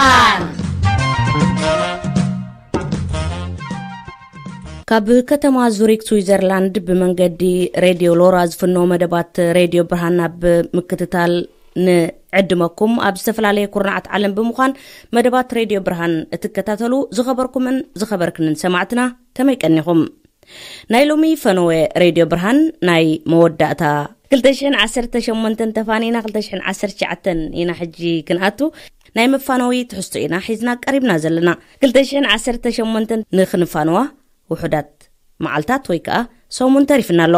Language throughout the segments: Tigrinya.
ኣን። ካብ ከተማ ዙሪክ ስዊዘርላንድ ብመንገዲ ሬድዮ ሎራ ዝፍነው መደባት ሬድዮ ብርሃን ኣብ ምክትታል ንዕድመኩም። ኣብ ዝተፈላለየ ኩርናዓት ዓለም ብምዃን መደባት ሬድዮ ብርሃን እትከታተሉ ዝኸበርኩምን ዝኸበርክንን ሰማዕትና ከመይ ቀኒኹም? ናይ ሎሚ ፈነወ ሬድዮ ብርሃን ናይ መወዳእታ ክልተ ሽሕን ዓሰርተ ሸሞንተን ተፋኒና ክልተ ሽሕን ዓሰርተ ትሽዓተን ኢና ሕጂ ክንኣቱ። ናይ መፋነዊ ትሕዝቶ ኢና ሒዝና ቀሪብና ዘለና። ክልተ ሽሕን ዓሰርተ ሸሞንተን ንኽንፋነዋ ውሑዳት መዓልታት ወይ ከኣ ሰሙን ተሪፍና ኣሎ።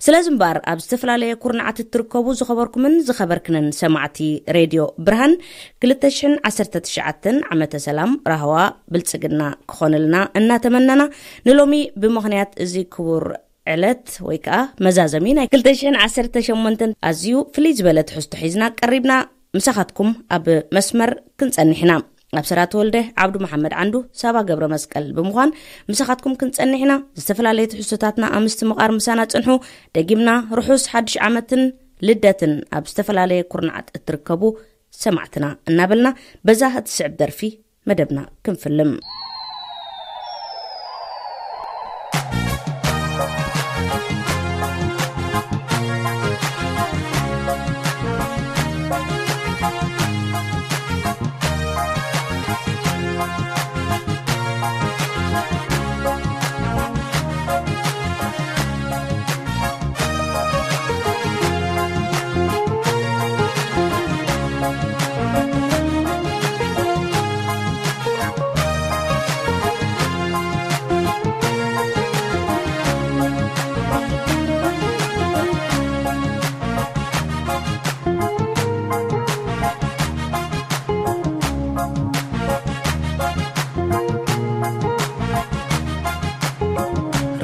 ስለዚ እምበኣር ኣብ ዝተፈላለየ ኩርናዓት እትርከቡ ዝኸበርኩምን ዝኸበርክንን ሰማዕቲ ሬድዮ ብርሃን ክልተ ሽሕን ዓሰርተ ትሽዓተን ዓመተ ሰላም ራህዋ ብልጽግና ክኾነልና እናተመነና ንሎሚ ብምኽንያት እዚ ክቡር ዕለት ወይ ከኣ መዛዘሚ ናይ ክልተ ሽሕን ዓሰርተ ሸሞንተን ኣዝዩ ፍልይ ዝበለ ትሕዝቶ ሒዝና ቀሪብና ምሳኻትኩም ኣብ መስመር ክንጸንሕ ኢና። ኣብ ሰራ ተወልደ፣ ዓብዱ መሓመድ ዓንዱ፣ ሳባ ገብረ መስቀል ብምዃን ምሳኻትኩም ክንጸንሕ ኢና። ዝተፈላለየ ትሕዝቶታትና ኣብ ምስትምቓር ምሳና ጽንሑ። ደጊምና ርሑስ ሓድሽ ዓመትን ልደትን ኣብ ዝተፈላለየ ኩርናዓት እትርከቡ ሰማዕትና እናበልና በዛ እትስዕብ ደርፊ መደብና ክንፍልም።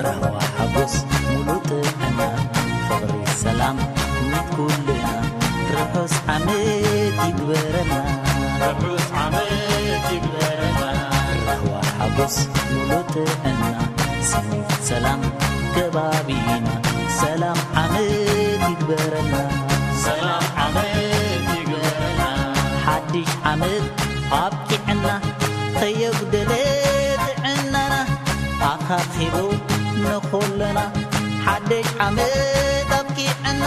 ራህዋ ሓጎስ ሙሉእ ጥዕና፣ ፍቕሪ ሰላም ትምኒት ኩልና፣ ርሑስ ዓመት ይግበረና። ርሑስ ዓመት ይግበረና። ራህዋ ሓጎስ ሙሉእ ጥዕና፣ ስኒት ሰላም ከባቢና፣ ሰላም ዓመት ይግበረና። ሰላም ዓመት ይግበረና። ሓድሽ ዓመት ኣብቂዕና፣ ከየጉደለ ጥዕናና ኣኻኺቡ ንኹልና፣ ሓድሽ ዓመት ኣብቂዕና፣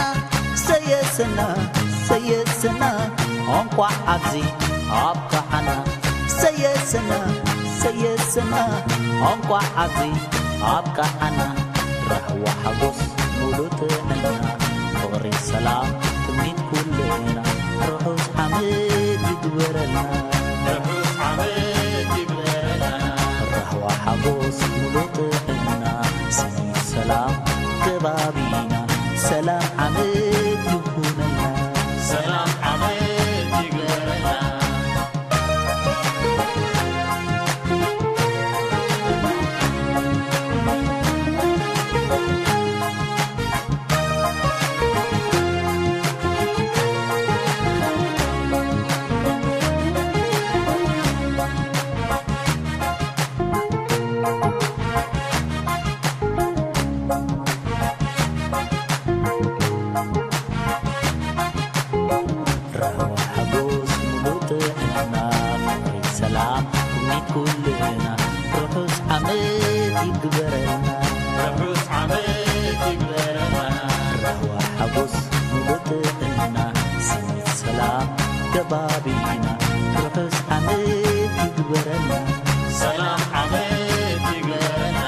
ሰየሰና፣ ሰየሰና፣ እንቋዕ ኣብዚ ኣብቅዓና። ሰየሰና፣ ሰየሰና፣ እንቋዕ ኣብዚ ኣብቅዓና። ራህዋ ሓጎስ ሙሉእ ጥዕና፣ ፍቕሪ ሰላም ትምኒት ኩልና፣ ርሑስ ዓመት ይግበረልና። ርሑስ ዓመት ይግበረልና። ራህዋ ሓጎስ ሙሉእ ጥዕና፣ ስኒት ሰላም ከባቢና፣ ሰላም ዓመት ይኹነልና። ሰላም ዓመት ይግበረልና። ራህዋ ሓጎስ ሙሉእ ጥዕና፣ ፍቕሪ ሰላም ትምኒት ኩልና፣ ርሑስ ዓመት ይግበረልና። ርሑስ ዓመት ይግበረልና። ራህዋ ሓጎስ ሙሉእ ጥዕና፣ ስኒት ሰላም ከባቢና፣ ርሑስ ዓመት ይግበረልና። ሰላም ዓመት ይግበረልና።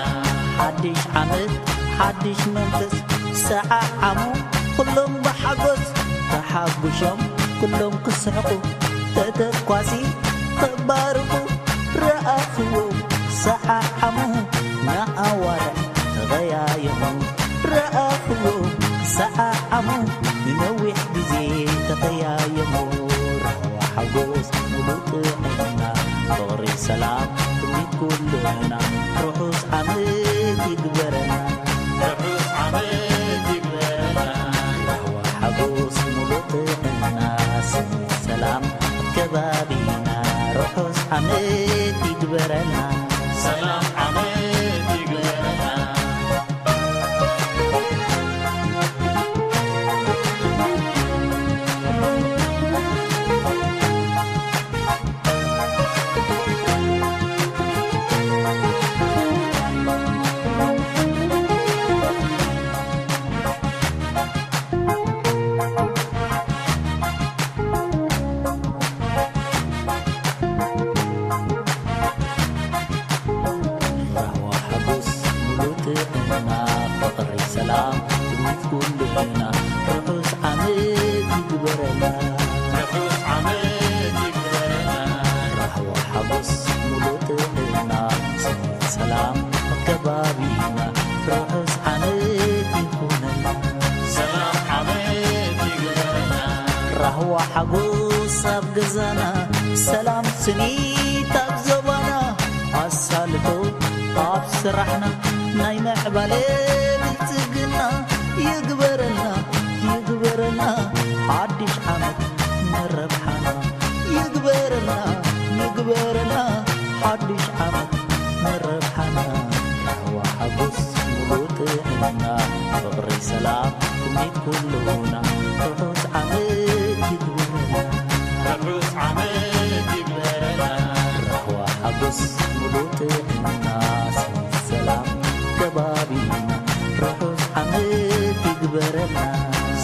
ሓድሽ ዓመት ሓድሽ መንፈስ፣ ሰዓዓሙ ኩሎም ብሓጎስ፣ ተሓጉሾም ኩሎም ክስሕቁ፣ ተተኳሲ ተባርቑ፣ ረኣኽዎ ሰዓዓሙ ንኣዋርሕ ተቐያየሙ፣ ረኣኽዎ ሰዓዓሙ ንነዊሕ ግዜ ተቐያየሙ። ራህዋ ሓጎስ ሙሉእ ጥዕና፣ ፍቕሪ ሰላም ትምኒት ኩልና፣ ርሑስ ዓመት ይግበረና። ርሑስ ዓመት ይግበረና። ራህዋ ሓጎስ ሙሉእ ጥዕና፣ ስኒት ሰላም ኣብ ከባቢና፣ ርሑስ ዓመት ይግበረና። ሰላም ዓመት ይግበረና። ፍቕሪ ሰላም ትምኒት ኩልና ርሑስ ዓመት ይግበረልና። ርሑስ ዓመት ይግበረልና። ራህዋ ሓጎስ ሙሉእ ጥዕና ስኒት ሰላም ኣብ ከባቢና ርሑስ ዓመት ይኹነልና። ሰላም ዓመት ይግበረልና። ራህዋ ሓጎስ ኣብ ገዛና ሰላም ስኒት ኣብ ዞባና ኣሳልጦ ኣብ ስራሕና ናይ ምዕባለ ብልጽግና ይግበረልና፣ ይግበረልና ሓድሽ ዓመት ንረብሓና። ይግበረልና፣ ይግበረልና ሓድሽ ዓመት ንረብሓና። ራህዋ ሓጎስ ሙሉእ ጥዕና፣ ፍቕሪ ሰላም ትምኒት ኩሉና፣ ርሑስ ዓመት ይግበረልና። ርሑስ ዓመት ይግበረልና። ራህዋ ሓጎስ ሙሉእ ጥዕና፣ ሰላም ከባቢና፣ ርሑስ ዓመት ይግበረልና።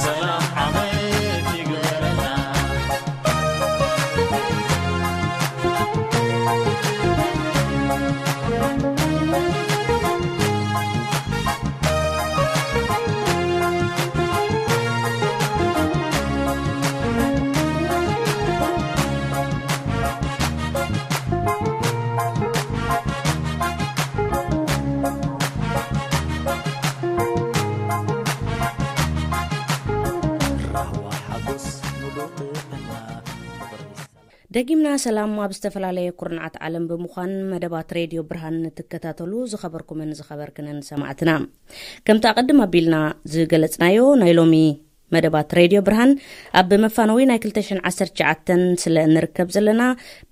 ሰላም ዓመት ይግበረልና። ራህዋ ሓጎስ ሙሉእ ጥዕና ፍቕሪ ሰላም። ደጊምና ሰላም ኣብ ዝተፈላለየ ኩርናዓት ዓለም ብምዃን መደባት ሬድዮ ብርሃን ንትከታተሉ ዝኸበርኩምን ዝኸበርክንን ሰማዕትና። ከምቲ ኣቐድም ኣቢልና ዝገለጽናዮ ናይ ሎሚ መደባት ሬድዮ ብርሃን ኣብ መፋነዊ ናይ ክልተ ሽሕን ዓሰርተ ትሽዓተን ስለ እንርከብ ዘለና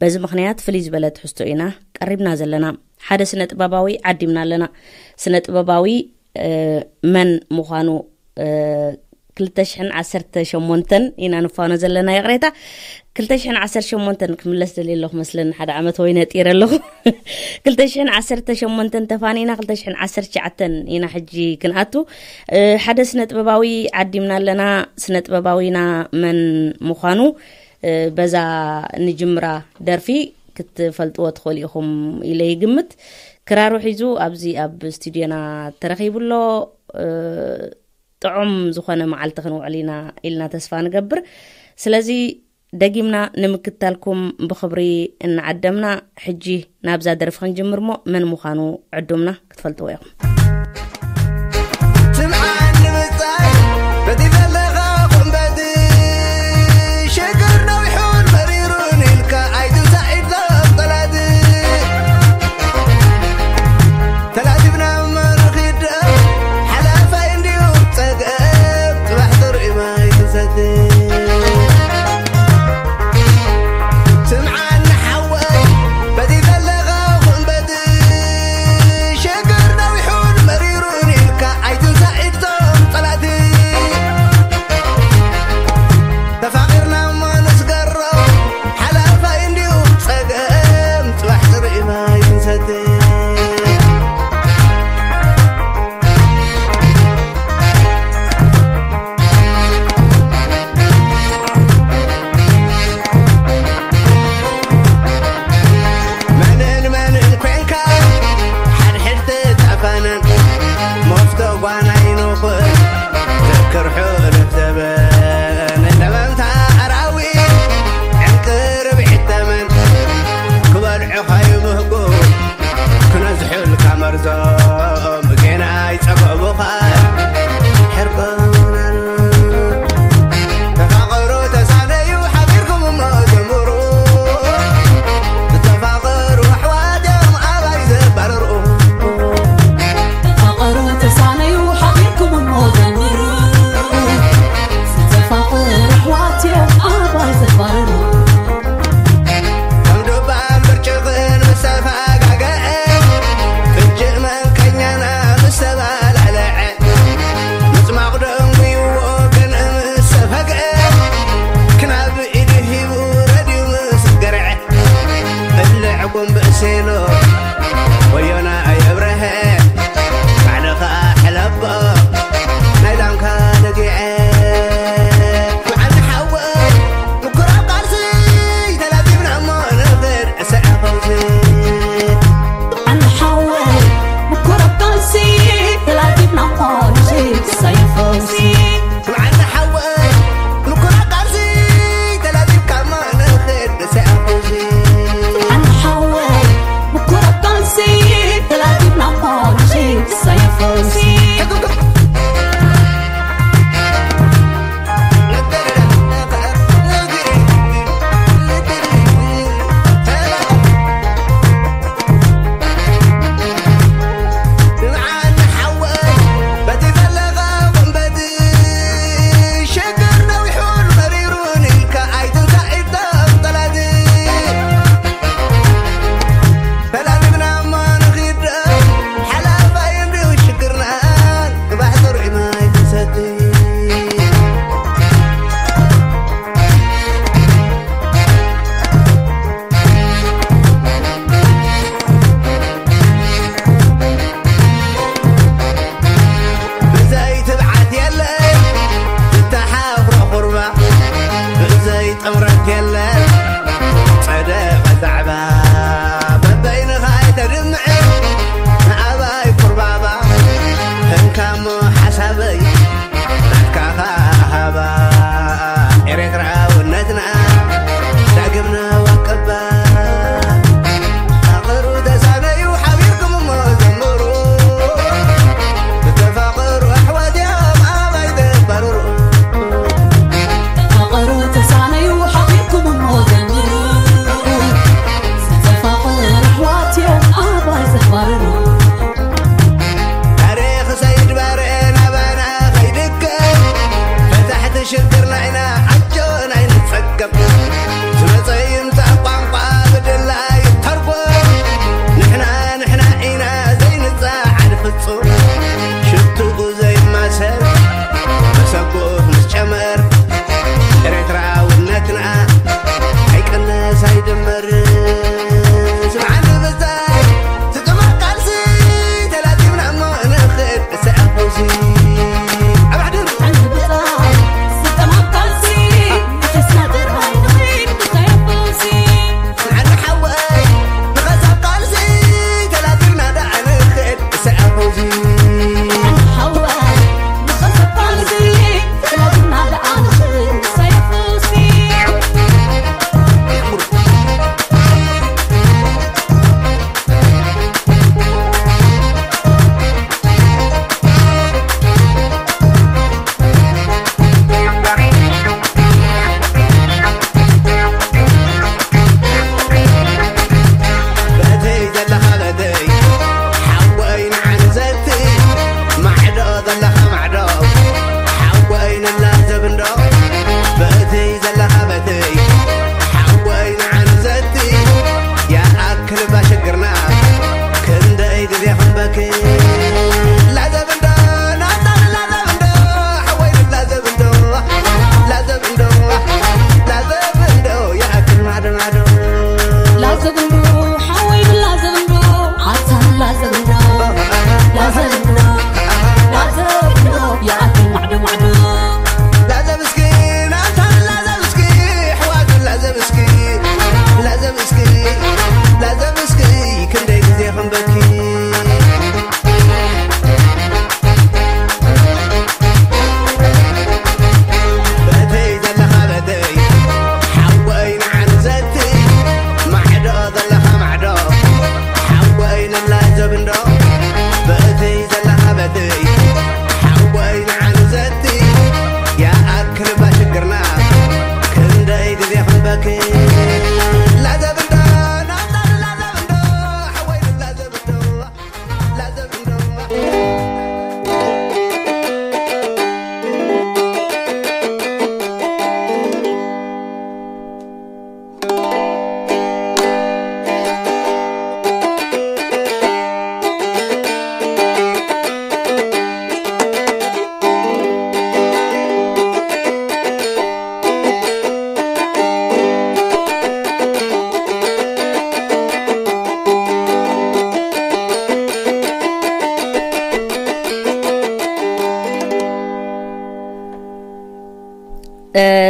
በዚ ምኽንያት ፍልይ ዝበለ ትሕዝቶ ኢና ቀሪብና ዘለና። ሓደ ስነ ጥበባዊ ዓዲምና ኣለና። ስነ ጥበባዊ፣ እ፣ መን ምዃኑ፣ እ፣ ክልተ ሽሕን ዓሰርተ ሸሞንተን ኢና ንፋኖ ዘለና። ይቕሬታ፣ ክልተ ሽሕን ዓሰርተ ሸሞንተን ክምለስ ደልየ ኣለኹ መስለኒ፣ ሓደ ዓመት ወይ ነጢረ ኣለኹ። ክልተ ሽሕን ዓሰርተ ሸሞንተን ተፋኒና፣ ክልተ ሽሕን ዓሰርተ ትሽዓተን ኢና ሕጂ ክንኣቱ። እ፣ ሓደ ስነ ጥበባዊ ዓዲምና ኣለና። ስነ ጥበባዊና መን ምዃኑ፣ እ፣ በዛ ንጅምራ ደርፊ ክትፈልጥዎ ትኽእሉ ኢኹም ኢለ ይግምት። ክራሩ ሒዙ ኣብዚ ኣብ ስቱድዮና ተረኺቡ ኣሎ። እ፣ ጥዑም ዝኾነ መዓልቲ ክንውዕል ኢና ኢልና ተስፋ ንገብር። ስለዚ ደጊምና ንምክታልኩም ብኽብሪ እናዓደምና፣ ሕጂ ናብዛ ደርፊ ክንጅምር እሞ መን ምዃኑ ዕዱምና ክትፈልጥዎ ኢኹም። ትምዓን ንምጻይ በቲ ዘለኻ ቁምበቲ ሽግር ነዊሑን መሪሩን ኢልካ ኣይትንሳእ ኢድዞም ጠላት። ተላቲፍና መርኺድ ሓላፋይ እንድዩ ጸገም፣ ጽባሕ ጥሩይ ማይ ክንሰቲ። ስምዓኒ ሓወይ፣ በቲ ዘለኻ ኹን በቲ ሽግር ነዊሑን መሪሩን ኢልካ ኣይትንሳእ ኢድዞም ጸላእቲ። ተፋቒርና እሞ ንስገሮ ሓላፋይ እንድዩ ጸገም፣ ጽባሕ ጽሩይ ማይ ክንሰቲ። መንን መንን ኮንካ ሓድሕድ ትጣፋነን፣ መፍቶ ጓና ይንኹን ዘክር ሕሉፍ ዘበን። ለበምታ ኣራዊት ዕንቂ ርብዒት ተመን፣ ክበልዑ ከይምህጉ ክነዝሑልካ መርዞም፣ ጌና ኣይጸገቡኻን ሕርቆናን። ተፋቐሩ ተሳነዩ ሓቢርኩም እሞ ዘምሩ፣ ዝተፋቐሩ ኣሕዋት እዮም ኣባይ ዘባርሩ። ተፋቐሩ ተሳነዩ ሓቢርኩም እሞ ዘምሩ፣ ዝተፋቐሩ ኣሕዋት እዮም ኣባይ ዘባርሩ። ከም ዱባን ብርጭቕን ምስ ተፋጋገአ፣ ፍንጭእ መን ሰይፉሲ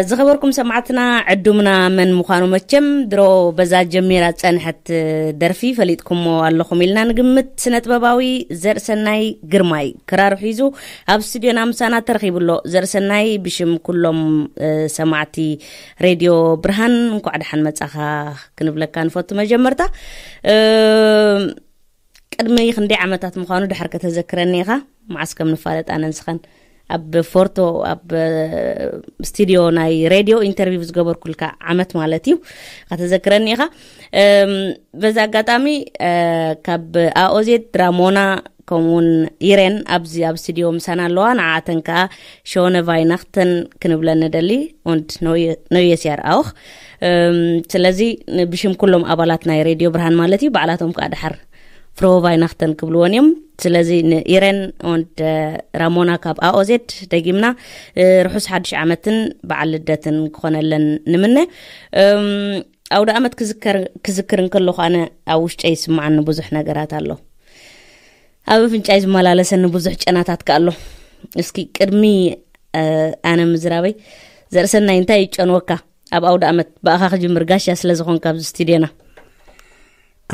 ዝኸበርኩም ሰማዕትና፣ ዕዱምና መን ምዃኑ መቸም ድሮ በዛ ጀሚራ ዝጸንሐት ደርፊ ፈሊጥኩሞ ኣለኹም ኢልና ንግምት። ስነ ጥበባዊ ዘርእሰናይ ግርማይ ክራር ሒዙ ኣብ ስቱድዮና ምሳና ተረኺቡ ኣሎ። ዘርእሰናይ፣ ብሽም ኩሎም ሰማዕቲ ሬድዮ ብርሃን እንኳዕ ደሓን መጻኻ ክንብለካ ንፈቱ። መጀመርታ ቅድሚ ክንደይ ዓመታት ምዃኑ ድሕር ከተዘክረኒ ኢኻ? መዓስ ከም ንፋለጥ ኣነን ስኸን ኣብ ፎርቶ ኣብ ስቱዲዮ ናይ ሬድዮ ኢንተርቪው ዝገበርኩልካ ዓመት ማለት እዩ። ከተዘክረኒ ኢኻ? በዚ ኣጋጣሚ ካብ ኣኦዜድ፣ ራሞና፣ ከምኡውን ኢሬን ኣብዚ ኣብ ስቱዲዮ ምሳና ኣለዋ። ንዓተን ከዓ ሾነ ቫይናክተን ክንብለን ንደሊ። Und neues Jahr auch. ስለዚ ብሽም ኩሎም ኣባላት ናይ ሬድዮ ብርሃን ማለት እዩ፣ ባዕላቶም ከዓ ድሓር ፍሮ ቫይናክተን ክብልዎን እዮም። ስለዚ ንኢሬን und ራሞና ካብ ኣኦዜድ ደጊምና ርሑስ ሓድሽ ዓመትን በዓል ልደትን ክኾነለን ንምነ። ኣውደ ኣመት ክዝከር እንከለኹ ኣነ ኣብ ውሽጠይ ይስምዓኒ ብዙሕ ነገራት ኣሎ። ኣብ ኣፍንጫይ ዝመላለሰኒ ብዙሕ ጨናታት ከ ኣሎ። እስኪ ቅድሚ ኣነ ምዝራበይ፣ ዘርእሰናይ እንታይ ይጨንወካ ኣብ ኣውደ ኣመት? ብኣኻ ክጅምር፣ ጋሻ ስለ ዝኾንካ ኣብዚ ስቱድዮና።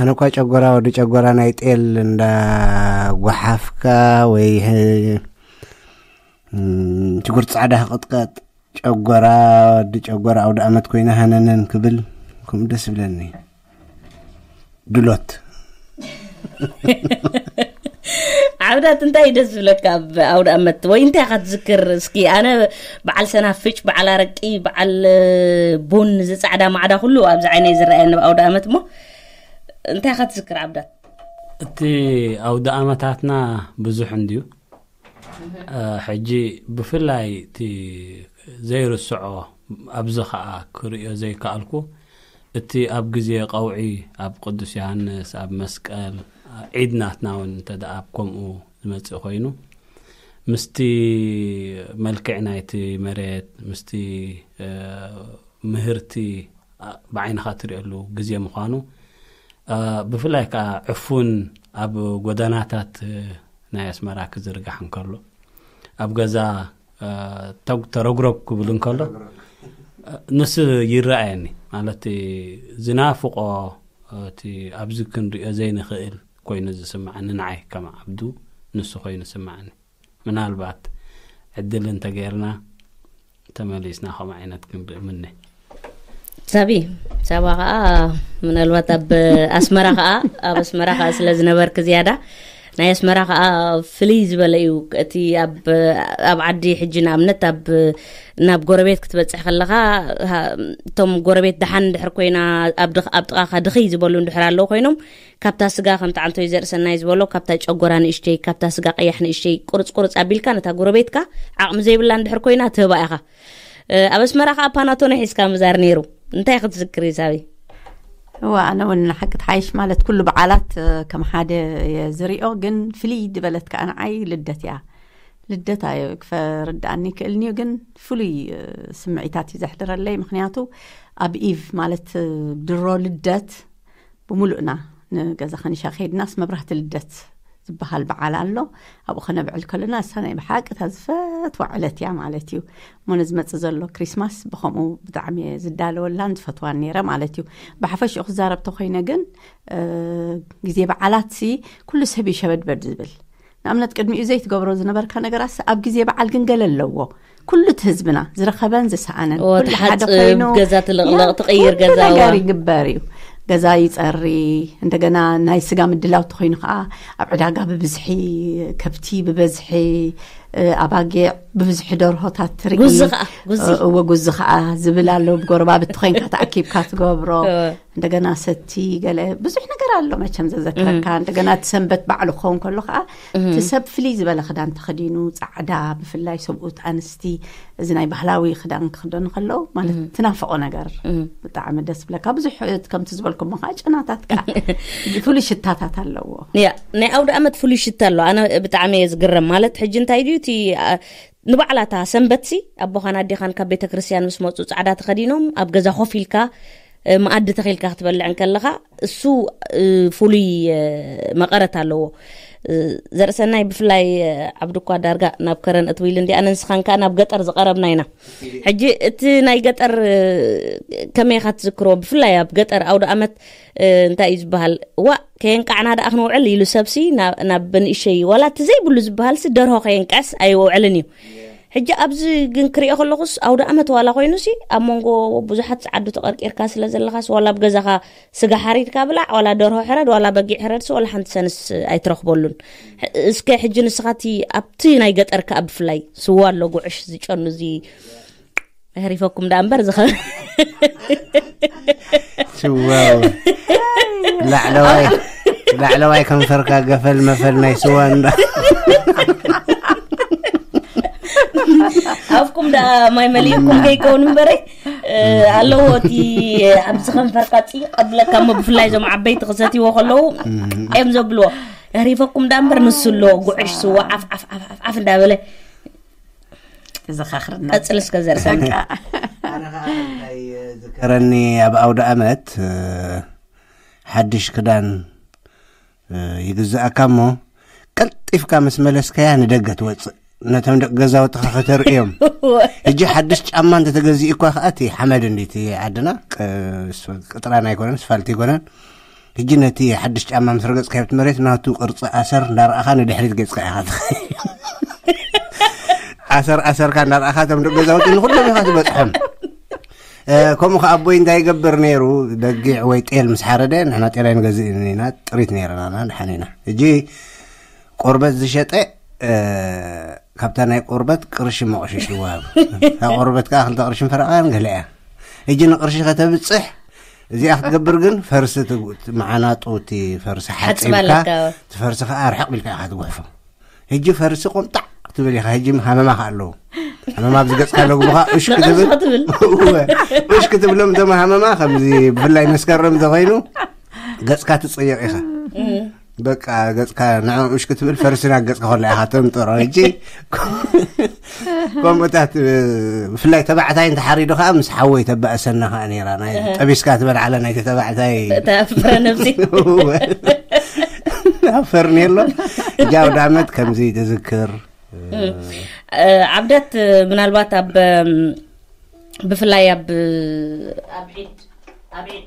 ኣነ እኳ ጨጎራ፣ ወዲ ጨጎራ ናይ ጤል እንዳ ጓሓፍካ ወይ ሽጉር ጻዕዳ ቅጥቀጥ፣ ጨጎራ፣ ወዲ ጨጎራ ኣውደ ኣመት ኮይና ሃነነን ክብል፣ ከምኡ ደስ ይብለኒ። ድሎት። ዓብዳት፣ እንታይ ደስ ዝብለካ ኣብ ኣውደ ኣመት? ወይ እንታይ ኢኻ ትዝክር? እስኪ ኣነ በዓል ሰናፍጭ፣ በዓል ኣረቂ፣ በዓል ቡን፣ ዝጻዕዳ ማዕዳ ኩሉ ኣብዚ ዓይነይ ዝረኣየኒ ኣብ ኣውደ ኣመት። እሞ እንታይ ኢኻ ትዝክር ዓብዳት? እቲ ኣውደ ኣመታትና ብዙሕ እንድዩ። ሕጂ ብፍላይ እቲ ዘይርስዖ፣ ኣብዚ ኸኣ ክርእዮ ዘይከኣልኩ፣ እቲ ኣብ ግዜ ቀውዒ ኣብ ቅዱስ ዮሃንስ፣ ኣብ መስቀል፣ ዒድ ናትና እውን እንተ ደኣ ኣብ ከምኡ ዝመጽእ ኮይኑ፣ ምስቲ መልክዕ ናይቲ መሬት፣ ምስቲ ምህርቲ ብዓይንኻ ትርእየሉ ግዜ ምዃኑ፣ ብፍላይ ከኣ ዕፉን ኣብ ጎደናታት ናይ ኣስመራ ክዝርጋሕ እንከሎ፣ ኣብ ገዛ ተረጉረግ ክብል እንከሎ፣ ንሱ ይረኣየኒ። ማለት ዝናፍቆ፣ እቲ ኣብዚ ክንሪኦ ዘይንኽእል ኮይኑ ዝስምዓኒ፣ ንዓይ ከም ዓብዱ ንሱ ኮይኑ ዝስምዓኒ። ምናልባት ዕድል እንተገይርና ተመሊስና ከምኡ ዓይነት ክንርኢ ምነ። ሳቢ፣ ሳባ ከዓ ምናልባት ኣብ ኣስመራ ከዓ፣ ኣብ ኣስመራ ከዓ ስለ ዝነበርክ ዝያዳ፣ ናይ ኣስመራ ከዓ ፍልይ ዝበለ እዩ። እቲ ኣብ፣ ኣብ ዓዲ ሕጂ ንኣብነት ኣብ፣ ናብ ጎረቤት ክትበጽሕ ከለኻ፣ እቶም ጎረቤት ደሓን እንድሕር ኮይና፣ ኣብ ጥቓኻ ድኽይ ዝበሉ እንድሕር ኣለዉ ኮይኖም፣ ካብታ ስጋ ከምቲ ዓንቶይ ዘርእሰናይ ዝበሎ፣ ካብታ ጨጎራ ንእሽተይ፣ ካብታ ስጋ ቀያሕ ንእሽተይ ቁርጽ ቁርጽ ኣቢልካ ነታ ጎረቤትካ ዓቕሚ ዘይብላ እንድሕር ኮይና ትህባ ኢኻ። ኣብ ኣስመራ ከኣ ፓናቶነ ሒዝካ ምዛር ነይሩ። እንታይ ክትዝክር ኢሳቢ? እዋ፣ ኣነ እውን ንሓቂ ትሓይሽ ማለት ኩሉ በዓላት ከም ሓደ እየ ዝሪኦ፣ ግን ፍልይ ዝበለት ከኣ ንዓይ ልደት እያ። ልደት ኣዮ ክፈርድኣኒ ይክእልኒ እዩ፣ ግን ፍሉይ ስምዒታት እዩ ዘሕድረለይ። ምክንያቱ ኣብ ኢቭ ማለት ድሮ ልደት ብምሉእና ንገዛ ከኒሻ ከይድናስ መብራህቲ ልደት ዝበሃል በዓል ኣሎ። ኣብኡ ከነብዕል ከለና እሳ ናይ ብሓቂ እታ ዝፈትዋ ዕለት እያ ማለት እዩ። እሞ ነዚ መጽእ ዘሎ ክሪስማስ ብኸምኡ ብጣዕሚ እየ ዝዳለወላን ዝፈትዋን ነይረ ማለት እዩ። ብሓፈሽኡ ክዛረብ ተኮይነ ግን ግዜ በዓላት ሲ ኩሉ ሰብ እዩ ሸበድበድ ዝብል። ንኣብነት ቅድሚኡ ዘይትገብሮ ዝነበርካ ነገራት ኣብ ግዜ በዓል ግን ገለ ኣለዎ። ኩሉ እቲ ህዝብና ዝረኸበን ዝሰኣነን ኩሉ ሓደ ኮይኑ ገዛ ትልቕልቕ ትቕይር ገዛ ነገር ይግበር እዩ። ገዛ ይጸሪ፣ እንደገና ናይ ስጋ ምድላው ተኮይኑ ከዓ ኣብ ዕዳጋ ብብዝሒ ከብቲ ብበዝሒ ኣባጊዕ ብብዝሒ ደርሆታት ትርኢ። እወ ጉዚ ከዓ ዝብል ኣሎ። ብጎረባብቲ ኮይንካ ተኣኪብካ ትገብሮ። እንደገና ሰቲ ገለ ብዙሕ ነገር ኣሎ መቸም ዘዘክረካ። እንደገና እቲ ሰንበት ባዕሉ ክኸውን ከሎ ከዓ እቲ ሰብ ፍልይ ዝበለ ክዳን ተኸዲኑ ፃዕዳ፣ ብፍላይ ሰብኡት ኣንስቲ እዚ ናይ ባህላዊ ክዳን ክኽደኑ ከለዉ ማለት ትናፍቆ ነገር ብጣዕሚ ደስ ብለካ። ብዙሕ ከምቲ ዝበልኩሞ ከዓ ጨናታት ከዓ ፍሉይ ሽታታት ኣለዎ። ያ ናይ ኣውደ ኣመት ፍሉይ ሽታ ኣሎ። ኣነ ብጣዕሚ እየ ዝግረም። ማለት ሕጂ እንታይ ድዩ እቲ ንባዕላታ ሰንበትሲ ኣቦኻን ኣዴኻን ካብ ቤተ ክርስቲያን ምስ መፁ ፃዕዳ ተኸዲኖም ኣብ ገዛ ኮፍ ኢልካ መኣዲ ተኺልካ ክትበልዕ እንከለኻ እሱ ፍሉይ መቐረት ኣለዎ። ዘርእሰናይ ብፍላይ ዓብዱ እኳ ዳርጋ ናብ ከረን እትው ኢሉ እንዲ ኣነ ንስኻን ከዓ ናብ ገጠር ዝቐረብና ኢና። ሕጂ እቲ ናይ ገጠር ከመይ ኢኻ ትዝክሮ? ብፍላይ ኣብ ገጠር ኣውደ ኣመት እንታይ እዩ ዝበሃል? ዋእ ከየንቃዕና ደኣ ክንውዕል ኢሉ ሰብሲ ናብ ንእሸይ ዋላ እቲ ዘይብሉ ዝበሃልሲ ደርሆ ከየንቅዕስ ኣይውዕልን እዩ። ሕጂ ኣብዚ ግን ክሪኦ ከለኹስ ኣውደ ኣመት ዋላ ኮይኑሲ ኣብ መንጎ ብዙሓት ዓዱ ተቐርቂርካ ስለ ዘለኻስ ዋላ ኣብ ገዛኻ ስጋ ሓሪድካ ብላዕ ዋላ ደርሆ ሕረድ ዋላ በጊዕ ሕረድሲ ዋላ ሓንቲ ሰንስ ኣይትረኽበሉን። እስከ ሕጂ ንስኻቲ ኣብቲ ናይ ገጠር ከኣ ብፍላይ ስዋ ኣሎ ጉዕሽ ዝጨኑ እዚ ኣህሪፈኩም ደኣ እምበር ዝኸ ስዋው ላዕለዋይ ላዕለዋይ ከንፈርካ ገፈል መፈል ናይ ስዋ እንዳ ኣፍኩም ደኣ ማይ መሊእኩም ከይከውን እምበረይ ኣለዎ እቲ ኣብዚ ከንፈርካ ፅይቕ ኣብለካ እሞ ብፍላይ እዞም ዓበይቲ ክሰትይዎ ከለዉ እዮም ዘብልዎ። ኣህሪፈኩም ደኣ እምበር ንሱ ኣለዎ ጉዕሽ ስዋ ዓፍ ዓፍ ዓፍ ዓፍ ዓፍ እንዳበለ ተዘኻኽርና ቀፅል እስከ ዘርሰን ዝከረኒ ኣብ ኣውደ ኣመት ሓድሽ ክዳን ይግዛእካ እሞ ቀልጢፍካ ምስ መለስካያ ንደገ ትወፅእ ነቶም ደቂ ገዛውትኻ ከተርእዮም። ሕጂ ሓድሽ ጫማ እንተተገዚኡ እኳ ከኣ እቲ ሓመድ እንዲ እቲ ዓድና ቅጥራን ኣይኮነን ስፋልት ኣይኮነን። ሕጂ ነቲ ሓድሽ ጫማ ምስ ረገጽካዮ ኣብቲ መሬት ናቱ ቅርጺ ኣሰር እንዳረኣኻ ንድሕሪት ገጽካ ኢኻ ትኸይድ። ኣሰር ኣሰርካ እንዳረኣኻ እቶም ደቂ ገዛውቲ ንኹሎም ኢኻ ትበጽሖም። ከምኡ ከኣ ኣቦይ እንታይ ይገብር ነይሩ? በጊዕ ወይ ጤል ምስ ሓረደ ንሕና ጤል ኣይንገዝእን ኢና ጥሪት ነይረና ድሓን ኢና። ሕጂ ቆርበት ዝሸጠ ካብታ ናይ ቆርበት ቅርሺ መቕሽሽ ይወሃብ። እታ ቆርበት ከዓ ክልተ ቅርሽን ፈረቓን ገለ እያ። ሕጂ ንቅርሺ ከተብፅሕ እዚኣ ክትገብር ግን ፈርሲ መዓናጡ እቲ ፈርሲ ሓፂብካ እቲ ፈርሲ ከዓ ርሕቕ ቢልካ ኢኻ ትጉሕፎ። ሕጂ ፈርሲ ቆምጣዕ ክትብል ኢኻ። ሕጂ ሃመማ ከዓ ኣለዉ። ሃመማ ኣብዚ ገፅካ ኣለጉ ብኻ እሽ ክትብል እሽ ክትብሎም እቶም ሃመማ ከምዚ ብፍላይ መስከረም እንተኮይኑ ገፅካ ትፅየቕ ኢኻ። በቃ ገፅካ ንዕኡ እሽ ክትብል ፈርሲ ናብ ገፅካ ከሎ ኢኻ ተምጥሮ። ሕጂ ከምኡታት ብፍላይ ተባዕታይ እንተሓሪዱ ከዓ ምስ ሓወይ ተባእሰና ከዓ ነይራ ናይ ጠቢስካ ትበልዓለ ናይቲ ተባዕታይ እታ ፍረ ነብሲ ፈርኒ ኣሎ። ሕጂ ኣውደ ዓመት ከምዚ ትዝክር ዓብዳት ምናልባት ኣብ ብፍላይ ኣብ ኣብ ዒድ ኣብ ዒድ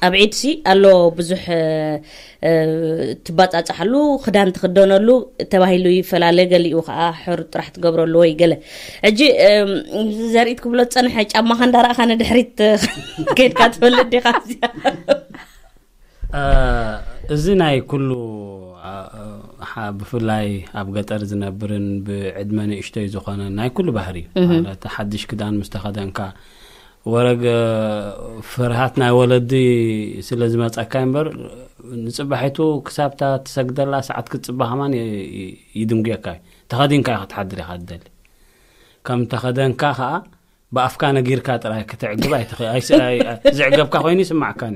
ኣብ ዒድሲ ኣሎ ብዙሕ ትባጻጻሓሉ ክዳን ትኽደነሉ ተባሂሉ ይፈላለ። ገሊኡ ከዓ ሕሩጥ ጥራሕ ትገብረሉ ወይ ገለ። ሕጂ ዘርኢት ክብሎ ዝጸንሐ ጫማኻ እንዳረኣኻ ንድሕሪት ከይድካ ትፈልጥ ዲኻ? እዚኣ እዚ ናይ ኩሉ ብፍላይ ኣብ ገጠር ዝነብርን ብዕድመ ንእሽተይ ዝኾነ ናይ ኩሉ ባህሪ እዩ። ማለት ሓድሽ ክዳን ምስ ተኸደንካ ወረገ ፍርሃት ናይ ወለዲ ስለ ዝመፀካ እምበር ንፅባሒቱ ክሳብታ ትሰግደላ ሰዓት ክትፅባ ከማን ይድንጉየካ እዩ። ተኸዲንካ ክትሓድር ኢኻ ትደሊ። ከም ተኸደንካ ከዓ ብኣፍካ ነጊርካ ጥራይ ክትዕግብ ኣይትኽእል። ዝዕገብካ ኮይኑ ይስማዕካኒ።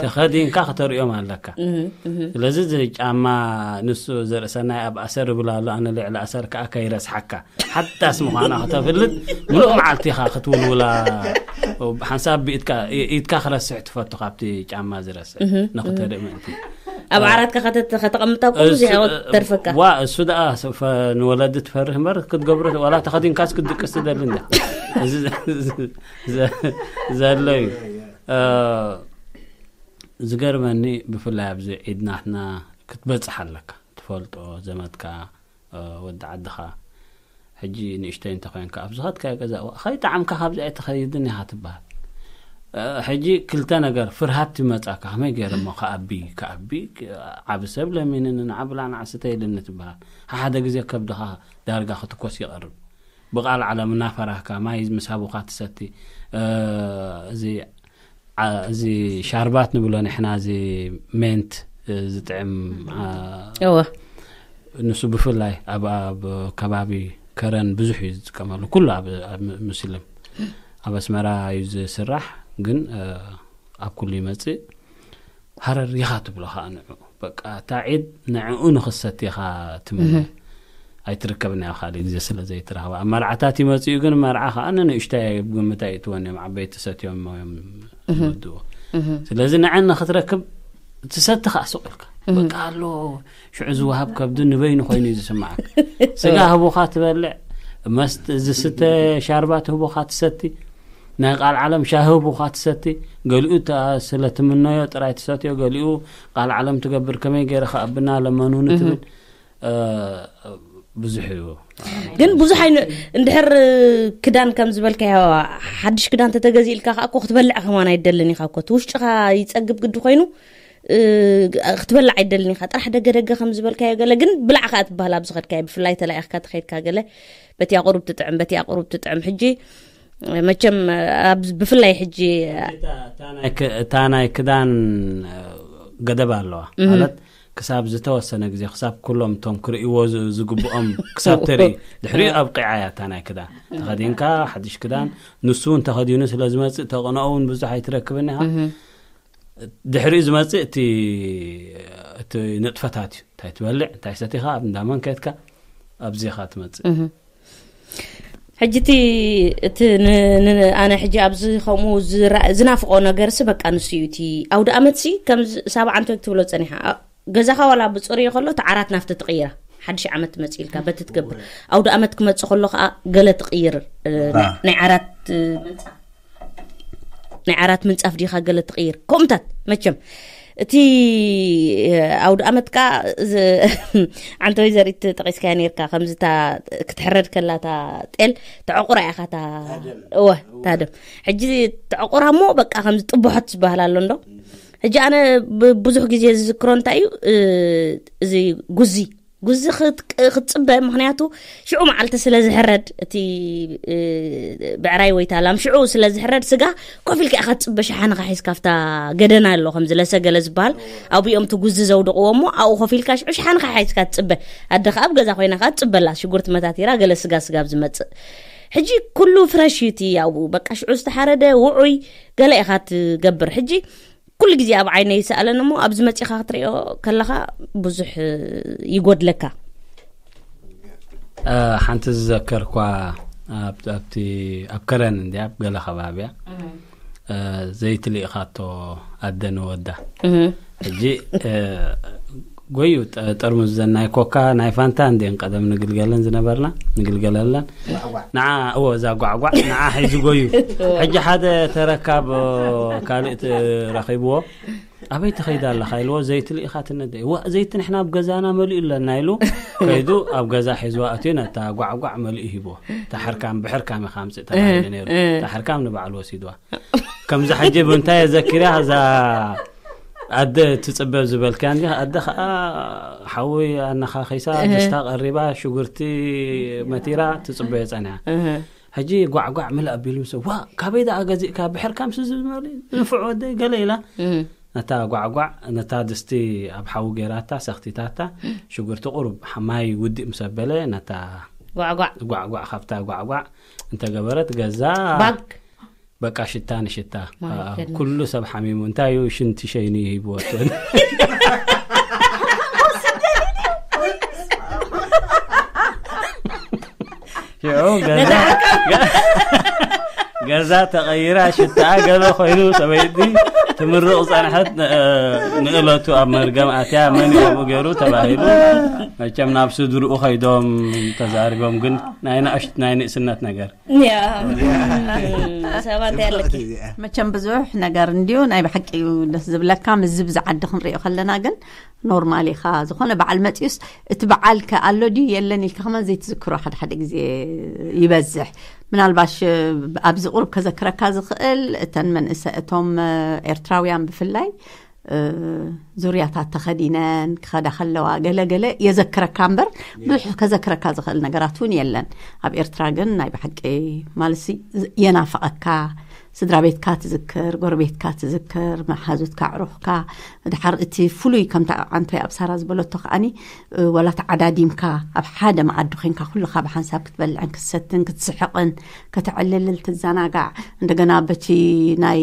ተኸዲንካ ክተርእዮም ኣለካ። ስለዚ እዚ ጫማ ንሱ ዘርእሰናይ ኣብ ኣሰር ይብል ኣሎ፣ ኣነ ልዕሊ ኣሰር ከዓ ከይረስሓካ ሓዳስ ምዃና ክተፍልጥ ምሉእ መዓልቲ ኢኻ ክትውልውላ። ሓንሳብ ብኢድካ ኢድካ ክረስሕ ትፈቱ ካብቲ ጫማ ዝረስሕ ንኽተርኢ ምእንቲ። ኣብ ዓራትካ ከተተ- ከተቐምጣ እኮ ብዙሕ እሱ- ተርፈካ። ዋ እሱ ደኣ ፈ- ንወለዲ ትፈርህ እምበር ክትገብሮ ዋላ ተኸዲንካስ ክትድቅስ ትደሊ እንዳ እዚ ዘ- ዘ- ዘሎ እዩ። እ፣ ዝገርመኒ ብፍላይ ኣብዚ ዒድ ናትና ክትበፅሕ ኣለካ ትፈልጦ ዘመድካ ወዲ ዓድኻ ሕጂ ንእሽተይ እንተኾይንካ ኣብ ዝኸድካዮ ገዛ እዋ ከይጠዓምካ ካብዚ ኣይትኸይድን ኢኻ ትበሃል። ሕጂ ክልተ ነገር ፍርሃት ይመጻካ። ከመይ ገይረ እሞ ክኣቢ ክኣቢ ዓቢ ሰብ ለሚንኒ ንዓ ብላ ንዓ ስተይልኒ ትበሃል። ሓደ ግዜ ከብድኻ ዳርጋ ክትኮስ ይቐርብ። ብቓል ዓለም እናፈራህካ ማይ ምስ ሃቡኻ ትሰቲ። እዚ ዓ- እዚ ሻርባት ንብሎ ንሕና እዚ ሜንት ዝጥዕም ዓ- እወ ንሱ ብፍላይ ኣብ ኣብ ከባቢ ከረን ብዙሕ እዩ ዝጥቀመሉ ኩሉ ኣብ ኣብ ሙስሊም ኣብ ኣስመራ እዩ ዝስራሕ ግን ኣብ ኩሉ ይመፅእ ሃረር ኢኻ ትብሎ ከዓ ንዑ በቃ እታ ዒድ ንዕኡ ንኽሰት ኢኻ ትምነ ኣይትርከብን እያ ካልእ ግዜ ስለ ዘይትረኽባ ኣብ መርዓታት ይመፅኡ ግን መርዓ ከዓ ንንእሽታይ ግምት ኣይእትወን እዮም ዓበይቲ ሰትዮም እዮም ዝወድዎ ስለዚ ንዐን ንክትረክብ ትሰቲ ከዓ ሱቅ ኢልካ በቃ ኣሎ ሽዑ ዝወሃብ ከብዲ ንበይኑ ኮይኑ እዩ ዝስማዓካ ስጋ ህቡካ ትበልዕ መስት ዝስተ ሻርባ ትህቡካ ትሰቲ ናይ ቃል ዓለም ሻሂ ህቡካ ትሰቲ ገሊኡ ስለ ትምነዮ ጥራይ ትሰትዮ ገሊኡ ቃል ዓለም ትገብር ከመይ ገይረ ከኣብና ለመኑኒ ትብል ብዙሕ እዩ። ግን ብዙሕ ኣይነ እንድሕር ክዳን ከም ዝበልካዮ ሓድሽ ክዳን ተተገዚእልካ ከዓ እኮ ክትበልዕ ከማን ኣይደልን ኢኻ እኮ እቲ ውሽጥኻ ይፀግብ ግዲ ኮይኑ እ፣ ክትበልዕ ኣይደልን ኢኻ ጥራሕ ደገ ደገ ከም ዝበልካዮ ገለ ግን ብላዕ ከዓ ትበሃል ኣብ ዝኸድካዮ ብፍላይ ተላኢኽካ ተኸድካ ገለ በቲ ኣቁሩብ ትጥዕም በቲ ኣቁሩብ ትጥዕም ሕጂ መቸም ኣብ ብፍላይ ሕጂ እታ ናይ ክዳን ገደብ ኣለዋ ማለት ክሳብ ዝተወሰነ ግዜ ክሳብ ኩሎም እቶም ክርእይዎ ዝግብኦም ክሳብ ተርኢ ድሕሪኡ ኣብቂዓ እያ እታ ናይ ክዳን ተኸዲንካ ሓድሽ ክዳን ንሱ እውን ተኸዲኑ ስለ ዝመፅእ ተቕንኦ እውን ብዙሕ ኣይትረክብን ኢኻ ድሕሪኡ ዝመፅእ እቲ እቲ ንጥፈታት እዩ እንታይ ትበልዕ እንታይ ሰቲኻ ኣብ እንዳመን ከድካ ኣብዚኻ ትመፅእ ሕጂ እቲ እቲ ኣነ ሕጂ ኣብዚ ከምኡ ዝናፍቆ ነገርሲ በቃ ንሱ እዩ እቲ ኣውደ ኣመትሲ ከም ሳብዓ ኣንቶይ ክትብሎ ፀኒሓ ገዛኻ ዋላ ብፅርዮ ከሎ እቲ ዓራት ናፍቲ ትቕይራ ሓድሽ ዓመት ትመፅእ ኢልካ በቲ ትገብር ኣውደ ኣመት ክመፅእ ከሎ ከዓ ገለ ትቕይር ናይ ዓራት ናይ ዓራት ምንፃፍ ዲኻ ገለ ትቕይር ከምኡታት መቸም እቲ ኣውደ ኣመት ከዓ ዓንተወይ ዘሪት ጠቂስካያ ነርካ ከምዚ ክትሕረድ ከላታ ጤል ተዕቁራ ኢኻ እወ ታደም ሕጂ ተዕቁራ እሞ በቃ ከምዚ ጥቡሖት ዝበሃል ኣሎ እንዶ ሕጂ ኣነ ብዙሕ ግዜ ዝዝክሮ እንታይ እዩ እዚ ጉዚ ጉዚ ክትፅበ ምክንያቱ ሽዑ መዓልቲ ስለ ዝሕረድ እቲ ብዕራይ ወይ ታላም ሽዑ ስለ ዝሕረድ ስጋ ኮፍ ኢልካ ኢካ ትፅበ ሸሓንካ ሒዝካ ኣብታ ገደና ኣሎ ከም ዝለሰ ገለ ዝበሃል ኣብኦም እቲ ጉዚ ዘውድቅዎ እሞ ኣብኡ ኮፍ ኢልካ ሽዑ ሸሓንካ ሒዝካ ትፅበ ኣደ ከዓ ኣብ ገዛ ኮይና ከዓ ትፅበላ ሽጉርቲ መታቲራ ገለ ስጋ ስጋ ኣብ ዝመፅእ ሕጂ ኩሉ ፍረሽ እዩ እቲ ኣብኡ በቃ ሽዑ ዝተሓረደ ውዑይ ገለ ኢካ ትገብር ሕጂ ኩሉ ግዜ ኣብ ዓይነ ይስኣለን እሞ ኣብዚ መፂኻ ክትሪኦ ከለኻ ብዙሕ ይጎድለካ ሓንቲ ዝዘከርኳ ኣብቲ ኣብ ከረን እንዲያ ኣብ ገለ ከባቢያ ዘይቲ ልኢኻቶ ኣደ ንወዳ ሕጂ ጎዩ ጠርሙዝ ዘናይ ኮካ ናይ ፋንታ እንዴን ቀደም ንግልገለን ዝነበርና ንግልገለለን ንዓ እዎ እዛ ጓዕጓዕ ንዓ ሒዙ ጎዩ ሕጂ ሓደ ተረካብ ካልእ ረኺብዎ ኣበይ ትኸይዳ ኣለኻ ኢልዎ ዘይቲ ልኢኻ ትነደ ዋ ዘይቲ ንሕና ኣብ ገዛና መሊኡ ኣለና ኢሉ ከይዱ ኣብ ገዛ ሒዝዋ ኣትዩ ነታ ጓዕጓዕ መሊኡ ሂብዎ ታሕርካም ብሕርካም ኢኻ ኣምፅእ ተባሂሉ ነይሩ ታሕርካም ንባዕሉ ወሲድዋ ከምዚ ሕጂ ብምንታይ የዘኪርያ እዛ ኣደ ትፅበብ ዝበልክያ እንዲ ኣደ ከዓ ሓዊ ኣነኻኺሳ ድስታ ቀሪባ ሽጉርቲ መቲራ ትፅበዮ ፀኒሓ ሕጂ ጓዕጓዕ ምልእ ኣቢሉ ምስ ዋ ካበይ ደኣ ገዚእካ ብሕርካ ምስ ዝመል ንፍዕ ወደይ ገለ ኢላ ነታ ጓዕጓዕ ነታ ድስቲ ኣብ ሓዊ ገይራታ ሰኽቲታታ ሽጉርቲ ቁሩብ ማይ ውዲእ ምስ ኣበለ ነታ ጓዕጓዕ ጓዕጓዕ ካብታ ጓዕጓዕ እንተገበረት ገዛ ባግ በቃ ሽታ ንሽታ ኩሉ ሰብ ሓሚሙ እንታይ እዩ ሽንቲ ሸይኑ ይሂብዎ ትብል ሽዑ ገዛ ገዛ ተቐይራ ሽታኣ ገለ ኮይኑ ሰበይቲ ትምርቕ ጸንሐት ንእለቱ ኣብ መርገም ኣትያ መን ከምኡ ገይሩ ተባሂሉ መቸም ናብ ስድርኡ ከይዶም ተዛሪቦም ግን ናይ ንእስነት ነገር ሰባት ያለኪ መቸም ብዙሕ ነገር እንዲዩ ናይ ብሓቂ እዩ ደስ ዝብለካ ምስዚ ብዝዓዲ ክንሪኦ ከለና ግን ኖርማል ኢኻ ዝኾነ በዓል መፅዩስ እቲ በዓል ከኣሎ ድዩ የለን ኢልካ ከማን ዘይትዝክሮ ሓደ ሓደ ግዜ ይበዝሕ ምናልባሽ ኣብዚ ቁሩብ ከዘክረካ ዝኽእል እተን መንእሰ እቶም ኤርትራውያን ብፍላይ ዙርያታት ተኸዲነን ክኸዳ ከለዋ ገለገለ የዘክረካ እምበር ብዙሕ ከዘክረካ ዝኽእል ነገራት እውን የለን ኣብ ኤርትራ ግን ናይ ብሓቂ ማለሲ የናፍቐካ ስድራ ቤትካ ትዝክር ጎረቤትካ ትዝክር መሓዙትካ ዕሩኽካ ድሓር እቲ ፍሉይ ከምታ ዓንቶይ ኣብ ሳራ ዝበለቶ ከዓኒ ወላ ተዓዳዲምካ ኣብ ሓደ መኣዲ ኮንካ ኩልኻ ብሓንሳብ ክትበልዕን ክትሰትን ክትስሕቕን ከተዕልልል ትዘናጋዕ እንደገና በቲ ናይ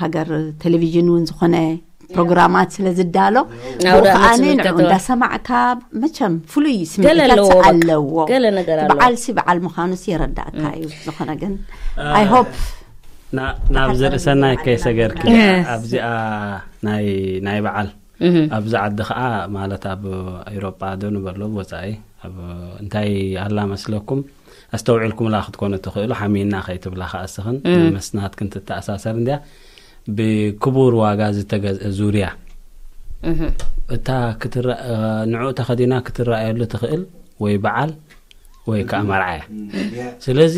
ሃገር ቴሌቪዥን እውን ዝኾነ ፕሮግራማት ስለ ዝዳሎ ብኡ ከዓኒ ንዑ እንዳሰማዕካ መቸም ፍሉይ ስምዒታት ኣለዎ በዓልሲ በዓል ምዃኑስ የረዳእካ እዩ ዝኾነ ግን I hope ናብ ዘርእሰናይ ከይሰገርኪ ኣብዚኣ ናይ በዓል ኣብዚ ዓዲ ከዓ ማለት ኣብ ኤሮጳ ዶ ንበሎ ወፃኢ ኣብ እንታይ ኣላ መስለኩም ኣስተውዒልኩምላ ክትኮኑ ትኽእሉ ሓሚና ከይትብላ ከኣስኽን መስናትክን ትተኣሳሰር እንዲያ ብክቡር ዋጋ ዝተገዝአ ዙርያ እታ ንዕኡ ተኸዲና ክትረኣየሉ ትኽእል ወይ በዓል ወይ ከዓ መርዓ እያ። ስለዚ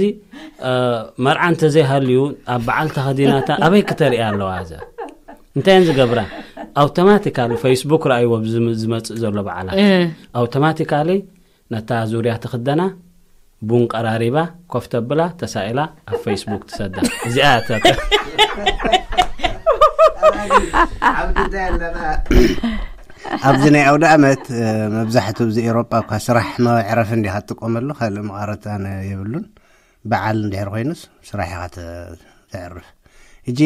መርዓ እንተዘይሃልዩ ኣብ በዓል ተኸዲናታ ኣበይ ክተርእያ ኣለዋ? እዛ እንታይ እየን ዝገብራ? ኣውቶማቲካሊ ፌስቡክ ረኣይዎ ዝመፅእ ዘሎ በዓላት ኣውቶማቲካሊ ነታ ዙርያ ትኽደና ቡን ቀራሪባ ኮፍ ተብላ ተሳኢላ ኣብ ፌስቡክ ትሰዳ። እዚኣ እያ እታ ኣብዚ ናይ ኣውደ ኣመት መብዛሕቱ ኣብዚ ኤሮጳ እኳ ስራሕ መዕረፊ እንዲኻ ትጥቀመሉ ካልእ መቓረቲ ኣነ የብሉን። በዓል እንድሕር ኮይኑስ ስራሕ ኢኻ ተዕርፍ። ሕጂ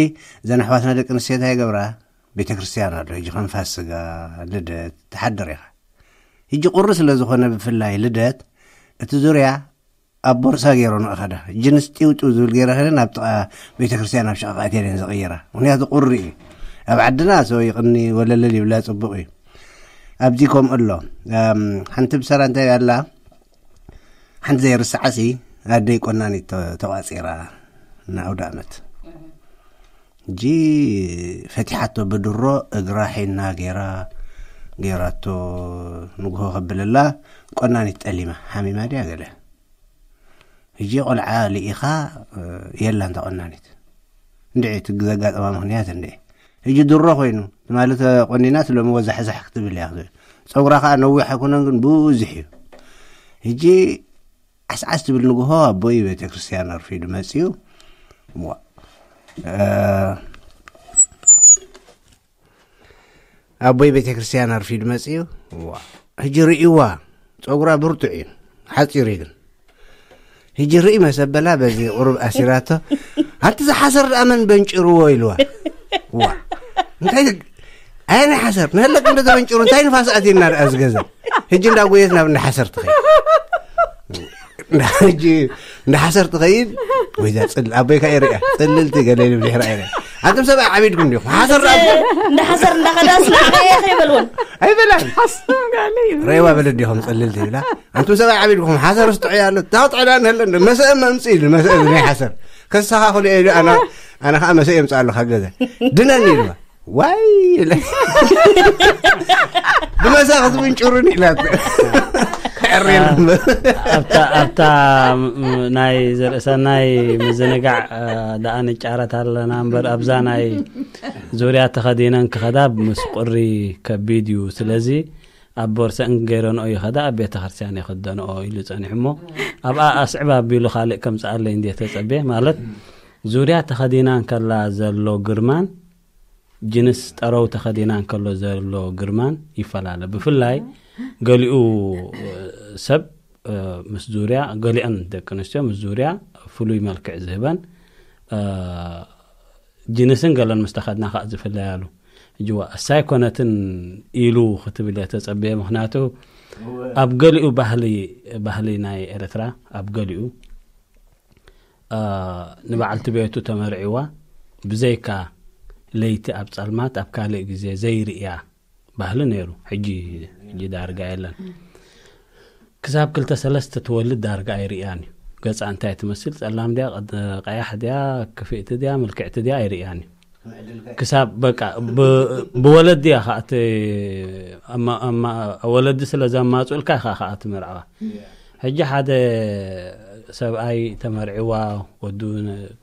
እዘን ኣሕዋትና ደቂ ኣንስትዮ እንታይ ይገብራ? ቤተ ክርስቲያን ኣሎ። ሕጂ ከም ፋስጋ፣ ልደት ትሓድር ኢኻ። ሕጂ ቁሪ ስለ ዝኾነ ብፍላይ ልደት እቲ ዙርያ ኣብ ቦርሳ ገይረንኦ ይኸዳ። ጅንስ ጢውጢው ዝብል ገይረ ከደን ኣብ ጥቓ ቤተ ክርስቲያን ኣብ ሸቓቕ ኣትየን እየን ዝቕይራ። ምኽንያቱ ቁሪ እዩ። ኣብ ዓድና ሰው ይቕኒ ወለለል ይብላ ጽቡቕ እዩ። ኣብዚ ከምኡ ኣሎ። ሓንቲ ብሰራ እንታይ ኣላ ሓንቲ ዘይርስዓሲ ኣደይ ቆናኒት ተቋፂራ ንኣውደ ኣመት እጂ ፈቲሓቶ ብድሮ እግራ ሒና ገይራ ገይራቶ ንግሆ ከብለላ ቆናኒት ጠሊማ ሓሚማ ድያ ገለ እጂ ቆልዓ ልኢኻ የላ እንተ ቆናኒት እንድዒ እቲ ዘጋጠማ ምኽንያት እንድዒ ሕጂ ድሮ ኮይኑ ትማሊ ተቆኒናት ሎሚ ወዛሕዛሕ ክትብል እያ ክትብል ፀጉራ ከዓ ነዊሕ ኣይኮነን ግን ብዙሕ እዩ ሕጂ ዓስዓስ ትብል ንግሆ ኣቦይ ቤተክርስትያን ኣርፊዱ መፅዩ ኣቦይ ቤተክርስትያን ኣርፊዱ መፅዩ ሕጂ ርእይዋ ፀጉራ ብርቱዕ እዩ ሓፂር እዩ ግን ሕጂ ርኢ መሰበላ በዚ ቁሩብ ኣሲራቶ ኣቲ ዝሓሰር ደኣ መን በንጭርዎ ኢልዋ ዋ እንታይ ኣየናይ ሓሰር ንህለቅ እንደ ተበንጭሩ እንታይ ንፋስ ኣትየና ደኣ ዝገዛ ሕጂ እንዳ ጎየት ናብ እንዳ ሓሰር ትኸይድ ሕጂ እንዳ ሓሰር ትኸይድ ወይዛ ፅል ኣቦይ ከኣ ይርያ ፅልልቲ ገለ ኢሉ ብድሕራ ይርያ ኣንቱም ሰብኣይ ዓቢድኩም ዲኹም ሓሰር ደኣ እንዳ ሓሰር እንዳኸዳ ስለ ዓባየ ከይበልዎን ኣይበላን ረይዋ በለ ዲኹም ፅልልቲ ይብላ ኣንቱም ሰብኣይ ዓቢድኩም ሓሰር ስጥዑ ኣሎ ታው ጥዕዳ ንህለ መስአ መምፅእ ኢሉ መስአ ናይ ሓሰር ከሳኻኽሉ ኢሉ ኣነ ኣነ ከዓ መስአ የምፅእ ኣለካ ገዛ ድነኒ ኢልዋ ዋይ ብመሳ ክትምንጭሩን ኢላት ከዕርየን ኣብታ ናይ ዘርእሰናይ ምዝንጋዕ ደኣ ንጫረት ኣለና እምበር ኣብዛ ናይ ዙርያ ተኸዲነን ክኸዳ ምስ ቁሪ ከቢድ እዩ ስለዚ ኣብ ቦርሰን ገይረንኦ ይኸዳ ኣብ ቤተ ክርስቲያን ይኸደንኦ ኢሉ ጸኒሑ እሞ ኣብኣ ኣስዕብ ኣቢሉ ካልእ ከምጽኣለይ እንድየ ተጸብየ ማለት ዙርያ ተኸዲና እንከላ ዘሎ ግርማን ጅንስ ጠረው ተኸዲና እንከሎ ዘሎ ግርማን ይፈላለ። ብፍላይ ገሊኡ ሰብ ምስ ዙርያ ገሊአን ደቂ ኣንስትዮ ምስ ዙርያ ፍሉይ መልክዕ ዝህበን ጅንስን ገለን ምስ ተኸድና ከዓ ዝፍለያሉ እጅዋ እሳ ኣይኮነትን ኢሉ ክትብል እየ ተጸብየ ምክንያቱ ኣብ ገሊኡ ባህሊ ባህሊ ናይ ኤርትራ ኣብ ገሊኡ ንበዓልቲ ቤቱ ተመርዒዋ ብዘይካ ለይቲ ኣብ ጸልማት ኣብ ካልእ ግዜ ዘይርእያ ባህሊ ነይሩ። ሕጂ ሕጂ ዳርጋ የለን። ክሳብ ክልተ ሰለስተ ትወልድ ዳርጋ ኣይርእያን እዩ። ገጻ እንታይ ትመስል ጸላም ድያ ቀያሕ ድያ ክፍእቲ ድያ ምልክዕቲ ድያ ኣይርእያን እዩ። ክሳብ በቃ ብወለዲ እያ ከዓ ወለዲ ስለ ዘማፅኡልካ ኢኻ ከዓ ትምርዓዋ ሕጂ ሓደ ሰብኣይ ተመርዕዋ ወዱ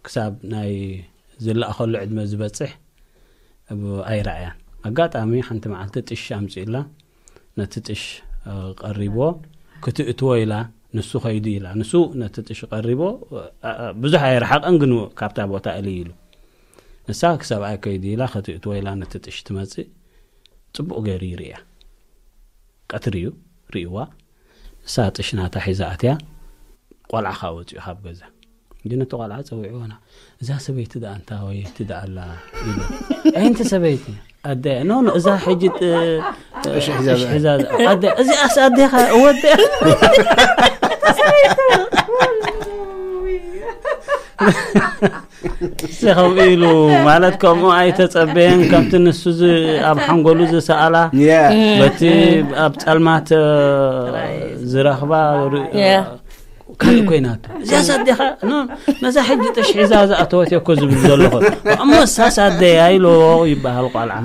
ክሳብ ናይ ዝለኣኸሉ ዕድመ ዝበፅሕ ኣይረኣያን ኣጋጣሚ ሓንቲ መዓልቲ ጥሽ ኣምፅኡላ ነቲ ጥሽ ቀሪብዎ ክትእትዎ ኢላ ንሱ ከይዱ ኢላ ንሱ ነቲ ጥሽ ቀሪቦ ብዙሕ ኣይረሓቐን ግን ካብታ ቦታ እልይ ኢሉ ንሳ ክሰብኣይ ከይዱ ኢላ ክትእትዎ ኢላ ነቲ ጥሽ ትመፅእ ፅቡቕ ገይሩ ይርእያ ቀትሪ እዩ ርእይዋ ንሳ ጥሽ ናታ ሒዛ ኣትያ ቆልዓ ከዓ ወፂኡ ካብ ገዛ ሕጂ ነቲ ቆልዓ ጸዊዕዎና እዛ ሰበይቲ ደኣ እንታ ወየይቲ ደኣ ኣላ ኢሉ ኣየንቲ ሰበይቲ ኣደ ኖ ኖ እዛ ሕጂ ጥሽ ሒዛ ኣደ እዚኣስ ኣዴኻ እወደ ከምኡ ኢሉ ማለት ከምኡ ኣይተጸበየን ከምቲ ንሱ ኣብ ሓንጎሉ ዝሰኣላ በቲ ኣብ ጸልማት ዝረኽባ ካልእ ኮይናቶ እዚኣ ሳዴኻ ነዛ ሕጂ ተሽሒዛ ዝኣተወት እኮ ዝብል ዘለኹ እሞ እሳ ሳደያ ኢሎ ይበሃል ቆልዓ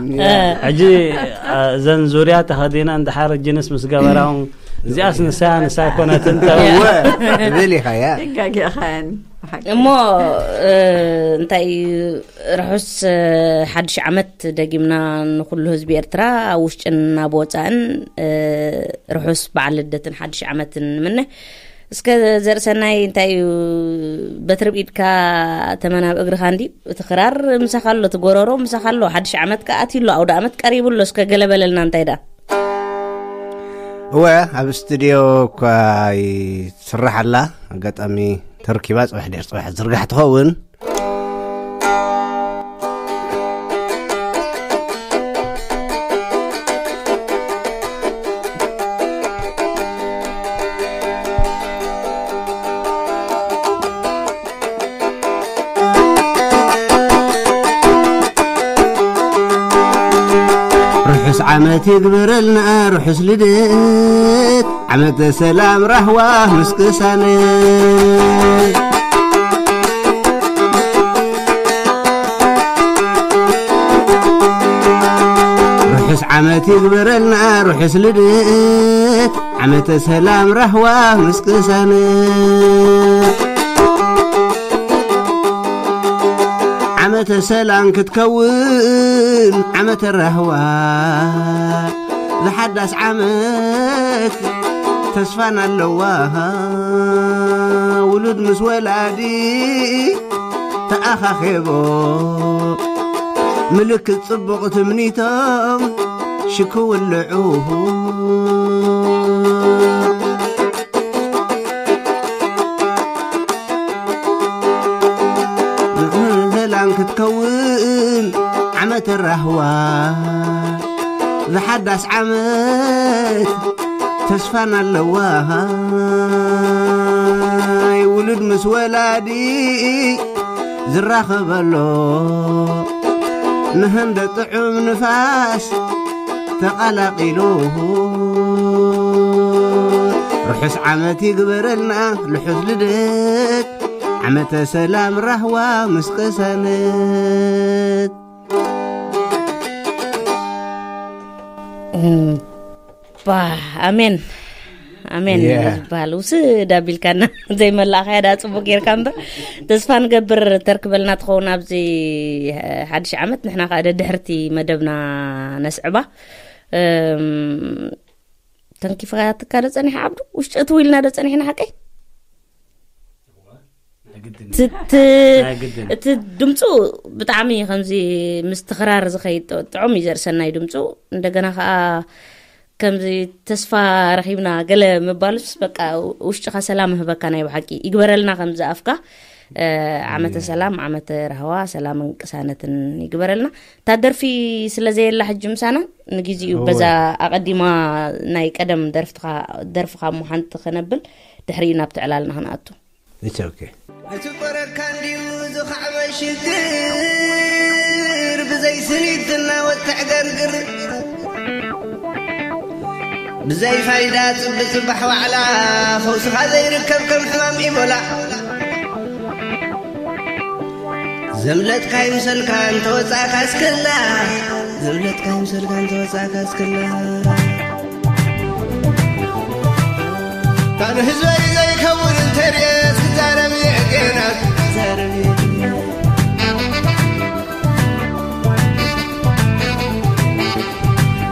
ሕጂ እዘን ዙርያ ተኸዲና እንድሓር ጅንስ ምስ ገበራ እዚኣስ ንሳ ንሳ ኣይኮነትን። እወ፣ ትብል ኢኻ እያ። ይጋግኻ። እሞ እንታይ እዩ፣ ርሑስ ሓድሽ ዓመት ደጊምና ንኩሉ ህዝቢ ኤርትራ፣ ኣብ ውሽጥን ኣብ ወፃእን። ርሑስ በዓል ልደትን ሓድሽ ዓመትን ንምነ። እስከ ዘርእሰናይ እንታይ እዩ፣ በትሪ ብኢድካ ተመን ኣብ እግርኻ እንዲ፣ እቲ ክራር ምሳኻ ኣሎ፣ እቲ ጎረሮ ምሳኻ ኣሎ፣ ሓድሽ ዓመት ከኣ ኣትዩ ኣሎ፣ ኣውደ ዓመት ቀሪቡ ኣሎ። እስከ ገለ በለልና እንታይ ዳ? እወ፣ ኣብ ስቱድዮ እኳ ይስራሕ ኣላ። ኣጋጣሚ ተርኪባ፣ ጽባሕ ድሕሪ ጽባሕ ዝርጋሕ ትኸውን። ርሑስ ዓመት ይግበረልና፣ ርሑስ ልደት፣ ዓመተ ሰላም ራህዋ ምስ ቅሳነት። ርሑስ ዓመት ይግበረልና፣ ርሑስ ልደት፣ ዓመተ ሰላም ራህዋ ምስ ቅሳነት። ዓመተ ሰላም ክትከውን ዓመተ ራህዋ፣ ዝሓዳስ ዓመት ተስፋን ኣለዋ። ውሉድ ምስ ወላዲ ተኣኻኺቦ፣ ምልክት ጽቡቕ ትምኒቶም ሽክ ውልዑ። ሰላም ክትከውን ዓመት ራህዋ፣ ዝሓዳስ ዓመት ተስፋን ኣለዋ። ውሉድ ምስ ወላዲ ዝራኸበሎ፣ ንህንደ ጥዑም ንፋስ ተቐላቒሉ። ርሑስ ዓመት ይግበረልና፣ ልሑስ ልደት፣ ዓመተ ሰላም ራህዋ ምስ ቅሳነት። እም፣ ባ፣ ኣሜን። ኣሜን የ። ዝበሃል ውስድ ኣቢልካና። ዘይመላእኻያ ዳ ጽቡቅ ጌርካ እምበር፣ ተስፋ ንገብር ተርክበልና ትኸውን ኣብዚ ሓድሽ ዓመት። ንሕና ከኣ ደድሕርቲ መደብና ነስዕባ። እም፣ ተንኪፍካ ትካ ዶ ጸኒሐ ዓብዱ? ውሽጢ እትው ኢልና ዶ ጸኒሕና ሓቀይ? ግድን። ት-፣ ት-፣ ናይ ግድን። እቲ ድምፁ ብጣዕሚ ከምዚ ምስ ትኽራር ዝኸይድ ጥ-፣ ጥዑም እዩ ዘርእሰናይ ድምፁ። እንደገና ከዓ ከምዚ ተስፋ ረኺብና ገለ ምባሉስ በቃ ውሽጥኻ ሰላም ይህበካ። ናይ ብሓቂ ይግበረልና ከምዚ ኣፍካ። እ፣ ዓመተ ኣሜን። ሰላም፣ ዓመተ ራህዋ፣ ሰላምን ቅሳነትን ይግበረልና። እታ ደርፊ ስለ ዘየላ ሕጂ ምሳና ንግዜኡ እወ። በዛ ኣቐዲማ ናይ ቀደም ደርፍትኻ-፣ ደርፍኻ እሞ ሓንቲ ከነብል ድሕሪኡ ናብ ትዕላልና ክንኣቱ። It's okay. እቲ ቆረካ እንድዩ ዝኸዕበ ሽግር፣ ብዘይ ስኒት ዝናወጥ ተዕገርግር። ብዘይ ፋይዳ ጽቢ ጽባሕ ዋዕላ፣ ፈውስኻ ዘይርከብ ከም ሕማም ኢቦላ። ዘምለጥካ ይምሰልካ እንተወጻእካ እስክላ፣ ዘምለጥካ ይምሰልካ እንተወጻእካ እስክላ። ታን ህዝበይ ዘይከውን እንተርየ ክዛረብ እየ ገና፣ ክዛረብ እየ ገና።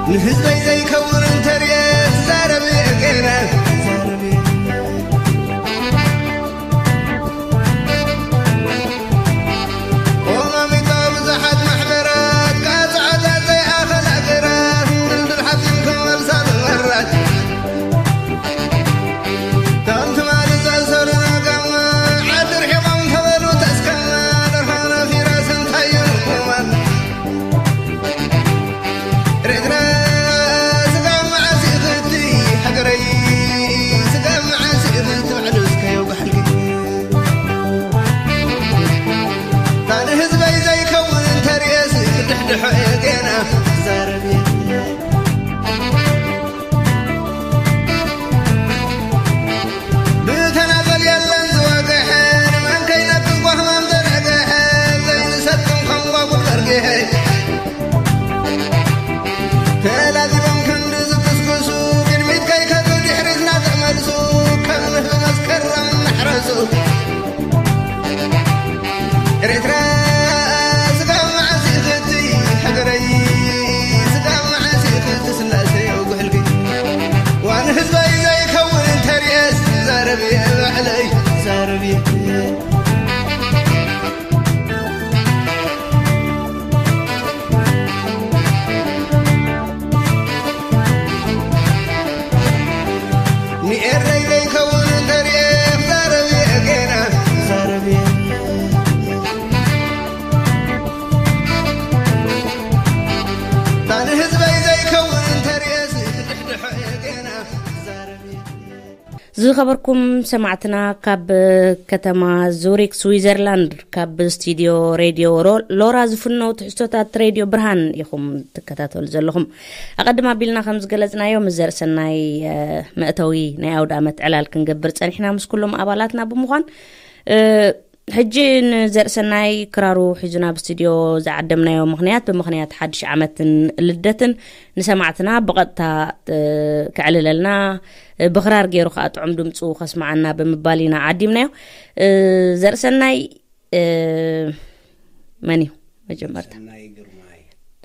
ንህዝበይ ዘይከውን እንተርየ ክዛረብ እየ ገና፣ ክዛረብ እየ ገና። ቆማሚጦ ብዙሓት ማሕበራት፣ ካጽዖታት ዘይኣኸል ኣገራት፣ ድልድል ሓጺን ክመልሳ ዝመራት። ከም ትማሊ ዘእሰሩና ጋማ፣ ዓዲ ርሒቖም ተበሉ ተስከማ፣ ደርፋና ፊራስ እንታይ እዩ ንቁማር? ኤርትራ ስጋ መዓስ ይኽቲ ሃገረይ፣ ስጋ መዓስ ይኽቲ ባዕሉ እስከ የውግሓልኪ። ታን ህዝበይ ዘይከውን እንተርእየስ ክድሕድሖ እየ ገና ክዛረብ እየ። ብተናጸል የለን ዝወግሐ፣ ንመን ከይነቅዝ ጓህማም ዘርግሐ፣ ዘይንሰክም ከም ጓጉል ዘርግሐ። ተላዚቦም ክንዲ ዝቅስቅሱ፣ ቅድሚት ከይከዱ ድሕሪት ኤርትራ ስጋብ መዓስ ኢኽቲ ሃገረይ? ስጋብ መዓስ ኢኽቲ ስላሰይ ኣጉሕልኪ? ዋን ህዝበይ ዘይከውን እንተርየስ ዛረብ እየ ባዕለይ ዛረብ እየ። ንኤረይ ዘይከውን እንተርየ ክዛረብ እየ ገና ክዛረብ እየ። ታን ህዝበይ ዘይከውን እንተርየስ ክድሕድሖ እየ ገና ክዛረብ እየ። ዝኸበርኩም ሰማዕትና፣ ካብ ከተማ ዙሪክ ስዊዘርላንድ፣ ካብ ስቱዲዮ ሬድዮ ሮ- ሎራ ዝፍነው ትሕዝቶታት ሬድዮ ብርሃን ኢኹም ትከታተሉ ዘለኹም። ኣቐድም ኣቢልና ከም ዝገለጽናዮ፣ ምስ ዘርእሰናይ መእተዊ ናይ ኣውደ ኣመት ዕላል ክንገብር ጸኒሕና፣ ምስ ኩሎም ኣባላትና ብምዃን። ሕጂ ንዘርእሰናይ ክራሩ ሒዙ ናብ ስቱዲዮ ዝዓደምናዮ ምኽንያት፣ ብምኽንያት ሓድሽ ዓመትን ልደትን ንሰማዕትና ብቐጥታ ከዕልለልና፣ ብኽራር ገይሩ ከዓ ጥዑም ድምፁ ከስማዓና ብምባል ኢና ዓዲምናዮ። ዘርእሰናይ መን እዩ? መጀመርታ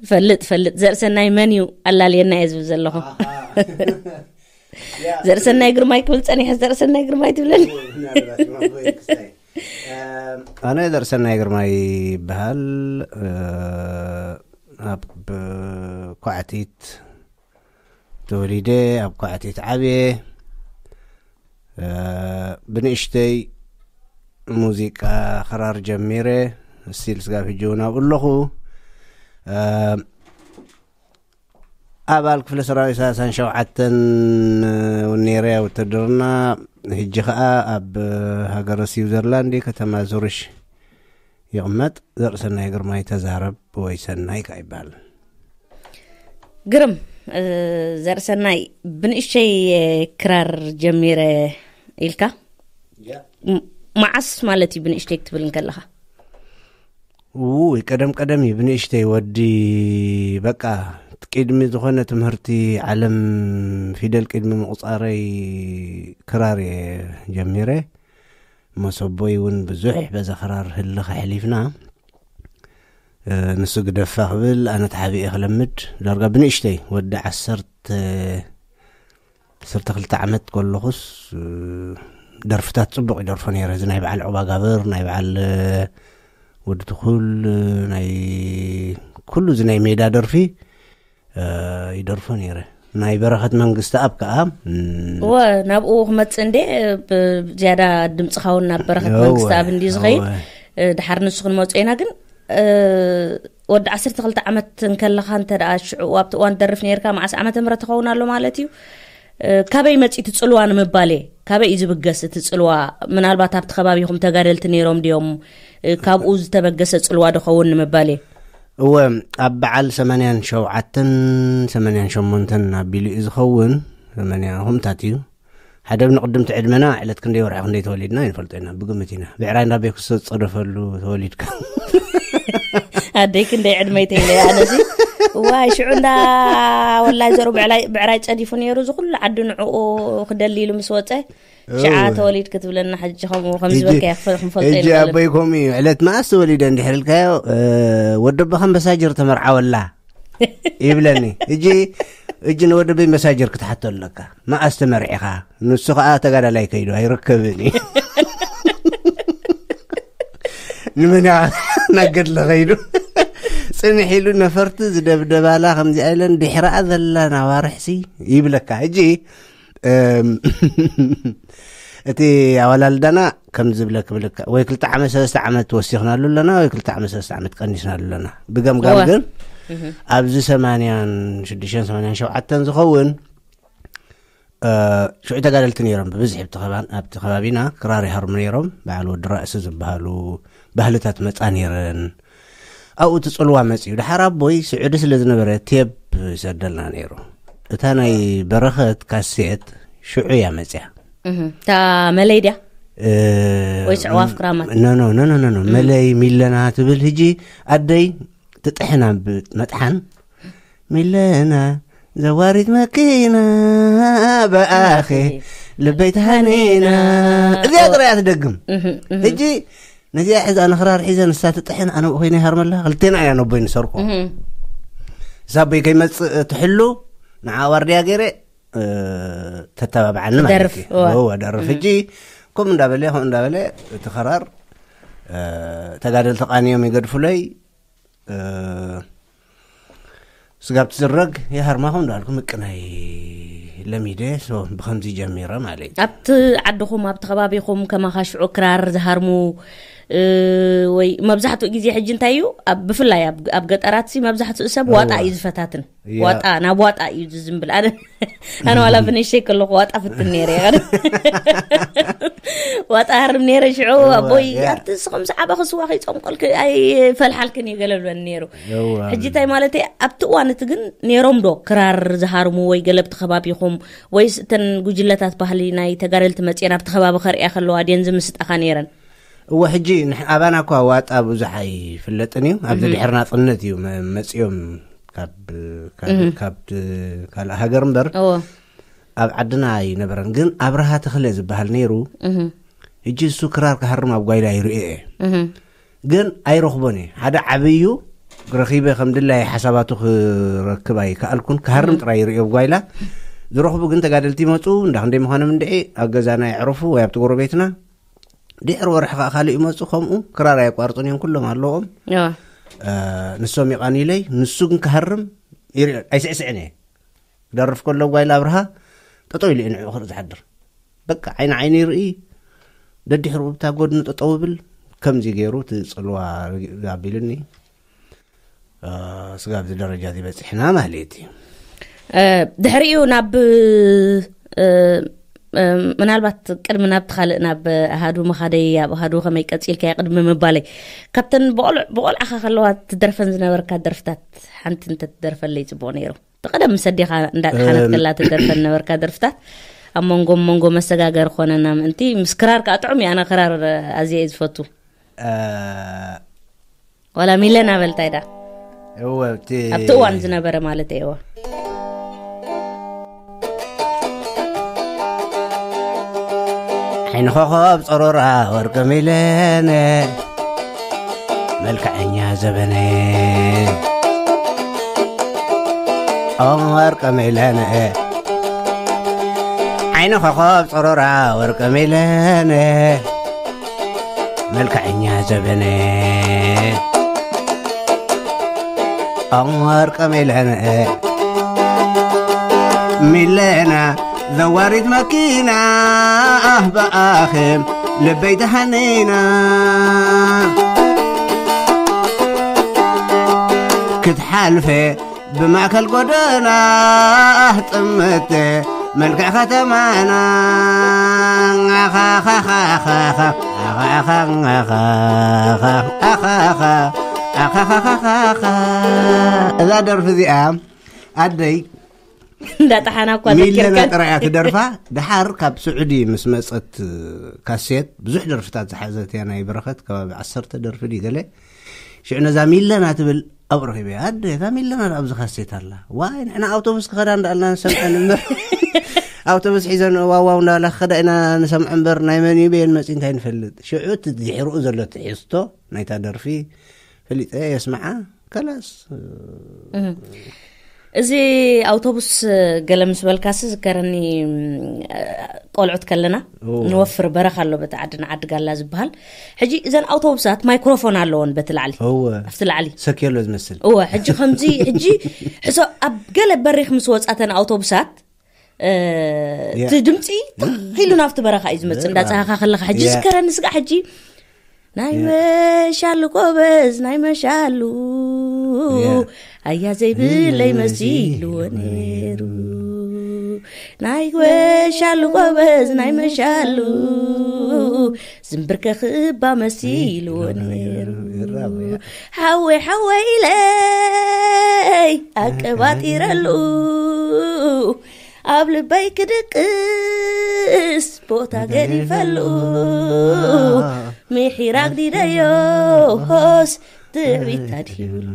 ፈልጥ ፈልጥ፣ ዘርእሰናይ መን እዩ ኣላልየና እየ ዝብል ዘለኹ። ዘርእሰናይ ግርማይ ክብል ጸኒሐ፣ ዘርእሰናይ ግርማይ ትብለኒ። ኣነ ዘርእሰናይ ግርማይ ይበሃል። ኣብ ኳዕቲት ተወሊደ፣ ኣብ ኳዕቲት ዓብየ። ብንእሽተይ ሙዚቃ ክራር ጀሚረ፣ ስቲል ስጋብ ሕጂ እውን ኣብኡ ኣለኹ። ኣባል ክፍለ ሰራዊት ሰላሳን ሸውዓተን እውን ነይረ ኣብ ውትድርና። ሕጂ ኸዓ ኣብ ሃገረ ስዊዘርላንድ ከተማ ዙሪሽ ይቕመጥ። ዘርእሰናይ ግርማይ ተዛረብ ወይ ሰናይ ከኣ ይበሃል። ግርም። ዘርእሰናይ፣ ብንእሽተይ ክራር ጀሚረ ኢልካ፣ መዓስ ማለት እዩ ብንእሽተይ ክትብል እንከለኻ? ውይ፣ ቀደም ቀደም እዩ ብንእሽተይ ወዲ፣ በቃ ቅድሚ ዝኾነ ትምህርቲ ዓለም ፊደል ቅድሚ ምቑፃረይ ክራር እየ ጀሚረ። መሰቦይ እውን ብዙሕ በዛ ክራር ህልኽ ኣሕሊፍና። ንሱ ግደፋ ክብል ኣነ ተሓቢኤ ክለምድ ዳርጋ ብንእሽተይ ወዲ ዓሰርተ ዓሰርተ ክልተ ዓመት ከለኹስ ደርፍታት ጽቡቕ ይደርፎ ነይረ። እዚ ናይ በዓል ዑባጋብር፣ ናይ በዓል ወዲ ትኹል፣ ናይ ኩሉ እዚ ናይ ሜዳ ደርፊ ይደርፎ ነይረ። ናይ በረኸት መንግስቲ ኣብ ከኣ እወ፣ ናብኡ ክመጽእ እንዴ፣ ዝያዳ ድምፅኻ እውን ናብ በረኸት መንግስቲ ኣብ እንዲ ዝኸይድ። ድሓር ንሱ ክንመፁ ኢና። ግን ወዲ ዓሰርተ ክልተ ዓመት እንከለኻ እንተ ደኣ ሽዑ ኣብቲ እዋን ትደርፍ ነይርካ፣ መዓስ ዓመተ ምህረት ትኸውን ኣሎ ማለት እዩ? ካበይ መፂ እቲ ፅልዋ ንምባል እየ። ካበይ እዩ ዝብገስ እቲ ፅልዋ? ምናልባት ኣብቲ ከባቢኹም ተጋደልቲ ነይሮም ድዮም? ካብኡ ዝተበገሰ ፅልዋ ዶ ኸውን ንምባል እየ። እወ፣ ኣብ በዓል ሰማንያን ሸውዓተን ሰማንያን ሸሞንተን ኣቢሉ እዩ ዝኸውን። ሰማንያ ኹምታት እዩ። ሓደ ብንቕድምቲ ዕድመና ዕለት ክንደይ ወርሒ ክንደይ ተወሊድና ይንፈልጦ ኢና፣ ብግምት ኢና። ብዕራይ እንዳበይ ክሰ ዝጸደፈሉ ተወሊድካ። ኣደይ ክንደይ ዕድመይ ተይለ ኣነሲ። ዋይ ሽዑ እንዳ ወላይ ዘሩ ብዕራይ ብዕራይ ጸዲፉ ነይሩ፣ ዝኹሉ ዓዲ ንዕኡ ክደሊ ኢሉ ምስ ወጸ ሽዓ ተወሊድ ክትብለና። ሕጂ ከምኡ ከም ዝበልካዮ ክንፈልጦ ሕጂ ኣቦይ ከምኡ እዩ። ዕለት መኣስ ተወሊደ እንድሕር ኢልካዮ፣ ወደቦ ከም በሳጅር ተመርዓወላ ይብለኒ። እጂ እጂ ንወደበይ መሳጀር ክትሓቶ ኣለካ። መኣስ ተመርዒኻ? ንሱ ኸኣ ተጋዳላይ ከይዱ ኣይርከብን እዩ። ንመን ናገድለ ከይዱ ጽንሕ ኢሉ ነፈርቲ ዝደብደባላ ከምዚኣ ኢለን ድሕረኣ ዘላ ናዋርሕሲ ይብለካ። ሕጂ እቲ ኣወላልዳና ከም ዝብለ ክብልካ ወይ ክልተ ዓመት ሰለስተ ዓመት ወሲኽናሉ ኣለና ወይ ክልተ ዓመት ሰለስተ ዓመት ቀኒስናሉ ኣለና። ብገምጋም ግን ኣብዚ ሰማንያን ሽዱሽተን ሰማንያን ሸውዓተን ዝኸውን ሽዑ ተጋደልቲ ነይሮም ብብዝሒ ኣብቲ ከባቢና ክራር ይሃርሙ ነይሮም። በዓል ወዲ ራእሲ ዝበሃሉ ባህልታት መፃ ነይረን። ኣብኡ እቲ ፅልዋ መፅኡ። ድሓር ኣቦይ ስዑዲ ስለ ዝነበረ ቴፕ ይሰደልና ነይሩ። እታ ናይ በረኸት ካሴት ሽዑ እያ መፅያ። እታ መለይ ድያ? ወይስ ኣዕዋፍ ክራማት? ኖ ኖ ኖ ኖ ኖ፣ መለይ ሚለና ትብል። ሕጂ ኣደይ ትጥሕና ብመጥሓን፣ ሚለና ዘዋሪት መኪና ብኣኺ ልበይ ተሃኒና። እዚኣ ጥራይ እያ ትደግም። ሕጂ ነዚኣ ሕዛ ንኽራር ሒዘ ንሳ ትጥሕን ኣነ ብኡ ኮይነ ይሃርመላ። ክልቴና ኢና ነቦይ ንሰርቆ። እዛ ኣቦይ ከይመጽእ ትሕሉ ንዓ ዋርድያ ገይረ ተተባብዓኒ ማለት ደርፍ እዩ። ደርፍ ሕጂ ከምኡ እንዳበለ ከምኡ እንዳበለ እቲ ኸራር ተጋደልቲ ቃንዮም ይገድፉለይ። ስጋብ ትዝረግ የሃርማ ከም እንዳልኩ ምቅናይ ለሚደ። ብከምዚ ጀሚረ ማለት እዩ። ኣብቲ ዓድኹም ኣብቲ ከባቢኹም ከማኻ ሽዑ ክራር ዝሃርሙ ወይ መብዛሕትኡ ግዜ ሕጂ እንታይ እዩ፣ ብፍላይ ኣብ ገጠራት ሲ መብዛሕትኡ ሰብ ዋጣ እዩ ዝፈታትን። ዋጣ ናብ ዋጣ እዩ ዝዝምብል። ኣነ ኣነ ዋላ ብንእሽተይ ከለኹ ዋጣ ፍትን ነይረ። ዋጣ ሃርም ነይረ። ሽዑ ኣቦይ ኣብቲ ንስኹም ዝዓበኺ ስዋ ከይፀምቆልክ ኣይፈልሓልክን እዩ ገለ ብለኒ ነይሩ። ሕጂ እንታይ ማለት እየ፣ ኣብቲ እዋን እቲ ግን ነይሮም ዶ ክራር ዝሃርሙ ወይ ገለ ኣብቲ ከባቢኹም፣ ወይስ እተን ጉጅለታት ባህሊ ናይ ተጋደልቲ መፅየን ኣብቲ ከባቢ ከርእያ ከለዋ ድየን ዝምስጣኻ ነይረን? እወ፣ ሕጂ ኣባና እኳ ዋጣ ብዙሕ ኣይፍለጥን እዩ። ኣብዚ ድሕሪ ናፅነት እዩ መፅዮም ካብ ካልእ ሃገር እምበር ኣብ ዓድና ኣይነበረን። ግን ኣብርሃ ተኽለ ዝበሃል ነይሩ። ሕጂ እሱ ክራር ክሃርም ኣብ ጓይላ ይርእዮ እየ፣ ግን ኣይረኽቦን እየ። ሓደ ዓብዩ ረኺበ ከም ድላይ ሓሳባቱ ክረክብ ኣይከኣልኩን። ክሃርም ጥራይ ይርእዮ ኣብ ጓይላ። ዝረኽቡ ግን ተጋደልቲ ይመፁ፣ እንዳ ክንደይ ምዃኖም እንድዒ ኣብ ገዛና የዕርፉ ወይ ኣብቲ ጎረቤትና። ድሕሪ ወርሒ ከዓ ካልእ ይመፁ። ከምኡ ክራር ኣየቋርፁን እዮም፣ ኩሎም ኣለዎም። ንሶም ይቓንዩለይ፣ ንሱ ግን ክሃርም ኣይስዕስዕን እየ። ክደርፍ ከሎ ጓይላ ኣብርሃ ጠጠው ኢሉ እዩ ንዕኡ ክርኢ ዝሓድር። በቃ ዓይኒ ዓይኒ ይርኢ፣ ደድሕሩ ብታ ጎድኑ ጠጠው ይብል። ከምዚ ገይሩ እቲ ፅልዋ ኣቢሉኒ። ስጋብ እዚ ደረጃ እዚ በፂሕና ማለት እዩ። ድሕሪኡ ናብ ምናልባት ቅድሚ ናብቲ ካልእ ናብ ኣሃዱ መኻደይ ኣብ ኣሃዱ ከመይ ቀፂልካዮ ቅድሚ ምባለይ፣ ካብተን ብቆልዓኻ ከለዋ ትደርፈን ዝነበርካ ደርፍታት ሓንቲ እንተትደርፈለይ ፅቡቕ ነይሩ። ብቐደም ምስ ኣዴኻ እንዳጠሓነት ከላ ትደርፈን ነበርካ ደርፍታት ኣብ መንጎ መንጎ መሰጋገሪ ኮነና ምእንቲ ምስ ክራር ከዓ ጥዑም እየ። ኣነ ክራር ኣዝየ እየ ዝፈቱ። ዋላ ሚለና በልታይ ዳ እወ ኣብቲ እዋን ዝነበረ ማለት እየዋ። ዓይኒ ኮኸብ ጸሮራ ወርቂ ሚለነ መልክዐኛ ዘበነ። ኦ ወርቂ ሚለነ ዓይኒ ኮኸብ ጸሮራ ወርቂ ሚለነ መልክዐኛ ዘበነ። ኦ ወርቂ ሚለነ ሚለና ዘዋሪት መኪና ኣህ ብኣኽም ልበይ ተሃኒና ክትሓልፈ ብማእከል ጎደና ኣህ ጥምት መልክዕ ከተማና። እዛ ደርፊ እዚኣ ኣደይ እንዳጠሓና እኳ ሚለና ዘኪርከን ጥራይ እያ ትደርፋ። ድሓር ካብ ስዑዲ ምስ መፀት ካሴት ብዙሕ ደርፍታት ዝሓዘት እያ። ናይ በረኸት ከባቢ ዓሰርተ ደርፊ ድዩ ገለ። ሽዑ ነዛ ሚለና ትብል ኣብኡ ረኺበያ። ኣደ እዛ ሚለና ዶ ኣብዚ ካሴት ኣላ? ዋይ ንሕና ኣውቶቡስ ክኸዳ እንዳኣልና ንሰምዐን እምበር ኣውቶቡስ ሒዘን ዋዋው እንዳበላ ክኸዳ ኢና ንሰምዐ እምበር ናይ መን እዩ በየን መፂ እንታይ ንፈልጥ። ሽዑ እቲ ድሕርኡ ዘሎ ትሕዝቶ ናይታ ደርፊ ፈሊጠ የስምዓ። ከላስ እዚ ኣውቶቡስ ገለ ምስ በልካሲ ዝከረኒ፣ ቆልዑት ከለና ንወፍር በረኻ ኣሎ በቲ ዓድና ዓዲ ጋላ ዝበሃል። ሕጂ እዘን ኣውቶቡሳት ማይክሮፎን ኣለዎን በቲ ላዕሊ እወ ኣብቲ ላዕሊ ሰኪሎ ዝመስል እወ ሕጂ ከምዚ ሕጂ ሕሶ ኣብ ገለ በሪኽ ምስ ወጻተን ኣውቶቡሳት እቲ ድምፂ ትኽ ኢሉ ናብቲ በረኻ እዩ ዝመፅእ። እንዳፀሃኻ ከለኻ ሕጂ ዝከረኒ ስጋ ሕጂ ናይ መሻሉ ጎበዝ ናይ መሻሉ ኣያ ዘይብለይ መሲልዎ ነይሩ። ናይ መሻሉ ጎበዝ ናይ መሻሉ ዝምብርከ ክባ መሲልዎ ነይሩ። ሓወይ ሓወይ ኢለይ ኣቀባጢረሉ ኣብ ልበይ ክድቅስ ቦታ ገዲፈሉ ምሒራግ ዲደዮስ ትዕቢት ኣድሂብሉ።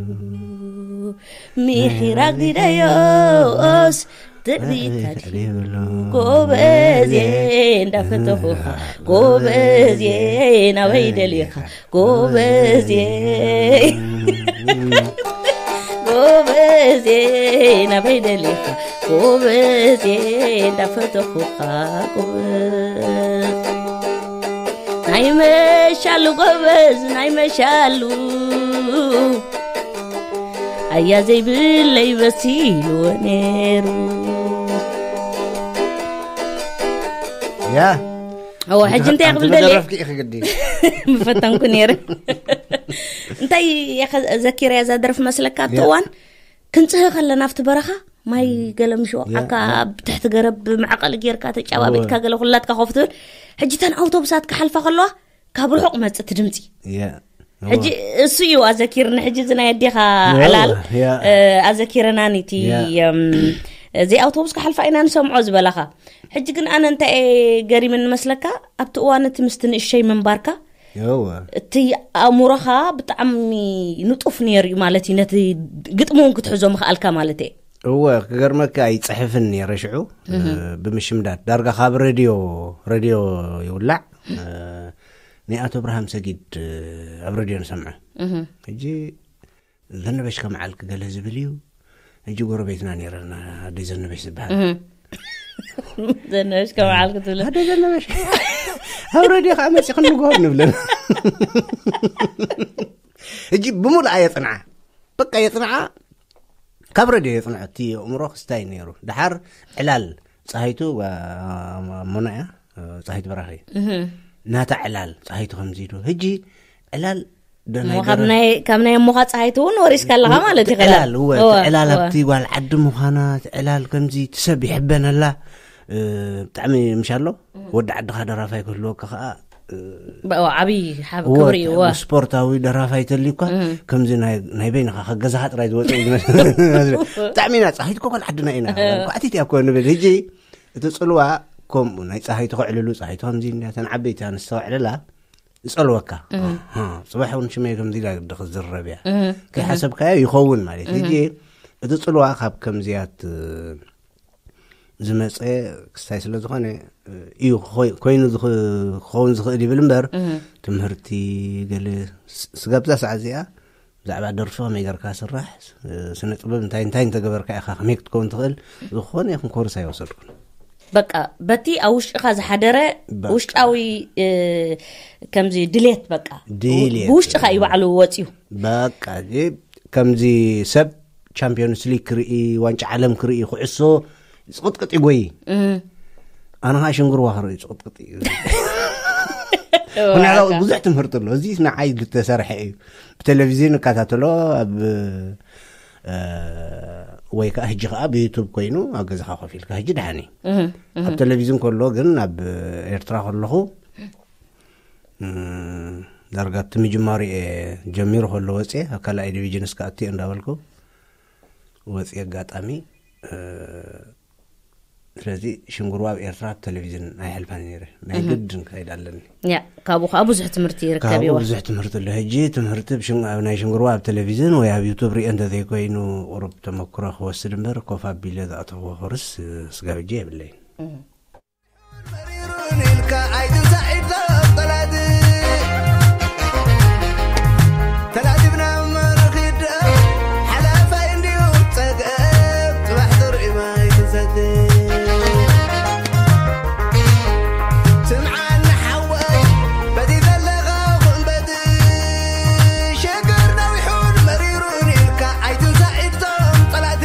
ምሒራግ ዲደዮስ ትዕቢት ኣድልዩ። ጎበዝ እየ እንዳፈተኹኻ፣ ጎበዝ እየ ናበይ ደሊኻ፣ ጎበዝ እየ። ጎበዝ እየ ናበይ ደሊኻ፣ ጎበዝ እየ እንዳፈተኹኻ፣ ጎበዝ። ናይ መሻሉ ጎበዝ፣ ናይ መሻሉ። ኣያ ዘይብለይ በሲልዎ ነይሩ። ያ እዎ፣ ሕጂ እንታይ ክብል ደልየ? ደረፍኪ ኢኺ ግዲ። ምፈተንኩ ነይረ። እንታይ ኢኻ ዘኪረያ እዛ ደርፊ መስለካ? ኣብቲ ያ። እዋን ክንጽህ ከለና ኣብቲ በረኻ ማይ ገለ ምሽ ወዓካ፣ ያ። ኣብ ትሕቲ ገረብ መዕቐሊ ጌርካ ተጫባቢጥካ፣ እዎ። ገለ ኩላትካ ኮፍ ትብል። ሕጂ እተን ኣውቶቡሳት ክሓልፋ ከለዋ ካብ ርሑቕ መጽእ እቲ ድምጺ። ያ ሕጂ እሱ እዩ ኣዘኪርኒ። ሕጂ እዚ ናይ ኣዴኻ እዎ፣ ዕላል ያ። እ፣ ኣዘኪረናኒ እቲ ያ። እም፣ እዚ ኣውቶቡስ ክሓልፋ ኢና ንሰምዖ ዝበላኻ። ሕጂ ግን ኣነ እንታይ እየ ገሪምኒ መስለካ? ኣብቲ እዋን እቲ ምስቲ ንእሸይ ምንባርካ እወ እቲ ኣእምሮኻ ብጣዕሚ ንጡፍ ነይሩ እዩ ማለት እዩ። ነቲ ግጥሚ እውን ክትሕዞ ምኽኣልካ ማለት እየ። እወ ክገርመካ ኣይፅሕፍን ነይረ ሽዑ። ብምሽምዳድ ዳርጋ ካብ ረድዮ ረድዮ ይውላዕ። ናይ ኣቶ ብርሃም ሰጊድ ኣብ ረድዮ ንሰምዐ። ሕጂ ዘነበሽ ከመዓልክ ገለ ዝብል እዩ። ሕጂ ጎረቤትና ነይረና ኣደይ ዘነበሽ ዝበሃል። ዘነበሽ ከመዓልክ ትብል። ኣደይ ዘነበሽ ኣብ ረድዮ ከዓ መፂ ክንጎብ ንብለን። ሕጂ ብምሉእ የፅንዓ፣ በቃ የፅንዓ። ካብ ረድዮ የፅንዖ እቲ ኣእምሮ ክስታይ ነይሩ። ድሓር ዕላል ፀሃይቱ ሞና እያ፣ ፀሃይቱ በራኺ ናታ ዕላል ፀሃይቱ ከምዚ ዶ። ሕጂ ዕላል ዶ ናይ እሞ ካብ ገረ- ናይ ካብ ናይ እሞኻ ፀሃይቱ እውን ወሪስካ ኣለኻ ማለት እዩ። ዕላል እወ እወ፣ እቲ ዕላል እወ። ኣብቲ ጓል ዓዲ ምዃና እቲ ዕላል ከምዚ እቲ ሰብ ይሕበነላ። እ፣ ብጣዕሚ ምሻሎ ወዲ ዓድኻ ደራፋይ ክህልወካ ከዓ እ፣ በ- ዓብዪ ሓብ እወ፣ ክብሪ እዩ። እወ። ስፖርታዊ ደራፋይ ተልዩካ እም። ከምዚ ናይ ናይ በይንኻ ካብ ገዛኻ ጥራይ ዝወፅእ ዝመስል። ብጣዕሚ ኢና ፃሒት እኮ ጓል ዓድና ኢና። ኳዕቲት እያ እኮ ንብል። ሕጂ እቲ ፅልዋ ከምኡ ናይ ፀሃይቱ ከዕልሉ፣ ፀሃይቱ ከምዚ እንዲያ ተን ዓበይቲ ኣንስተው ዕልላ ይፀልወካ። ሃ፣ ፅባሕ እውን ሽመይ ከምዚ ኢላ ግዲ ክዝረብ እያ። ከይሓሰብካዮ ይኸውን ማለት እዩ። ሕጂ እቲ ፅልዋ ካብ ከምዚያት ዝመፀ ክስታይ ስለ ዝኾነ እዩ ክኾይ- ኮይኑ ዝኽ- ክኸውን ዝኽእል ይብል እምበር፣ ትምህርቲ ገለ ስ- ስጋብ እዛ ሰዓት እዚኣ ብዛዕባ ደርፊ ከመይ ገርካ ስራሕ፣ ስነ ጥበብ እንታይ እንታይ እንተገበርካ ኢኻ ከመይ ክትከውን ትኽእል፣ ዝኾነ ይኹን ኮርስ ኣይወሰድኩን። በቃ በቲ ኣብ ውሽጥኻ ዝሓደረ በቃ። ውሽጣዊ እ፣ ከምዚ ድሌት በቃ ድሌት። ብውሽጥኻ እዩ ባዕሉ ወፅዩ። በቃ እዚ ከምዚ ሰብ ቻምፒዮንስ ሊግ ክርኢ፣ ዋንጫ ዓለም ክርኢ፣ ኩዕሶ ዝቕጥቅጥ ይጎይ። ኣነ ከዓ ሽንግርዋ ክርኢ ዝቕጥቅጥ እዩ። ምክንያቱ ብዙሕ ትምህርቲ ኣሎ። እዚ ንዓይ ዝተሰርሐ እዩ። ብቴሌቪዝን እከታተሎ ኣብ እ፣ ወይ ከዓ ሕጂ ከዓ ብዩቱብ ኮይኑ ኣብ ገዛኻ ኮፍ ኢልካ ሕጂ ደሓን እዩ። ኣብ ቴሌቪዝን ከሎ ግን ኣብ ኤርትራ ከለኹ እ፣ ዳርጋ እቲ ምጅማሩ እየ ጀሚሩ ከሎ ወፅየ ኣብ ካልኣይ ዲቪዥን እስከ ኣትየ እንዳበልኩ ወፅየ ኣጋጣሚ እ፣ ስለዚ ሽንግርዋ ኣብ ኤርትራ ኣብ ቴሌቪዝን ኣይሕልፋን ነይረ። ናይ ግድን ክኸይድ ኣለኒ። ያ ካብኡ ከዓ ብዙሕ ትምህርቲ ይርከብ ካብኡ ይዋ ብዙሕ ትምህርቲ ኣሎ። ሕጂ ትምህርቲ ብሽን- ኣብ ናይ ሽንግርዋ ኣብ ቴሌቪዝን ወይ ኣብ ዩቱብ ሪኦ እንተዘይኮይኑ ቁሩብ ተመክሮ ክወስድ እምበር ኮፍ ኣቢለ ዝኣተኽዎ ኮርስ ስጋብ ሕጂ የብለይን። መሪሩን ኢልካ ኣይትንሳእ ኢድካ ጠላት። ተላቲፍና መርኺድ ሓላፋይ እንድዩ ጸገም፣ ጽባሕ ትርኢ ማይ ትሰቲ። ስምዓኒ ሓወይ፣ በቲ ዘለኻ ኹን በቲ። ሽግር ነዊሑን መሪሩን ኢልካ ኣይትንሳእ ኢድካ ጠላት።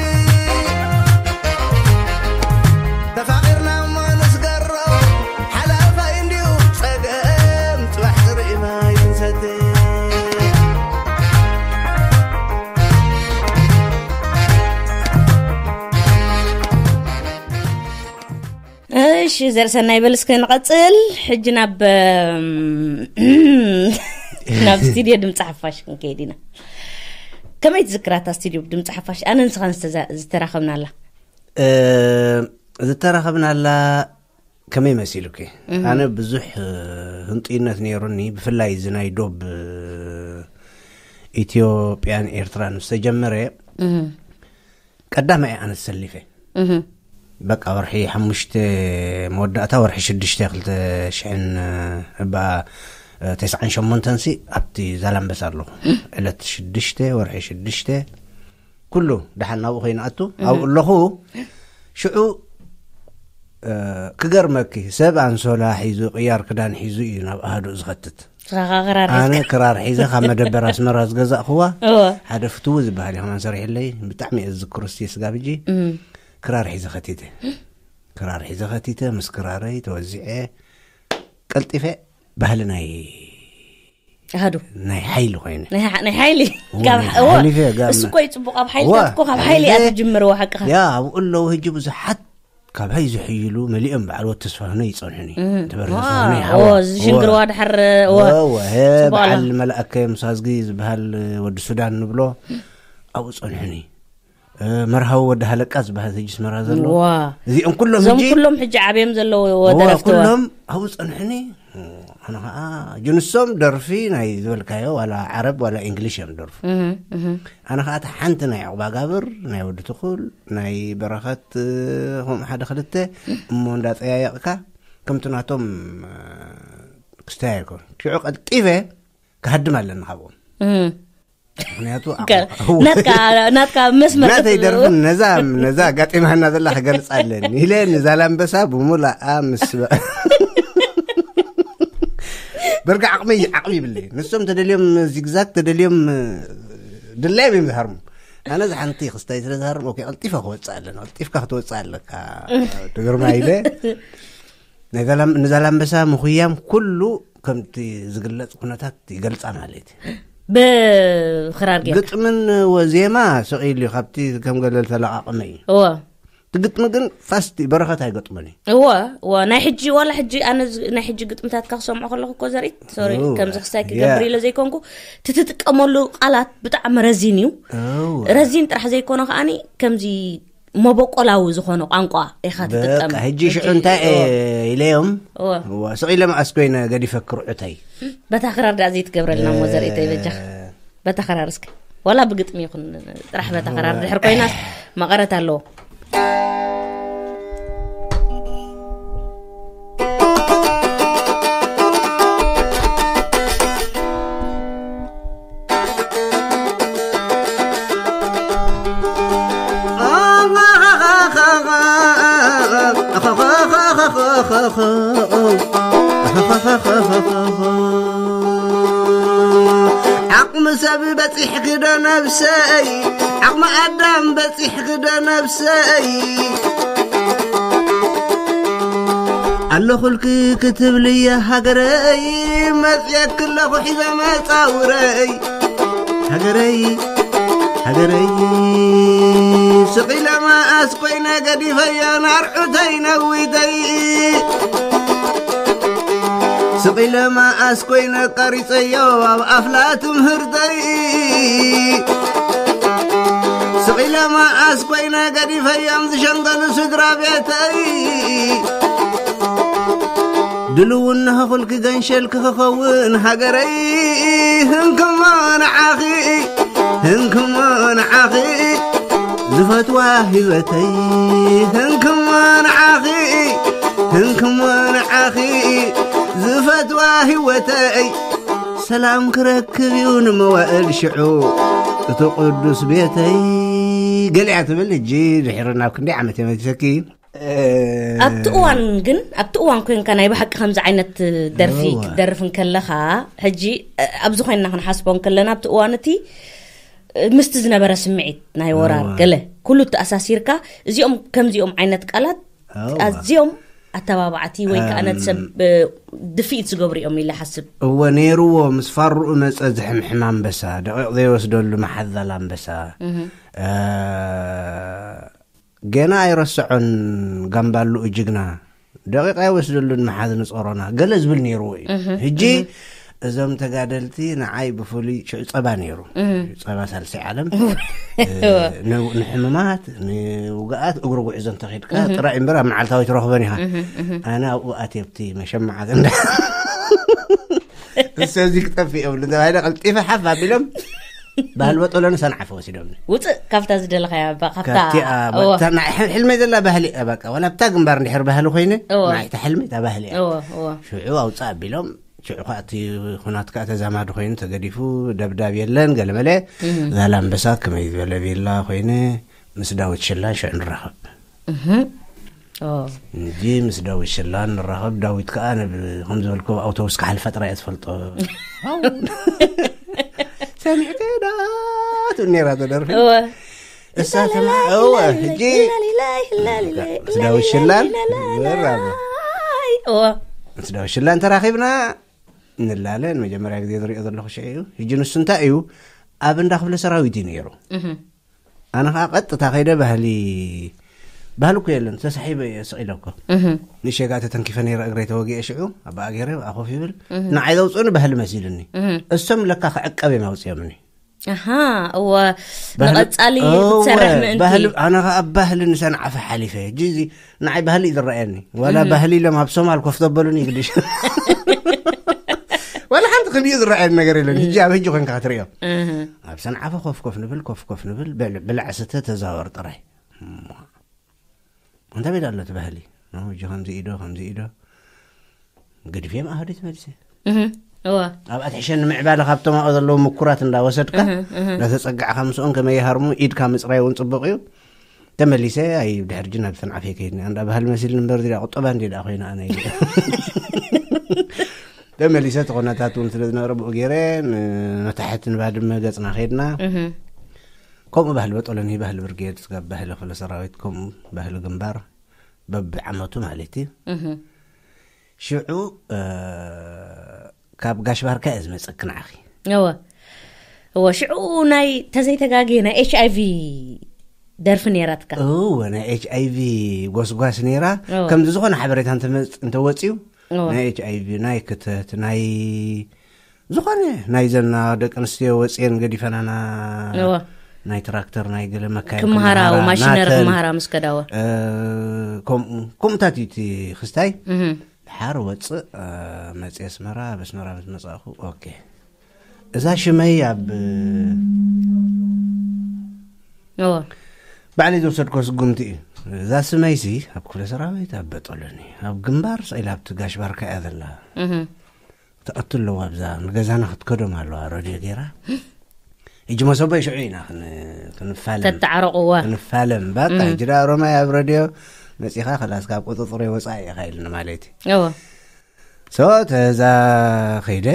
ተፋቒርና እሞ ንስገሮ፣ ሓላፋይ እንድዩ ጸገም፣ ጽባሕ ትርኢ ማይ ክንሰቲ። እሺ ዘርሰናይ በል እስከ ንቐፅል። ሕጂ ናብ ናብ ስቱድዮ ድምፂ ሓፋሽ ክንከይድ ኢና። ከመይ ትዝክራታ ስቱድዮ ድምፂ ሓፋሽ ኣነ ንስኻን ዝተዛ- ዝተራኸብናላ? እ፣ ዝተራኸብናላ ከመይ መሲሉኪ? ኣነ ብዙሕ እ፣ ህንጡይነት ነይሩኒ። ብፍላይ እዚ ናይ ዶብ እ፣ ኢትዮጵያን ኤርትራን ምስ ተጀመረ እህ፣ ቀዳማይ ኣነ ተሰሊፈ። እህ፣ በቃ ወርሒ ሓሙሽተ፣ መወዳእታ ወርሒ ሽዱሽተ፣ ክልተ ሽሕን፣ እባ፣ ተስዓን ሸሞንተን ሲ ኣብቲ ዛላምበሳ ኣለኹ። ዕለት ሽዱሽተ ወርሒ ሽዱሽተ ኩሉ ደሓን ናብኡ ከይንኣቱ ኣብኡ ኣለኹ። ሽዑ፣ እ፣ ክገርመኪ፣ ሰብ ኣንሶላ ሒዙ፣ ቅያር ክዳን ሒዙ እዩ ናብ ኣሃዱእ ዝኸትት። ንስኻ ክራር ኣነ ሒዝካ። ክራር ሒዘ ካብ መደበር ኣስመራ ዝገዛእኽዋ እወ። ሓደ ፍትዉ ዝበሃል እዩ ከማን ሰሪሕለይ፣ ብጣዕሚ እየ ዝዝክሮ፣ እስቲ ስጋብ ሕጂ እም። ክራር ሒዘ ኸቲተ። ክራር ሒዘ ኸቲተ፣ ምስ ክራረይ ተወዚዐ፣ ቀልጢፈ ባህሊ ናይ ኣሃዱ። ናይ ሓይሊ ኮይነ። ናይ ሓ-፣ ናይ ሓይሊ። እወ፣ ካብ ናይ ሓ-፣ እወ። ሓይሊ እየ፣ ጋም-፣ እሱ እኮ እዩ ጽቡቕ፣ ኣብ ሓይልታት እወ፣ እኮ ካብ ሓይሊ እየ። እያ ትጅምር፣ እወ፣ ሓቅኻ። ያ፣ ኣብኡ ኣለዉ ሕጂ ብዙሓት ካብ ሃይ ዝሕይሉ መሊኦም በዓል ወዲ ተስፋሁነይ ይጸንሑኒ። እም። ተበርህ ዋ፣ ተስፋሁነይ እወ፣ ሓዋ። እዚ ሽንግርዋ እወ። ድሕር፣ እወ። እወ፣ ሄ፣ ጽቡቕ በዓል ኣላ። መላእከ ሙሳዝጊ ዝበሃል ወዲ ሱዳን ንብሎ ኣብኡ ጸንሑኒ። እ፣ መርሃዊ ወዲ ሃለቃ ዝበሃል ሕጂ ኣስመራ ዘሎ። ዋ። እዚኦም ኩሎም እዞም ሕጂ ኩሎም ሕጂ ዓብዮም ዘለዉ እወ፣ ደረፍቲ እወ። ኩሎም ኣብኡ ጸንሑኒ። ኣነ ኸዓ ጅንሶም ደርፊ ናይ ዝበልካዮ ዋላ ዓረብ ዋላ እንግሊሽ እዮም ደርፉ። እህ፣ እህ። ኣነ ኸዓ እታ ሓንቲ ናይ ዕቑባ ጋብር፣ ናይ ወዲ ትኹል፣ ናይ በረኸት፣ እ፣ ከምኡ ሓደ ክልተ እሞ እንዳጸያየቕካ ከምቲ ናቶም፣ እ፣ ክስተያየር ከሎ። ሽዑ ቀልጢፈ ክሃድም ኣለኒ ካብኦም። እህ። ምኽንያቱ ከ-፣ ኣቕዋ-፣ ናትካ፣ ናትካ መስመር ናተይ ክትብሉ። ደርፍን ነዛ፣ ነዛ ኣጋጢማና ዘላ ክገልጻ ኣለኒ ኢለ ንዛላምበሳ ብሙላኣ ምስ በ-፣ በርጋ ዓቕመይ፣ ዓቕሚ ይብለይ። ንሶም ተደልዮም ዚግዛግ፣ ተደልዮም ድላዮም እዮም ዝሃርሙ። ኣነ እዛ ሓንቲ ክስታይ ስለ ዝሃርም፣ ኦኬ፣ ቀልጢፈ ክወጽእ ኣለና፣ ቀልጢፍካ ክትወጽእ ኣለካ፣ ትግርማ ኢለ። ናይ ዛላም-፣ ንዛላምበሳ ምኹያም ኩሉ ከምቲ ዝግለጽ ኩነታት ይገልጻ ማለት እዩ። ብኽራር ጌርካ። ግጥምን ወ-፣ ዜማ ስቕ ኢሉ እዩ፣ ካብቲ ከም ገለ ዝተለቓቐመ እዩ። እወ። እቲ ግጥሚ ግን ፋስት እዩ፣ በረኸት ኣይገጥሞን እዩ። እወ፣ እወ። ናይ ሕጂ፣ ዋላ ሕጂ ኣነ ዝ-፣ ናይ ሕጂ ግጥምታትካ ክሰምዖ ከለኹ እኮ ዘርኢት፣ ሶሪ፣ እወ። ከምዚ ክስታይ ክገብር ያ። ኢለ ዘይኮንኩ፣ እቲ ትጥቀመሉ ቃላት ብጣዕሚ ረዚን እዩ። እወ። ረዚን ጥራሕ ዘይኮነ ከኣኒ ከምዚ መበቆላዊ ዝኾነ ቋንቋ ኢኻ ትጥቀም። በቃ፣ ሕጂ ሽዑ እንታይ እየ እወ። ኢለዮም? እወ። እወ፣ ስቕ ኢለ መኣስ ኮይነ ገዲፈ ክርዑተይ። በታ ክራር ደኣ ዘይትገብረልና እሞ ዘርእተይ በጃኻ። እ- በታ ክራር እስከ። ዋላ ብግጥሚ ይኹን፣ ጥራሕ በታ ክራር እወ። ድሕር ኮይናስ መቐረት ኣለዎ። ዓቕሚ ሰብ በጺሕኪ ዶ ነብሰይ፣ ዓቕሚ ኣዳም በጺሕኪ ዶ ነብሰይ? ኣለኹልኪ ክትብልየ ሃገረይ፣ መጽየኪ ኣለኹ ሒዘ መጻውረይ። ሃገረይ፣ ሃገረይ፣ ስቕ ኢለ መኣስ ኮይነ ገዲፈዮ ናርዑተይ ነዊተይ። ስቕ ኢለ መኣስ ኮይነ ቀሪጸዮ ኣብ ኣፍላ ትምህርተይ። ስቕ ኢለ መኣስ ኮይነ ገዲፈዮም ዝሸንገሉ ስድራ ቤተይ። ድልው እንሆ ኩልኪ ገንሸልኪ ክኸውን ሃገረይ። ህንክሞ ንዓኺ፣ ህንክሞ ንዓኺ ዝፈትዋ ህይወተይ። ህንክሞ ንዓኺ፣ ህንክሞ ንዓኺ ዝፈትዋ ህይወተይ። ሰላም ክረክብ እዩ ንመዋእል ሽዑ እቲ ቅዱስ ቤተይ። ገሊኣ ትብል ሕጂ ድሕሪ ናብ ክንደይ ዓመት እየ መሊሰኪ? እ፣ ኣብቲ እዋን ግን፣ ኣብቲ እዋን ኮንካ ናይ ብሓቂ ከምዚ ዓይነት ደርፊ እዋ። ክትደርፍ እንከለኻ፣ ሕጂ፣ እ፣ ኣብዚ ኮይንና ክንሓስቦ እንከለና፣ ኣብቲ እዋን እቲ፣ እ፣ ምስቲ ዝነበረ ስምዒት ናይ ወራር እዋ። ገለ ኩሉ ተኣሳሲርካ፣ እዚኦም ከምዚኦም ዓይነት ቃላት እዋ። ኣዝዮም ኣተባባዕቲ ወይ ከኣ ነቲ ሰብ፣ እም። እ፣ ድፍኢት ዝገብሩ እዮም ኢለ ሓስብ። እወ፣ ነይርዎ፣ ምስ ፋርኡ መጸ ዝሕምሕም ኣንበሳ፣ ደቂቕ ዘይወስደሉ መሓዛል ኣንበሳ። እህ። እ፣ ገና ኣይረስዖን ጋምባሉኡ ጅግና፣ ደቂቕ ኣይወስደሉን መሓዝኒ ጾሮና፣ ገለ ዝብል ነይርዎ እዩ። እህ፣ ሕጂ እህ። እዞም ተጋደልቲ ንዓይ ብፍሉይ ሽዑ ጸባ ነይሩ። እህ። ጸባ ሳልሳይ ዓለም፣ እ፣ ን-፣ ንሕሙማት፣ ንውግኣት እግሪ ጉዕዞ እንተኺድካ እህ። ጥራይ እምበር ኣብ መዓልታዊ ትረኽቦን ኢኻ። እህ፣ እህ። ኣነ ኣብኡ ኣትየ ኣብቲ መሸማዓት እንዳ እሰ እዚ ክጠፍእ እዮም ዝተባህለ ቀልጢፈ ሓፍ ኣቢሎም ባህል በጦሎኒ ሰንዓፈ ወሲዶምኒ። ውፅእ ካብታ ዝደለኻያ፣ እባ ካብታ፣ ካብቲኣ እወ፣ በታ ናይ ሕል- ሕልመይ ዘላ ባህሊ እያ። በቃ ዋላ ኣብታ ግንባር እንድሕር ባህሊ ኮይነ እወ። ናይታ ሕልመይ እታ ባህሊ እያ። እወ፣ እወ። ሽዑ ኣውፅእ ኣቢሎም፣ ሽዑ ከዓ እቲ ኩናት ከዓ ተዛማዲ ኮይኑ ተገዲፉ፣ ደብዳብ የለን ገለመለ። ዛላምበሳ ከመይ ዝበለ ቪላ ኮይነ ምስ ዳዊት ሽላን ሽዑ ንራኸብ። እህም። ኦ። እንጂ ምስ ዳዊት ሽላን ንራኸብ። ዳዊት ከዓ ነብ-፣ ከም ዝበልኩ ኣውቶቡስ ክሓልፋ ጥራይ እየ ዝፈልጦ። ሰሚዕከ ዳ ትብል ነይራ ተደርፊ። እወ። እሳ ተማ-፣ እወ፣ ሕጂ ላሊላይ፣ ላሊላይ፣ ምስ ዳዊት ሽላን ላሊላይ፣ ምራብ። እወ። ምስ ዳዊት ሽላን ተራኺብና ንላለ። ንመጀመርያ ግዜ ዝሪኦ ዘለኹ ሽዑ እዩ። ሕጂ ንሱ እንታይ እዩ፣ ኣብ እንዳ ክፍለ ሰራዊት እዩ ነይሩ። ኣነ ከዓ ቀጥታ ከይደ ባህሊ፣ ባህሊ እኮ የለን፣ ተሳሒበ እየ ስቕ ኢለ እኮ። ንሸጋ ተተንኪፈ ነይረ፣ እግረይ ተወጊአ ሽዑ፣ ኣብኣ ገይረ ኣብኣ ኮፍ ይብል። ንዓይ ዘውፅኡኒ ባህሊ መሲልኒ። እሶም ለካ ክዕቀብ እዮም ኣውፅኦምኒ። ኣሃ፣ እወ፣ ንቐጻሊ ክትሰርሕ ምእንቲ። ኣነ ከዓ ባህሊ ንሰንዓፈ ሓሊፈ። ሕጂ እዚ ንዓይ ባህሊ እዩ ዝረኣየኒ። ዋላ ባህሊ ኢሎም ኣብ ሶማል ኮፍ ተበሉኒ ይግድሽ። ዋላ ሓንቲ ክልዩ ዝረኣየኒ ነገር የለን። ሕጂ ኣብ ሕጂ ኮንካ ክትርእዮ። ኣብ ሰንዓፈ ኮፍ ኮፍ ንብል፣ ኮፍ ኮፍ ንብል፣ ብልዕ ስተ ተዛወር ጥራይ። እንታይ ቤት ኣሎ እቲ ባህሊ? ሕጂ ከምዚ ኢዶ፣ ከምዚ ኢዶ። ገዲፍዮም ኣህዲት መልሲ። እወ። ኣብኣ ትሕሸኒ ምዕባለ ካብቶም ኣብኣ ዘለዉ ምኩራት እንዳወሰድካ፣ እንዳተጸጋዕካ ምስኦም ከመይ ይሃርሙ፣ ኢድካ ምጽራይ እውን ጽቡቕ እዩ። ተመሊሰ፣ ኣይ፣ ብድሕር ጅን ኣብ ሰንዓፈ ከይድኒ። ኣንዳ ባህል መሲል እምበር፣ እዚኣ ቁጠባ እንዲ ደኣ ኮይና ኣነ ኢለ። ተመሊሰ፣ እቲ ኩነታት እውን ስለ ዝነበረ፣ ብኡ ገይረ፣ ን-፣ ንታሕቲ ንባድመ ገጽና ከይድና። ከምኡ ባህል በጦሎኒ፣ ባህል ብርጌድ፣ ስጋብ ባህል ክፍለ ሰራዊት፣ ከምኡ ባህል ግንባር፣ በብዓመቱ ማለት እዩ። ሽዑ፣ እ፣ ካብ ጋሽ ባርካ እየ ዝመጸኪ ንዓኺ። እወ። እወ፣ ሽዑ ናይ፣ ተዘይተጋግየ፣ ናይ ኤች ኣይ ቪ ደርፊ ነይራትካ። እወ፣ ናይ ኤች ኣይ ቪ ጎስጓስ ነይራ። እወ። ከምዚ ዝኾነ ሓበሬታ እንተመጽ-፣ እንተወጽዩ፣ እወ። ናይ ኤች ኣይ ቪ፣ ናይ ክተት፣ ናይ ዝኾነ ናይ ዘና ደቂ ኣንስትዮ ወጽየን ገዲፈናና። እወ። ናይ ትራክተር፣ ናይ ገለ መካይን ክመሃራ፣ ክመሃራ፣ ማሽነሪ ናተን፣ ክመሃራ ምስ ከዳወ። እ፣ ከምኡ፣ ከምኡታት እዩ እቲ ክስታይ። እህ። ድሓር ወፅእ፣ እ፣ መፅእ ኣስመራ፣ ኣብ ኣስመራ ምስ መፃእኹ፣ ኦኬ። እዛ ሽመይ ኣብ እወ። ባዕለይ ዝወሰድኮ ስጉምቲ እዩ። እዛ ስመይሲ ኣብ ክፍለ ሰራዊት፣ ኣብ በጠሎኒ፣ ኣብ ግንባር፣ ስኢላ ኣብቲ ጋሽ ባርካ እያ ዘላ። እህ። ትኣቱ ኣለዋ ኣብዛ፣ ንገዛና ክትከዶም ኣለዋ፣ ረድዮ ገይራ። ሕጂ መሰቦይ ሽዑ ኢና ክን-፣ ክንፋለም። ተተዓረቑዋ። ክንፋለም። በቃ፣ እም። ሕጂ ደኣ ሮማይ ኣብ ረድዮ መጺኻ፣ ከላስ ካብ ቁጽጽረይ ወጻኢ ኢኻ ኢሉኒ ማለት እዩ። እወ። ሶ፣ ተዛ ኸይደ፣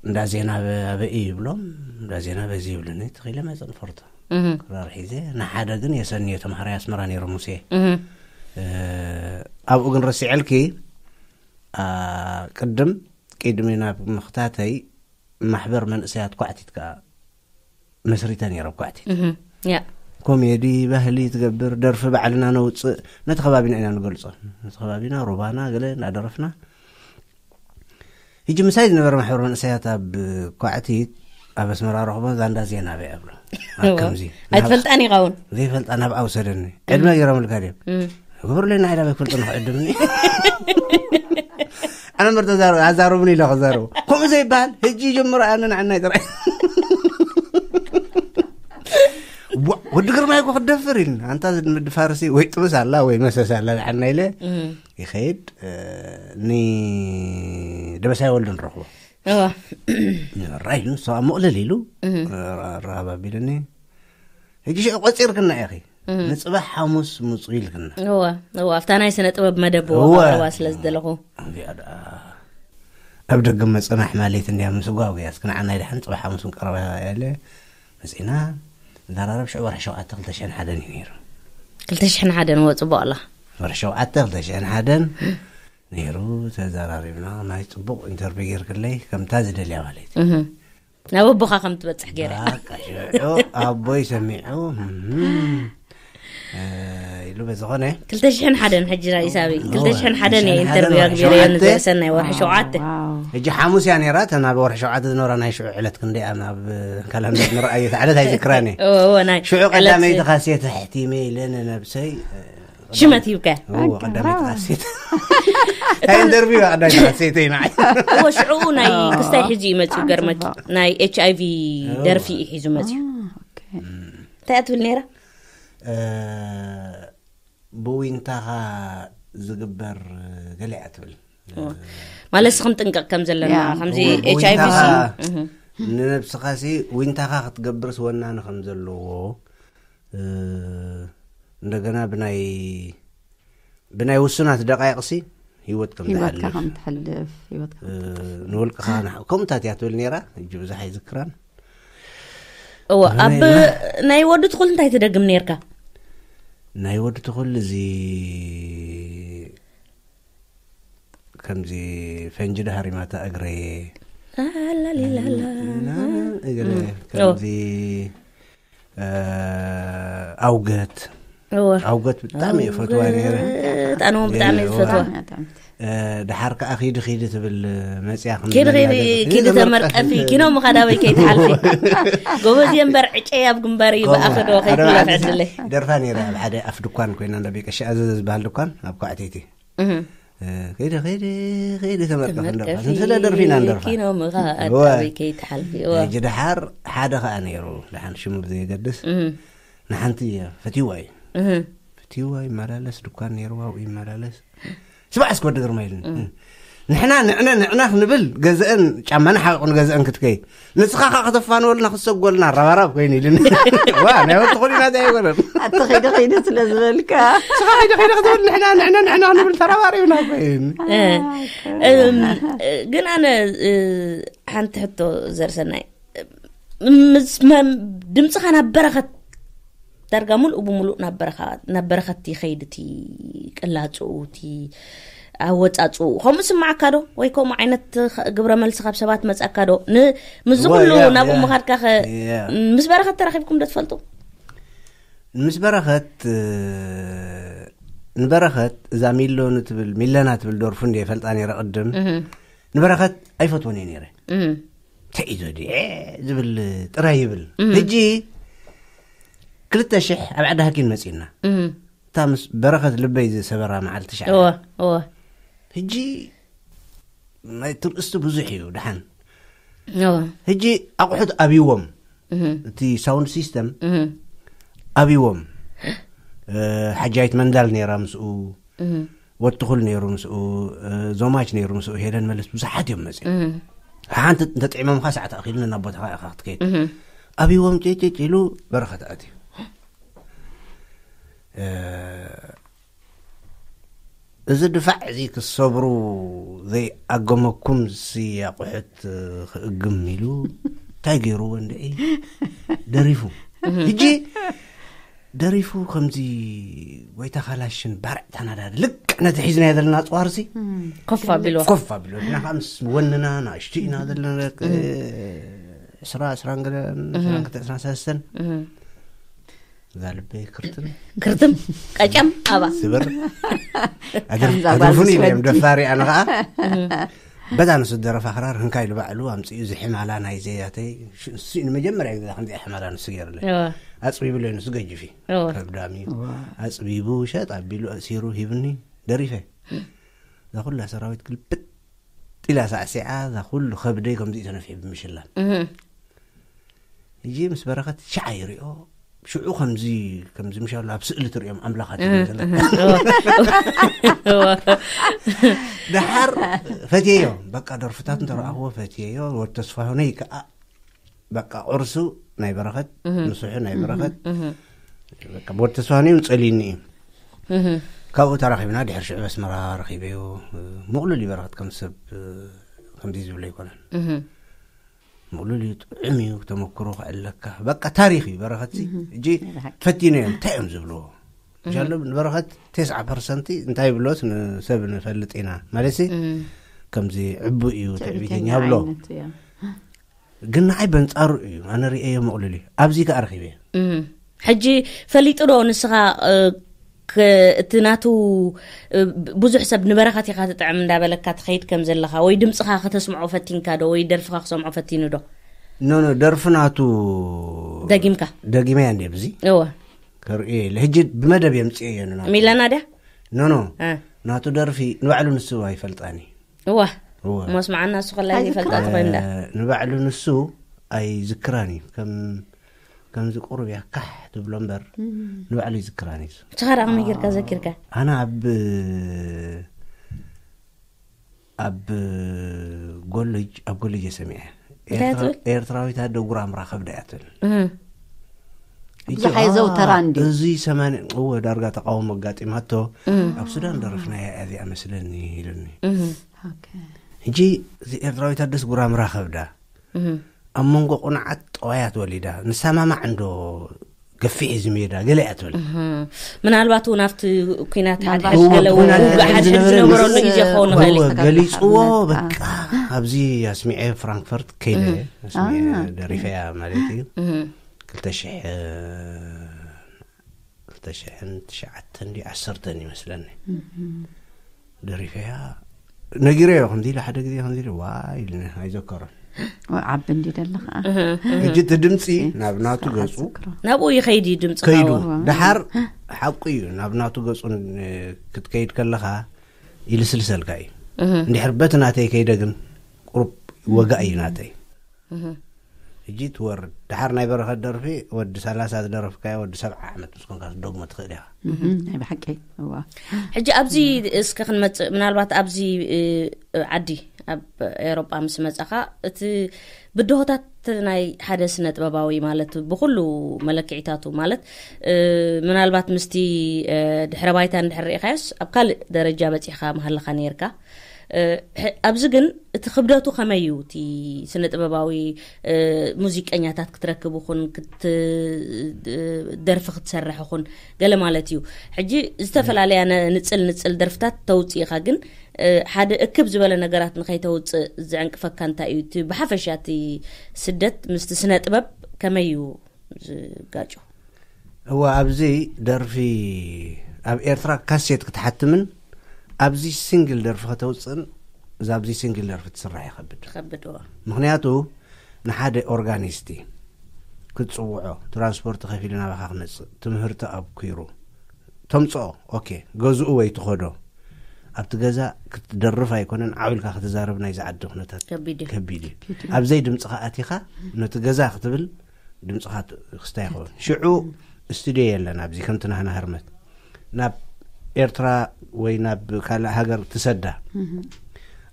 እንዳ ዜና በ-፣ ኣበይ ይብሎም፣ እንዳ ዜና በዚ ይብሉኒ፣ ተኺለ መጸ ንፈርቶ። እህ። ክራር ሒዘ፣ ንሓደ ግን የሰንዮ፣ ተምሃራይ ኣስመራ ነይሩ ሙሴ። እህ። እ፣ ኣብኡ ግን ረሲዐልኪ፣ ኣ፣ ቅድም፣ ቅድሚ ናብ ምኽታተይ ማሕበር መንእሰያት ኳዕቲት ከኣ መስሪተ ነይረ። ኳዕቲት እህ፣ ያ። ኮሜዲ፣ ባህሊ ትገብር፣ ደርፊ ባዕልና ነውፅእ፣ ነቲ ከባቢና ኢና ንገልጾ። ነቲ ከባቢና፣ ሩባና፣ ገለ እናደረፍና። ሕጂ ምሳይ ዝነበረ ማሕበር መንእሰያት ኣብ ኳዕቲት፣ ኣብ ኣስመራ ረኽቦ፣ ዛንዳ ዜና በይ ኣብሎ። ኣብ እወ። ከምዚ። ኣይትፈልጣን ኢኻ እውን። ዘይፈልጣ ናብኣ ውሰደኒ። ዕድመ ገይሮምልካ ድዮም? እም። ግበሩለይ፣ ንዓይ ዳበይ ክፈልጡ ንኽዕድምኒ። ኣነ እምበር ተዛረቡ፣ ኣዛረቡኒ ኢለ ክዛረቡ። ከምኡ ዘይበሃል፣ ሕጂ ይጀምሮ፣ ኣነ ንዓናይ ጥራይ። ዋ፣ ወዲ ግርማይ እኮ ክትደፍር ኢልና። ኣንታ ዝድምዲ ፋርሲ ወይ ጥብስ ኣላ ወይ መሰስ ኣላ ንዓና ኢለ እም። ይኸይድ፣ እ፣ ኒ ደበሳይ ወልዱ ንረኽቦ። እዋ። ራይ ኢሉ፣ ንሱ ኣብ መቕለል ኢሉ፣ እህ። ራ-፣ ራሃብ ኣቢሉኒ። ሕጂ ሽዑ ቆጺርክና ኢኺ። እህ። ንጽባሕ ሓሙስ ምጹ ኢልክና። እዋ፣ እዋ፣ ኣብታ ናይ ስነ ጥበብ መደብ እዋ። ከቕርባ ስለ ዝደለኹ። እዚኣ ደኣ ኣብ ደገ መጽናሕ ማለት እንድያ፣ ምስ ጓጉ እያ። እስኪ ንዓና ይድሓን፣ ጽባሕ ሓሙስ ክንቀርባ ኢለ መጺና። ንዘራረብ ሽዑ ወርሒ ሸውዓተ ክልተ ሽሕን ሓደን እዩ ነይሩ። ክልተ ሽሕን ሓደን፣ እወ፣ ጽቡቕ ኣላ። ወርሒ ሸውዓተ ክልተ ሽሕን ሓደን ነይሩ። ተዘራሪብና፣ ናይ ጽቡቕ ኢንተርቪው ጌርክለይ፣ ከምታ ዝደልያ ማለት እዩ። እህ። ናብ ኣቦኻ ከም ትበጽሕ ገይረ። በቃ፣ ሽዑ ኣቦይ ሰሚዑ፣ እህ፣ እ፣ ኢሉ በዝኾነ። ክልተ ሽሕን ሓደን ሕጂ ራእይ ሳቢ። እወ፣ ክልተ ሽሕን ሓደን እየ ክልተ ሽሕን ኢንተርቪው ሓደን ኣግቢረዮ ወርሒ ሸውዓተ። ንዘርሰናይ ወርሒ ሸውዓተ። ዋው። ሕጂ ሓሙስ እያ ነይራ፣ እተን ኣብ ወርሒ ሸውዓተ ዝነበራ ናይ ሽዑ ዕለት ክንደይ እያ ናብ ካላንደር ንረኣዮ፣ እታ ዕለት ኣይዝክራን እየ። እወ፣ እወ፣ ናይ ሽዑ ዕለት ቀዳመይቲ ካሴት ኣሕቲመ ኢለ ንነብሰይ፣ እ፣ ሽመት ሂብካያ። እዎ፣ ቀዳመይቲ ካሴት። እንታይ ደርቢ ቀዳመይቲ ካሴት ኢና። እዎ፣ ሽዑኡ ናይ ክስታይ ሒዙ እዩ መፂኡ። ገርመት ናይ ኤች ኣይ ቪ ደርፊ እዩ ሒዙ መፂኡ። እንታይ እያ ትብል ነይራ? ብዊንታኻ ዝግበር ገለ እያ ትብል። ማለት ክንጥንቀቕ ከም ዘለና ከምዚ ኤች ኣይ ቪ ንነብስኻ ሲ ዊንታኻ ክትገብርስ ወናኒ ከም ዘለዎ እንደገና ብናይ ብናይ ውሱናት ደቃይቕ ሲ ህይወት ከም ዝሓልፍ ከም ትሕልፍ ህይወት ከም ትሕልፍ ንወልቅኻ ከምታት እያ ትብል ነይራ። እጅ ብዙሕ ኣይዝክራን። እወ ኣብ ናይ ወዲ ትኹል እንታይ ትደግም ነርካ? ናይ ወዲ ትኹል እዚ ከምዚ ፈንጂ ድሃር ይማታ እግረ ላሊላላ እግረ ከምዚ ኣውገት ኣውገት ብጣዕሚ እየ ፈትዋ ነረ። ኣነ እውን ብጣዕሚ እየ ዝፈትዋ። ድሓር ከዓ ኪዲ ኪዲ ትብል መፅያ ኪዲ ኪዲ ኪዲ ተመርቀፊ ኪኖ ምኻዳበይ ከይትሓልፊ። ጎበዝ እየ እምበር ዕጨይ ኣብ ግንባር እዩ ብኣኸዶ ከይትላፍ ዕድለይ። ደርፋ ነረ ኣብ ሓደ ኣፍ ድኳን ኮይና እንዳ ቤቀሻ ኣዘዘ ዝበሃል ድኳን ኣብ ኳዕተይቲ ከይደ ከይደ ከይደ ተመርቀፍ እንደርፋ ስለ ደርፊና እንደርፋ ኪኖ ምኻ ኣዳበይ ከይትሓልፊ። ሕጂ ድሓር ሓደ ከዓ ነይሩ ድሓን ሽሙ ብዘየገድስ ንሓንቲ እየ ፈትዋ እዩ። ፈትዋ ይመላለስ ድኳን ነይርዋ ኣብኡ ይመላለስ። ስማዕ እስኪ ወዲ ግርማ ኢሉኒ። ንሕና ንዕነ ንዕና ክንብል ገዝአን ጫማና ሓቂቑ ንገዝአን ክትከይድ ንስኻ ከዓ ከተፋንወልና ክትሰጎልና ረባራብ ኮይኑ ኢሉኒ። ዋ ናይ ወዲ ትኹል ኢና እንታይ ኣይኮነን። ኣቲ ኸይደ ኸይደ ስለ ዝበልካ ንስኻ ኸይደ ኸይደ ክትብል ንሕና ንዕነ ንዕና ክንብል ተረባሪብና ኮይኑ። ግን ኣነ ሓንቲ ሕቶ ዘርሰናይ ምስ ድምፅኻ ናብ በረኸት ዳርጋ ሙሉእ ብሙሉእ ናብ በረኸት ይኸይድ እቲ ቅላፅኡ እቲ ኣወፃፅኡ ከምኡ ስማዓካ ዶ ወይ ከምኡ ዓይነት ግብረ መልሲ ካብ ሰባት መፃካ ዶ? ምስ ኩሉ ናብኡ ምኻድካ ምስ በረኸት ተራኺብኩም ዶ ትፈልጡ? ምስ በረኸት ንበረኸት እዛ ሚሎ ንትብል ሚለና ትብል ደርፉ እንደ ፈልጣ ነይረ ቅድም ንበረኸት ኣይፈትወን እየ ነይረ። ተዒዞ ድየ ዝብል ጥራይ ይብል። ሕጂ ክልተ ሽሕ ኣብ ዓዲ ሃኪን መፂና እታ ምስ በረኸት ልበይ ዝሰበራ መዓልቲ ሻዕ ሕጂ ናይ ትርእስቲ ብዙሕ እዩ ድሓን ሕጂ ኣቑሑት ኣብዎም እቲ ሳውንድ ሲስተም ኣብዎም ሓጃይት መንዳል ነይራ ምስኡ ወትኹል ነይሩ ምስኡ ዞማች ነይሩ ምስኡ ሄደን መለስ ብዙሓት እዮም መፅኦም ሓንቲ እንተጥዒሞምካ ሰዓት ኣኺሉ ናብ ቦታኻ ኢኻ ክትከይድ ኣብዎም ጭጭጭ ኢሉ በረኸት ኣትዩ እዚ ድፋዕ እዚ ክሰብሩ ዘይኣገመኩም ሲ ኣቑሑት ክእግም ኢሉ እንታይ ገይርዎ እንድዒ ደሪፉ ሕጂ ደሪፉ ከምዚ ጎይታ ካላሽን ባርዕ ተናዳዲ ልክዕ ነቲ ሒዝናዮ ዘለና ኣፅዋርሲ ኮፍ ኣቢልዎ ኮፍ ኣቢልዎ ንሕና ከዓ ምስ ወንና ናእሽቱ ኢና ዘለና ዕስራ ዕስራን ገለን ዕስራን ክልተ ዕስራን ሰለስተን እዛ ልበይ ክርትም ክርትም ቀጨም ኣባ ስብር ኣድርፉን ኢለ እዮም ደፋሪ ኣነ ከዓ በታ ንሱ ደረፋ ክራር ህንካይ ልባዕሉ ኣምፅኡ እዚ ሕማላ ናይ ዘያተይ ንሱ ንመጀመርያ ግዜ ከምዚ ሕማላ ንሱ ገይርለ ኣፅቢቡ ለ ንሱ ገጅፊ ከብዳሚ ኣፅቢቡ ሸጥ ኣቢሉ ኣእሲሩ ሂብኒ ደሪፈ እዛ ኩላ ሰራዊት ግልብጥ ኢላ ሳዕሲዓ እዛ ኩሉ ከብደይ ከምዚ ተነፊሑ ብምሽላም ሕጂ ምስ በረኸት ሻዓ ይሪኦ ሽዑ ከምዚ ከምዚ ምሻሉ ኣብ ስእሊ ትሪኦም ኣምላኻት ድሓር ፈትየዮ በቃ ደርፍታት እንተረኣኽዎ ፈትየዮ ወድ ተስፋሁነይ ከዓ በቃ ቁርሱ ናይ በረኸት ምሱሑ ናይ በረኸት ወድ ተስፋሁነይ ጸሊኒ እዩ ካብኡ ተራኺብና ድሕር ሽዑ ኣስመራ ረኺበዮ ምቕሉል እዩ በረኸት ከም ሰብ ከምዚ ዝብሎ ኣይኮነን ምቕሉል እዩ ጥዑም እዩ ተመክሮ ክዕለካ በቃ ታሪክ እዩ በረኸት ሕጂ ፈቲኖ እዮም እንታይ እዮም ዝብልዎ ሻሎም ንበረኸት ተስዓ ፐርሰንቲ እንታይ ብሎስ ንሰብ ንፈልጥ ኢና ማለት ከምዚ ዕቡ እዩ ትዕቢተኛ ብሎ ግን ንዓይ በንጻሩ እዩ ኣነ ርእየዮ ምቕሉል እዩ ኣብዚ ከኣ ረኺበ ሕጂ ፈሊጡ ዶ ንስኻ እቲ ናቱ ብዙሕ ሰብ ንበረኸት ኢኻ ትጥዕም እንዳበለካ ትኸይድ ከም ዘለኻ ወይ ድምፅኻ ከተስምዖ ፈቲንካ ዶ ወይ ደርፍኻ ክሰምዖ ፈቲኑ ዶ ኖ ኖ ደርፊ ናቱ ደጊምካ ደጊመያ እንደ ብዚ እወ ከርእዮ ኢለ። ሕጂ ብመደብ የምጽእዮ ንናቱ። ሚለና ድያ? ኖ፣ ኖ። እ። ናቱ ደርፊ ንባዕሉ ንሱ ኣይፈልጣኒ። እዋ። እዋ። ሞስማዓና እሱ ከላይ ኣይዝክሮ። ይፈልጣ ትኾይንዳ። እ፣ ንባዕሉ ንሱ ኣይዝክራን እዩ። ከም፣ ከምዚ ቁሩብ እያ ካሕ ትብሎ እምበር፣ እም። ንባዕሉ ይዝክራን እዩ። ንስኻ ደኣ ከመይ ጌርካ ዘኪርካ? ኣነ ኣብ፣ ኣብ ጎለጅ፣ ኣብ ጎለጅ እየ ሰሚዐ። እንታይ ኤርትራ-፣ ትብል? ኤርትራዊት ኣደ ጉራምራ ከብዳ እያ ትብል። እም። ብዙሕ ኣይዘውተራን ድዩ? እዚ ሰማንያ፣ እወ፣ ዳርጋ ተቃውሞ ኣጋጢማቶ። እም። ኣብ ሱዳን ደረፍናያ እዚኣ መስለኒ ኢሉኒ። እም። ኦኬ። ሕጂ እዚ ኤርትራዊት ኣደስ ጉራምራ ከብዳ። እም። ኣብ መንጎ ቁኑዓት ጠዋያት ወሊዳ። ንሰማማዕ እንዶ ገፊሕ እዚ ሜዳ ገለ እያ ትብል። እም። ምናልባት እውን ኣብቲ ኩናት ምናልባት ሓድሕድ እዎ፣ ገለ ኩናት ውግእ ሓድሕድ ሓድሕድ ዝነበረ ዝነበረሉ ግዜ ክኸውን እዎ፣ ይኽእል እዩ። ገሊጽዎ፣ ኣዎ። በቃ ኣብዚ ኣስሚዐ ፍራንክፈርት ከይደ፣ እም። ኣስሚዐ አ፣ ኦኬ። ደሪፈያ ማለት እዩ። እም። ክልተ ሽሕ፣ ክልተ ሽሕን ትሽዓተን ድዩ ዓሰርተን ይመስለኒ። እም። ደሪፈያ ነጊረዮ ከምዚ ኢለ ሓደ ግዜ ከምዚ ኢለ፣ "ዋይ" ኢልኒ፣ ኣይዘከሮን። ወ-፣ ዓቢ እንዲ ደለኻ። እህ፣ እህ። ሕጂ እቲ ድምፂ እህ፣ ናብ ናቱ ስርዓት ገፁ ዝክሮ። ናብኡ ይኸይድ እዩ ድምፂ ከይዱ። ካብኡ። ደሓር ሓቁ እዩ፣ ናብ ናቱ ገፁ ን-፣ ክትከይድ ከለኻ ይልስልሰልካ እዩ። እህ። እንድሕር በቲ ናተይ ከይደ ግን ቁሩብ ወጋእ እዩ ናተይ። እህ። ሕጂ ትወርድ። ደሓር ናይ በረኸት ደርፊ ወዲ ሰላሳ ዝደረፍካዮ ወዲ ሰብዓ ዓመት ምስ ኮንካ ክትደግሞ ትኽእል ኢኻ። እህ፣ ናይ ብሓቂ። እዋ። ሕጂ ኣብዚ እስከ ክንመጽእ፣ ምናልባት ኣብዚ፣ እ፣ ዓዲ፣ ኣብ ኤውሮጳ ምስ መጻኻ፣ እቲ ብድሆታት ናይ ሓደ ስነ ጥበባዊ ማለት ብኹሉ መለክዒታቱ ማለት፣ እ፣ ምናልባት ምስቲ፣ እ፣ ድሕረ ባይታ እንድሕር ርኢኻዮስ ኣብ ካልእ ደረጃ በጺሕካ ምሃለኻ ነይርካ። እ፣ ሕ-፣ ኣብዚ ግን እቲ ክብደቱ ከመይ እዩ? እቲ ስነ ጥበባዊ፣ እ፣ ሙዚቀኛታት ክትረክብ ይኹን ክት-፣ እ፣ ደርፊ ክትሰርሕ ይኹን ገለ ማለት እዩ። ሕጂ ዝተፈላለያ ነ-፣ ንጽል ንጽል ደርፍታት ተውጽእ ኢኻ፣ ግን፣ እ፣ ሓደ እክብ ዝበለ ነገራት ንኸይተውጽእ ዝዕንቅፈካ እንታይ እዩ? እቲ ብሓፈሻ እቲ ስደት ምስቲ ስነ ጥበብ ከመይ እዩ ዝጋጮ? እዋ፣ ኣብዚ ደርፊ ኣብ ኤርትራ ካሴት ክትሓትምን ኣብዚ ሲንግል ደርፊ ከተውፅእን፣ እዛ ኣብዚ ሲንግል ደርፊ ትስራሕ ይኸብድ። ይኸብድ፣ እዋ። ምኽንያቱ ንሓደ ኦርጋኒስቲ ክትፅውዖ፣ ትራንስፖርት ከፊሉ ናባኻ ክመፅእ፣ ትምህርቲ ኣብኲሩ፣ ተምፅኦ፣ ኦኬ፣ ገዝኡ ወይ ትኸዶ፣ ኣብቲ ገዛ ክትደርፍ ኣይኮነን፣ ዓው ኢልካ ክትዛረብ ናይዚ ዓዲ ኩነታት ከቢድ እዩ። ከቢድ እዩ። ከቢድ እዩ። ኣብዘይ ድምፅኻ ኣቲኻ ነቲ ገዛ ክትብል ድምፅኻ ት-፣ ክስታይ ይኸውን። ሽዑ ስቱድዮ የለን ኣብዚ፣ ከምቲ ናህና ህርመት ናብ ኤርትራ ወይ ናብ ካልእ ሃገር ትሰዳ። እህ።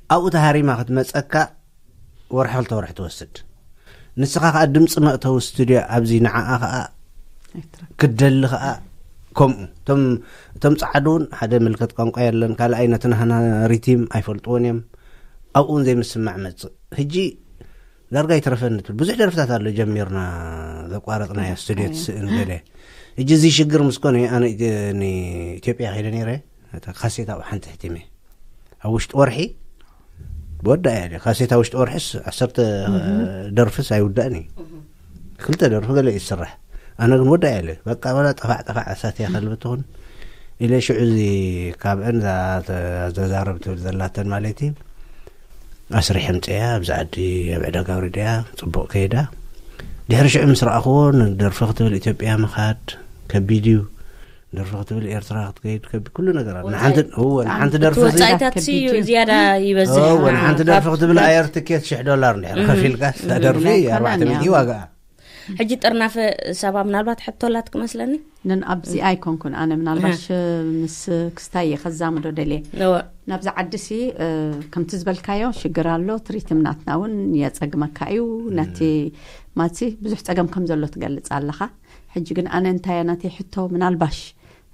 ኣብኡ ተሃሪማ ክትመፀካ ወርሒ ክልተ ወርሒ ትወስድ። ንስኻ ከኣ ድምፂ መእተዊ ስቱድዮ ኣብዚ ንዓኣ ከኣ ኣይትረክብ። ክትደሊ ከኣ ከምኡ። እቶም፣ እቶም ጸዓዱ እውን ሓደ ምልከት ቋንቋ የለን፣ ካልኣይ ነቲ ናህና ሪቲም ኣይፈልጥዎን እዮም። ኣብኡ እውን ዘይምስማዕ መጽእ። ሕጂ ዳርጋ ይትረፈኒ ትብል። ብዙሕ ደርፍታት ኣሎ ጀሚርና ዘቋረጽናዮ፣ ስቱድዮ ትስእን ገለ። ሕጂ እዚ ሽግር ምስ ኮነ ኣነ ኢት-፣ ንኢትዮጵያ ከይደ ነይረ፣ እታ ካሴት ኣብኡ ሓንቲ ሕቲመ። ኣብ ውሽጢ ወርሒ ወዳ እያ። ካሴት ኣብ ውሽጢ ወርሕስ ዓሰርተ ደርፍስ ኣይውዳእን እዩ። ክልተ ደርፊ ገለ እዩ ዝስራሕ። ኣነ ግን ወዳ እያ። በቃ ወላ ጠፋዕ ጠፋዕ እሳት እያ ከልብ ትኹን ኢለ ሽዑ እዚ ካብአን እዛ ተ-፣ ዘዛረብ ትብል ዘላተን ማለት እዩ። ኣስሪሐ ምፅያ ኣብዚ ዓዲ ኣብ ዕዳጋ ኣውሪደያ፣ ፅቡቕ ከይዳ። ድሕሪ ሽዑ ምስ ረኣኽዎ ንደርፊ ክትብል ኢትዮጵያ ምኻድ ከቢድ እዩ። ደርፊ ክትብል ኤርትራ ክትከይድ ከቢድ፣ ኩሉ ነገር ኣሎ። ወጻኢ። ንሓንቲ፣ እወ፣ ንሓንቲ እቲ ደርፊ እዚ ወጻኢታት ከቢድ እዩ። ዝያዳ ይበዝሕ። እወ፣ ንሓንቲ ካብ ደርፊ ክትብል ኣየር ትኬት ሽሕ ዶላር እንድሕር እህ። ከፊልካ፣ እታ እህ። ደርፊ ናይ ኣርባዕተ ሚእቲ ካናን ዋጋኣ። ሕጂ ጥርናፈ ሳባ ምናልባት ሕቶ ኣላትክ መስለኒ? ነን ኣብዚ ኣይኮንኩን ኣነ፣ ምናልባሽ እህ። ምስ ክስታይ እየ ከዛምዶ ደልየ። እወ። ናብዚ ዓዲ ሲ፣ እ፣ ከምቲ ዝበልካዮ ሽግር ኣሎ፣ ትሪትም ናትና እውን የጸግመካ እዩ። እም። ነቲ ማትሲ ብዙሕ ጸገም ከም ዘሎ ትገልጽ ኣለኻ። ሕጂ ግን ኣነ እንታይ እያ ናተይ ሕቶ፣ ምናልባሽ፣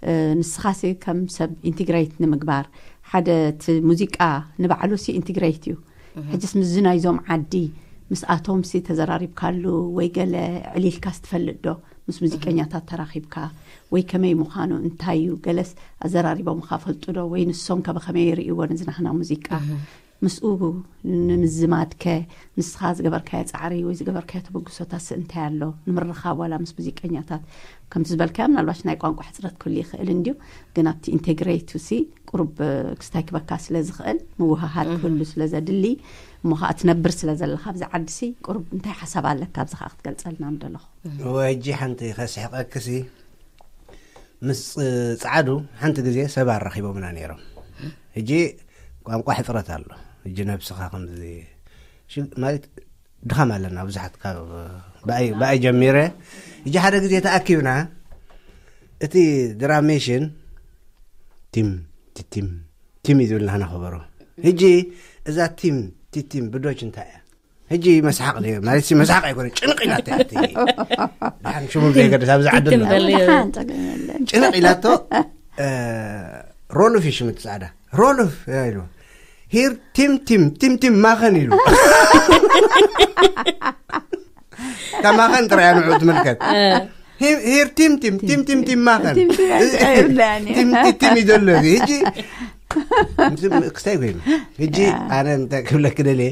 እ፣ ንስኻሲ ከም ሰብ ኢንቲግሬት ንምግባር፣ ሓደ እቲ ሙዚቃ ንባዕሉ ሲ ኢንቲግሬት እዩ። እህ። ሕጅስ ምስዚ ናይዞም ዓዲ፣ ምስኣቶም ሲ ተዘራሪብካሉ ወይ ገለ ዕሊልካስ ትፈልጥ ዶ? ምስ ሙዚቀኛታት ተራኺብካ ወይ ከመይ ምዃኑ፣ እንታይ እዩ፣ ገለስ ኣዘራሪቦምኻ ፈልጡ ዶ? ወይ ንሶም ከ ብኸመይ ይርእይዎ ነዚ ናህና ሙዚቃ? እህ። ምስኡ ንምዝማድከ ንስኻ ዝገበርካዮ ጻዕሪ ወይ ዝገበርካዮ ተበግሶታትስ እንታይ ኣሎ? ንምርኻብ ዋላ ምስ ሙዚቀኛታት፣ ከምቲ ዝበልካዮ ምናልባሽ ናይ ቋንቋ ሕጽረት ክህሉ ይኽእል እንድዩ፣ ግን ኣብቲ ኢንቴግሬቱ ሲ ቁሩብ ክስታይ ክበካ ስለ ዝኽእል፣ ምውህሃድ እህ። ክህሉ ስለ ዘድሊ፣ እሞ ኸኣ ትነብር ስለ ዘለኻ ኣብዚ ዓዲ ሲ ቁሩብ እንታይ ሓሳብ ኣለካ? ኣብዚ ኸኣ ክትገልጸልና ምደለኹ። እወ፣ ሕጂ ሓንቲ ከስሕቐኪ ሲ፣ ምስ ጸዓዱ ሓንቲ ግዜ ሰብ ኣራኺቦምና ነይሮም። ሕጂ ቋንቋ ሕጽረት ኣሎ። ሕጂ ነብስኻ ከምዚ ሽ- ማለት ድኻም ኣለና ብዙሓት ካብ ብኣይ ብኣይ ጀሚረ። ሕጂ ሓደ ግዜ ተኣኪብና እቲ ድራሜሽን ቲም ቲቲም ቲም እዩ ዝብል ናህና ከበሮ። ሕጂ እዛ ቲም ቲቲም ብዶች እንታይ እያ? ሕጂ መስሓቕ ደ- ማለት ሲ መስሓቕ ኣይኮነ ጭንቕ ኢላታ እያ እቲ። ድሓን ሽሙ ዘይገድስ ኣብዚ ዓዲ ኣሎ። በል። ሓን ጸገም የለን። ጭንቕ ኢላቶ እ፣ ሮሉፍ ይሽምት ጻዕዳ ሮሉፍ ኢሉ ሂር ቲም ቲም ቲም ቲም ማኸን ኢሉ ካብ ማኸን ጥራይ ንዑ ትምልከት። ሂር ቲም ቲም ቲም ቲም ቲም ማኸን ቲም ቲም ኣይርዳእን እዩ። ቲም ቲም ቲም እዩ ዘሎ እዚ። ሕጂ ክስታይ ኮይኑ ሕጂ ኣነ እንታይ ክብለክ ደልየ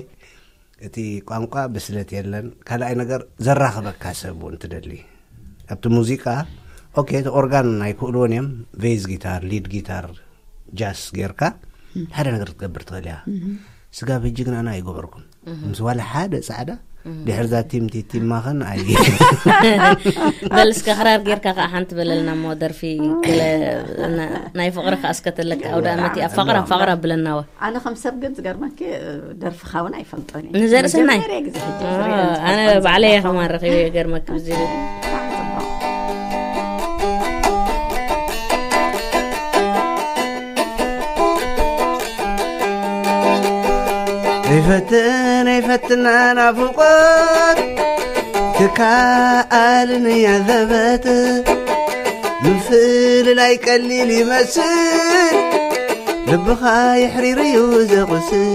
እቲ ቋንቋ ብስለት የለን። ካልኣይ ነገር ዘራኽበካ ሰብ እውን ትደሊ ኣብቲ ሙዚቃ። ኦኬ፣ እቲ ኦርጋን ኣይክእልዎን እዮም። ቬዝ ጊታር፣ ሊድ ጊታር፣ ጃስ ጌርካ ሓደ ነገር ክትገብር ትኽእል እያ። ስጋብ ሕጂ ግን ኣነ ኣይገበርኩን ምስ ዋላ ሓደ ጻዕዳ ድሕርዛ ቲም ቲቲም ማኸን ኣይ በል እስከ ክራር ጌርካ ከዓ ሓንቲ በለልና እሞ ደርፊ ገለ ና- ናይ ፍቕሪ ከዓ እስከተለካ ኣውደ ኣመት እያ። ኣፋቕራ ኣፋቕራ ብለናዋ። ኣነ ከም ሰብ ግን ዝገርመኪ ደርፍኻ እውን ኣይፈልጦን እየ። ንዘርእሰናይ? መጀመርያ ግዜ ሕጂ ዝሪኦ ኣነ ዝፈልጦ ባዕለይ እየ ዘለኹ። ከማን ረኺበ ገርመክ ብዝብል። ይፈትን ይፈትና ናፍቆት ትካኣልን ያዘበት ምፍልላይ ቀሊል ይመስል ልብኻ ይሕሪርዩ ዘቑስል።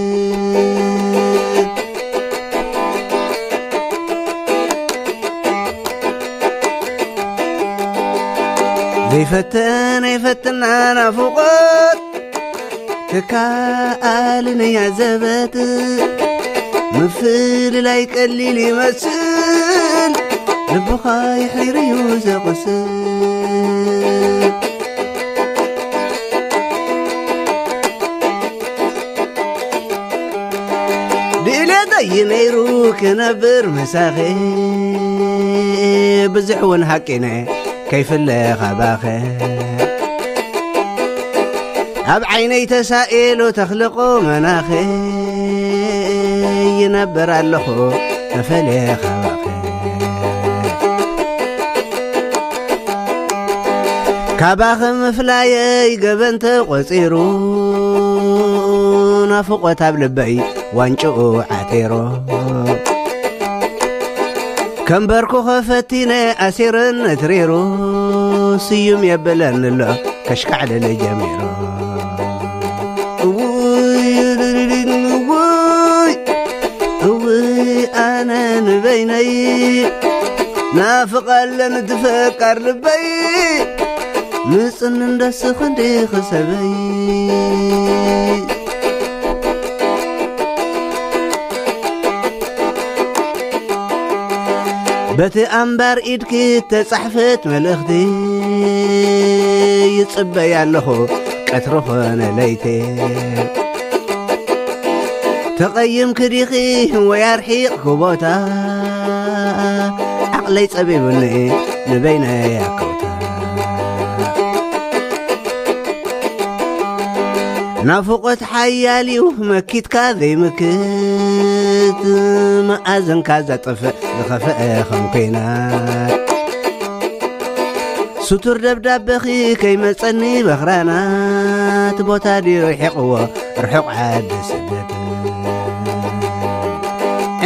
ዘይፈተነ ይፈትና ናፍቆት ክካኣልን ያዘበት ምፍልላይ ቀሊል ይመስል ልብኻ ይሕሪርዩ ዘቑስል። ድሌተይ ነይሩ ክነብር ምሳኺ ብዙሕ እውን ሃቂነ ከይፍለ ካባኺ ኣብ ዓይነይ ተሳኢሉ ተኽልቑ መናኺ ይነብር ኣለኹ ተፈልየ ካባኺ ካባኺ ምፍላየይ ገበን ተቖጺሩ ናፍቖት ኣብ ልበይ ዋንጭኡ ዓቲሩ ከም በርኩ ኸፈቲነ ኣሲረን ነትሪሩ ስዩም የብለን ኣሎ ከሽካዕለለ ጀሚሩ እውይ እውይ እውይ ኣነ ንበይነይ ናፍቓለን ትፈቃር ልበይ ምጽንን ደስ ክንዲ ክሰበይ በቲ ኣምባር ኢድኪ ተጻሕፈት መልእኽቲ ይጽበይ ኣለኹ ቀትሪ ኾነ ለይቲ ተቐይምኪ ዲኺ ወይ ኣርሒቕኪ ቦታ ዓቕለይ ጸቢቡኒ ንበይነይ ኣከውታ ናፍቖት ሓያል እዩ መኪትካ ዘይምክት መኣዘንካ ዘጥፍእ ዝኸፍአ ከም ኮይና ስቱር ደብዳበኺ ከይመጸኒ በኽራናት ቦታ ድዩ ርሒቕዎ ርሑቕ ዓዲ ስደት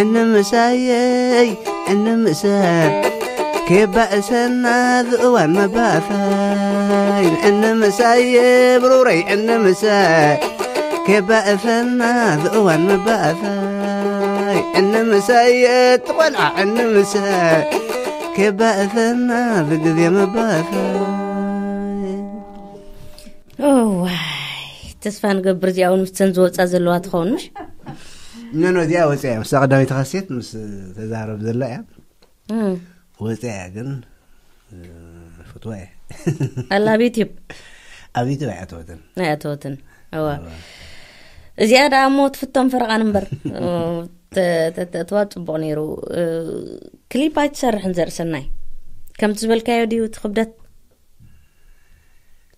ዕንምሳየይ ዕንምሰ ኬባእሰና ዝእዋን መባእሳይ ዕንምሳየ ብሩረይ ዕንምሰ ኬባእሰና ዝእዋን መባእሳይ ዕንምሳየ ትቆልዓ ዕንምሰ ኬባእሰና ዝግዜ መባእሳይ እዋይ ተስፋ ንገብር እዚኣ እውን ምስተን ዝወፃ ዘለዋ ትኸውን ምሽ ነኖ እዚኣ ወፂኣ እያ ምስታ ቀዳመይቲ ካሴት ምስ ተዛረብ ዘላ እያ እም። ወፂኣ እያ ግን እ፣ ፍትዋ እየ ኣላ ኣብ ዩትብ ኣብ ዩቱብ ኣይኣተወትን ኣይኣተወትን እዋ እዚኣ ደኣ እሞ ትፍቶም ፈረቓን እምበር እ፣ ተ- ተ- ተእትዋ ፅቡቕ ነይሩ እ፣ ክሊፕ ኣይትሰርሕን ዘርእሰናይ ከምቲ ዝበልካዮ ድዩ እቲ ክብደት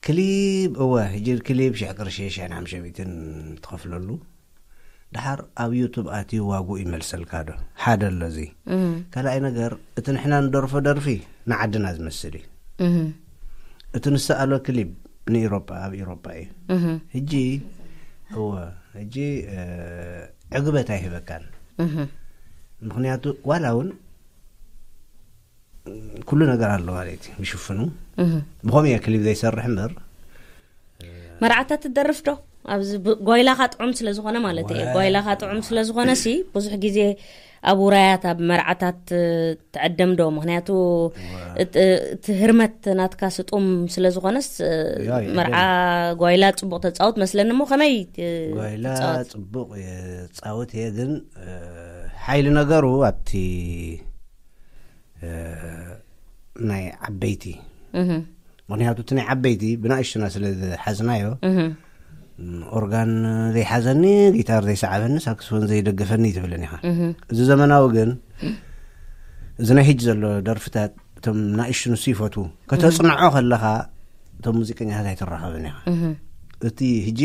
ክሊብ እወ፣ ሕጂ ክሊብ ሽሕ ቅርሺ፣ ሽሕን ሓምሽተ ሚእትን ትኸፍለሉ። ድሓር ኣብ ዩቱብ ኣትዩ ዋግኡ ይመልሰልካ ዶ? ሓደ ኣሎ እዚ። ካልኣይ ነገር፣ እቲ ንሕና ንደርፎ ደርፊ ንዓድና ዝመስል እዩ። እቲ ንሰኣሎ ክሊብ ንኢሮጳ፣ ኣብ ኢሮጳ እዩ። ሕጂ እወ፣ ሕጂ ዕግበት ኣይህበካን። ምኽንያቱ ዋላ እውን ኩሉ ነገር ኣሎ ማለት እዩ ብሽፍኑ። ብኸምኡ እየ ክሊብ ዘይሰርሕ እምበር። መርዓታት ትደርፍ ዶ? ኣብዚ ብ- ጓይላኻ ጥዑም ስለ ዝኾነ ማለት እየ። ጓይላኻ ጥዑም ስለ ዝኾነ ሲ ብዙሕ ግዜ ኣብ ውራያት፣ ኣብ መርዓታት ትዕደም ዶ? ምኽንያቱ እቲ ህርመት ናትካ ስጡም ስለ ዝኾነስ፣ መርዓ ጓይላ ጽቡቕ ተጻውት መስለኒ። እሞ ከመይ ጓይላ ጽቡቕ የጻውት እየ፣ ግን ሓይሊ ነገሩ ኣብቲ ናይ ዓበይቲ፣ ምኽንያቱ እቲ ናይ ዓበይቲ ብናእሽቱና ስለ ዝሓዝናዮ፣ ኦርጋን ዘይሓዘኒ፣ ጊታር ዘይሰዓበኒ፣ ሳክስፎን ዘይደገፈኒ ትብልን ኢኻ። እዚ ዘመናዊ ግን፣ እዚ ናይ ሕጂ ዘሎ ደርፍታት፣ እቶም ናእሽቱ ንሱ ይፈትዉ፣ ከተጽንዖ ከለኻ እቶም ሙዚቀኛታት ኣይትራኸብን ኢኻ። እቲ ሕጂ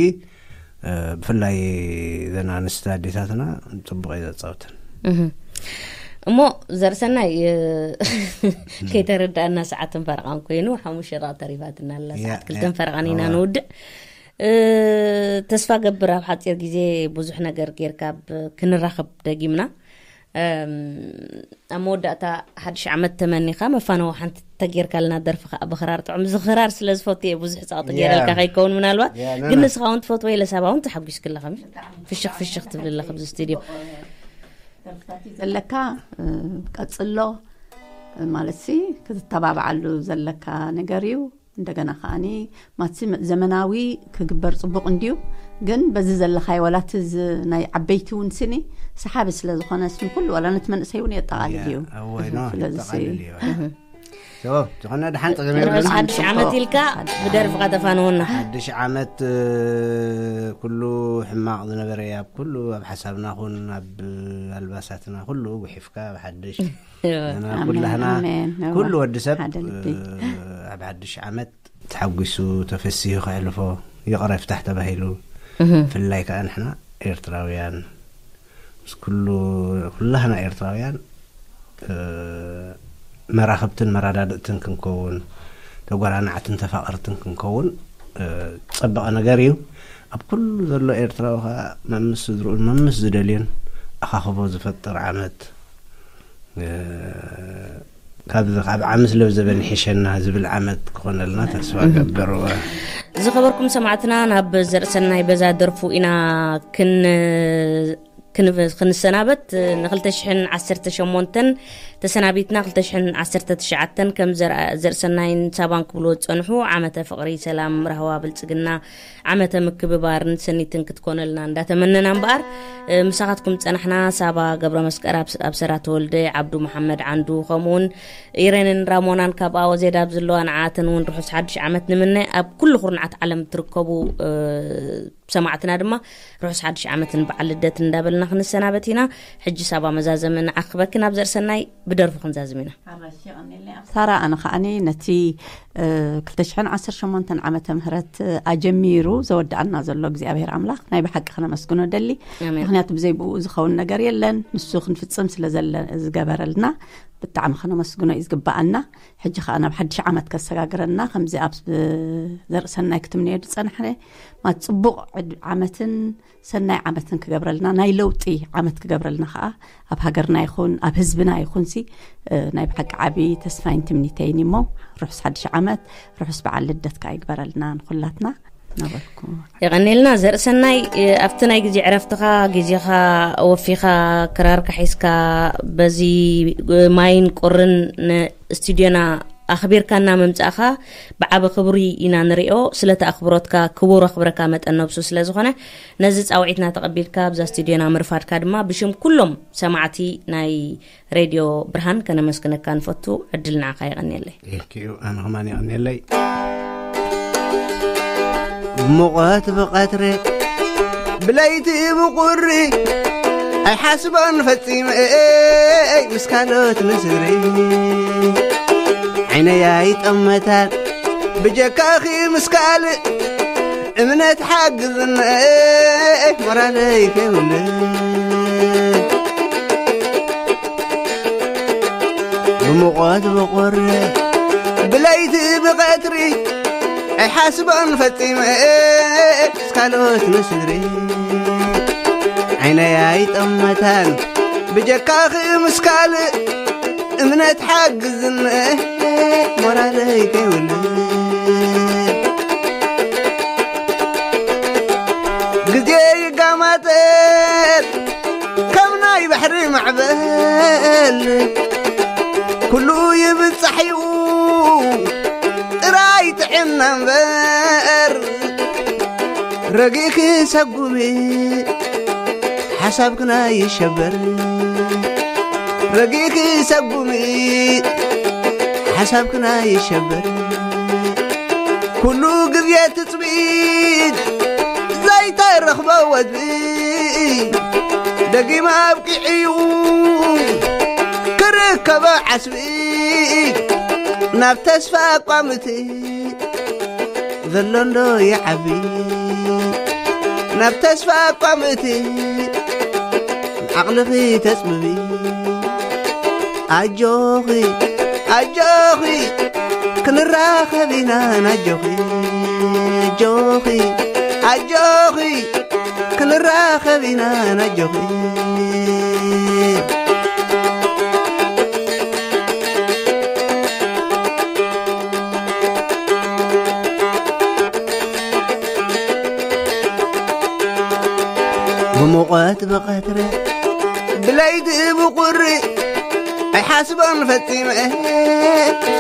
ብፍላይ ዘን ኣንስቲ ኣዴታትና ጽቡቕ እዩ ዘጻውተን። እሞ ዘርእሰናይ ከይተረዳእና፣ ሰዓትን ፈረቓን ኮይኑ ሓሙሽተ ደቂቕ ተሪፋትና ኣላ። ሰዓት ክልተን ፈረቓን ኢና ንውድእ። ተስፋ ገብር ኣብ ሓፂር ግዜ ብዙሕ ነገር ጌርካ ክንራኸብ ደጊምና። ኣብ መወዳእታ ሓድሽ ዓመት ተመኒኻ መፋነዊ ሓንቲ ተጌርካልና ደርፊ ከዓ ብኽራር ጥዑም። እዚ ኽራር ስለ ዝፈቱ እየ ብዙሕ ፀቕጢ ገይረልካ ከይከውን ምናልባት። ግን ንስኻ እውን ትፈትዎ ኢለ ሳባ እውን ተሓጒስክላ ከሚ ፍሽኽ ፍሽኽ ትብል ኣለኻ ኣብዚ ስቱድዮ። ዘለካ ቀጽሎ ማለት ሲ ክትተባብዓሉ ዘለካ ነገር እዩ። እንደገና ከዓኒ ማትሲ ዘመናዊ ክግበር ጽቡቕ እንድዩ፣ ግን በዚ ዘለኻዮ ዋላ እቲ ናይ ዓበይቲ እውን ስኒ ሰሓቢ ስለ ዝኾነ ስኒ ኩሉ ዋላ ነቲ መንእሰይ እውን የጠቓልል እዩ። ስለዚ ዝኾነ ድሓን ጸገም የብሉን። ሓድሽ ዓመት ኢልካ ብደርፍኻ ተፋንወና። ሓድሽ ዓመት ኩሉ ሕማቕ ዝነበረ ኣብ ኩሉ ኣብ ሓሳብና ኹን ኣብ ኣልባሳትና ኩሉ ጉሒፍካ ብሓድሽ ኩላህና ኩሉ ወዲ ሰብ ኣብ ሓድሽ ዓመት ተሓጒሱ ተፈሲሑ ከሕልፎ ይቕረ ፍታሕ ተባሂሉ። ብፍላይ ከዓ ንሕና ኤርትራውያን ምስ ኩሉ ኩላህና ኤርትራውያን መራኽብትን መራዳድእትን ክንከውን፣ ተጓናናዕትን ተፋቐርትን ክንከውን ዝጸበቐ ነገር እዩ። ኣብ ኩሉ ዘሎ ኤርትራዊ ከዓ መምስ ስድርኡን መምስ ዝደልዮን ኣኻኽቦ ዝፈጥር ዓመት፣ ካብ ዓሚ ስለ ዘበን ይሕሸና ዝብል ዓመት ክኾነልና ተስፋ ገብር። ዝኸበርኩም ሰማዕትና፣ ናብ ዘርእሰናይ በዛ ደርፉ ኢና ክን ክንሰናበት ን2018 ተሰናቢትና፣ ክልተ ሽሕን ዓሰርተ ትሽዓተን ከም ዘርእሰናይን ሳባን ክብልዎ ዝጸንሑ ዓመተ ፍቕሪ፣ ሰላም፣ ራህዋ፣ ብልጽግና፣ ዓመተ ምክብባርን ስኒትን ክትኮነልና እንዳተመነና እምበኣር፣ ምሳኻትኩም ዝጸናሕና ሳባ ገብረ መስቀል፣ ኣብሰራ ተወልደ፣ ዓብዱ መሓመድ ዓንዱ፣ ከምኡውን ኢሬንን ራሞናን ካብ ኣወዜዳ ኣብ ዘለዋ ንዓኣተን እውን ርሑስ ሓድሽ ዓመት ንምነ። ኣብ ኩሉ ኩርናዓት ዓለም ትርከቡ ሰማዕትና ድማ ርሑስ ሓድሽ ዓመትን በዓል ልደት እንዳበልና ክንሰናበት ኢና። ሕጂ ሳባ መዛዘሚ ንዓክበኪ ናብ ዘርእሰናይ ብደርፉ ክንዛዝም ኢና። ሳራ፣ ኣነ ከዓኒ ነቲ 2018 ዓመተ ምህረት ኣጀሚሩ ዘወድኣና ዘሎ እግዚኣብሔር ኣምላኽ ናይ ብሓቂ ክነመስግኖ ደሊ። ምክንያቱ ብዘይ ብኡ ዝኸውን ነገር የለን። ንሱ ክንፍጽም ስለ ዝገበረልና ብጣዕሚ ክነመስግኖ እዩ ዝግበኣና። ሕጂ ከዓ ናብ ሓድሽ ዓመት ከሰጋግረና ከምዚ ኣብ ዘርእሰናይ ክትምንዮ ዝጸናሕነ ማለት ጽቡቕ ዓመትን ሰናይ ዓመትን ክገብረልና፣ ናይ ለውጢ ዓመት ክገብረልና ከዓ ኣብ ሃገርና ይኹን ኣብ ህዝብና ይኹን ሲ ናይ ብሓቂ ዓቢ ተስፋይን ትምኒተይን እሞ ርሑስ ሓድሽ ዓመት፣ ርሑስ በዓል ልደት ከዓ ይግበረልና ንኩላትና ነበርኩ። የቐኔልና ዘርእሰናይ። ኣብቲ ናይ ግዜ ዕረፍትኻ ግዜኻ ወፊኻ ክራርካ ሒዝካ በዚ ማይን ቁርን ስቱድዮና ኣኽቢርካና ምምጻእኻ ብዓቢ ክብሪ ኢና ንሪኦ። ስለቲ ኣኽብሮትካ ክቡር ኣኽብረካ መጠን ነብሱ ስለ ዝኾነ ነዚ ጻውዒትና ተቐቢልካ ኣብዛ ስቱድዮና ምርፋድካ ድማ ብሽም ኩሎም ሰማዕቲ ናይ ሬድዮ ብርሃን ከነመስግነካ ንፈቱ። ዕድል ንዓኻ። የቐንየለይ። ቴንኪዩ። ኣነ ከማን የቐንየለይ። ብሙቐት ብቐትሪ ብለይቲ ብቑሪ ኣይሓስቦን ፈጺመ ምስ ካልኦት ንስሪ ዓይነይ ኣይጠመታን ብጀካኺ ምስ ካልእ እምነት ሓግዝኒ ሞራለይ ከይውልድ ብሙቐት ብቑሪ ብለይቲ ብቐትሪ ኣይሓስቦን ፈጺመ ምስ ካልኦት መስድሪ ዓይነይ ኣይጠመታን ብጀካኺ ምስ ካልእ እምነት ሓግዝኒ ሞራለይ ከይውልድ ግዜ ይጋማጠጥ ከም ናይ ባሕሪ ማዕበል ኩሉ ይብጻሕ እዩ ጥራይ ጥዕና እምበር ረጊእኪ ሰጉሚ ሓሳብክና ይሸበር ረጊእኪ ሰጉሚ ሓሳብክና ይሸበር ኩሉ ግዜ ትጽቢት ዘይተረኽቦ ወዝቢ ደጊማ ኣብቂዕዩ ክርከቦ ዓስቢ ናብ ተስፋ ኣቋምቲ ዘሎ እንዶ ይዓቢ ናብ ተስፋ ኣቋምቲ ዓቕልኺ ተጽብቢ ኣጆኺ ኣጆኺ ክንራኸብ ኢና ናጆኺ ኣጆኺ ኣጆኺ ክንራኸብ ኢና ናጆኺ ብሙቐት ብቐትሪ ብለይቲ ብቑሪ ኣይሓስቦን ፈጺመ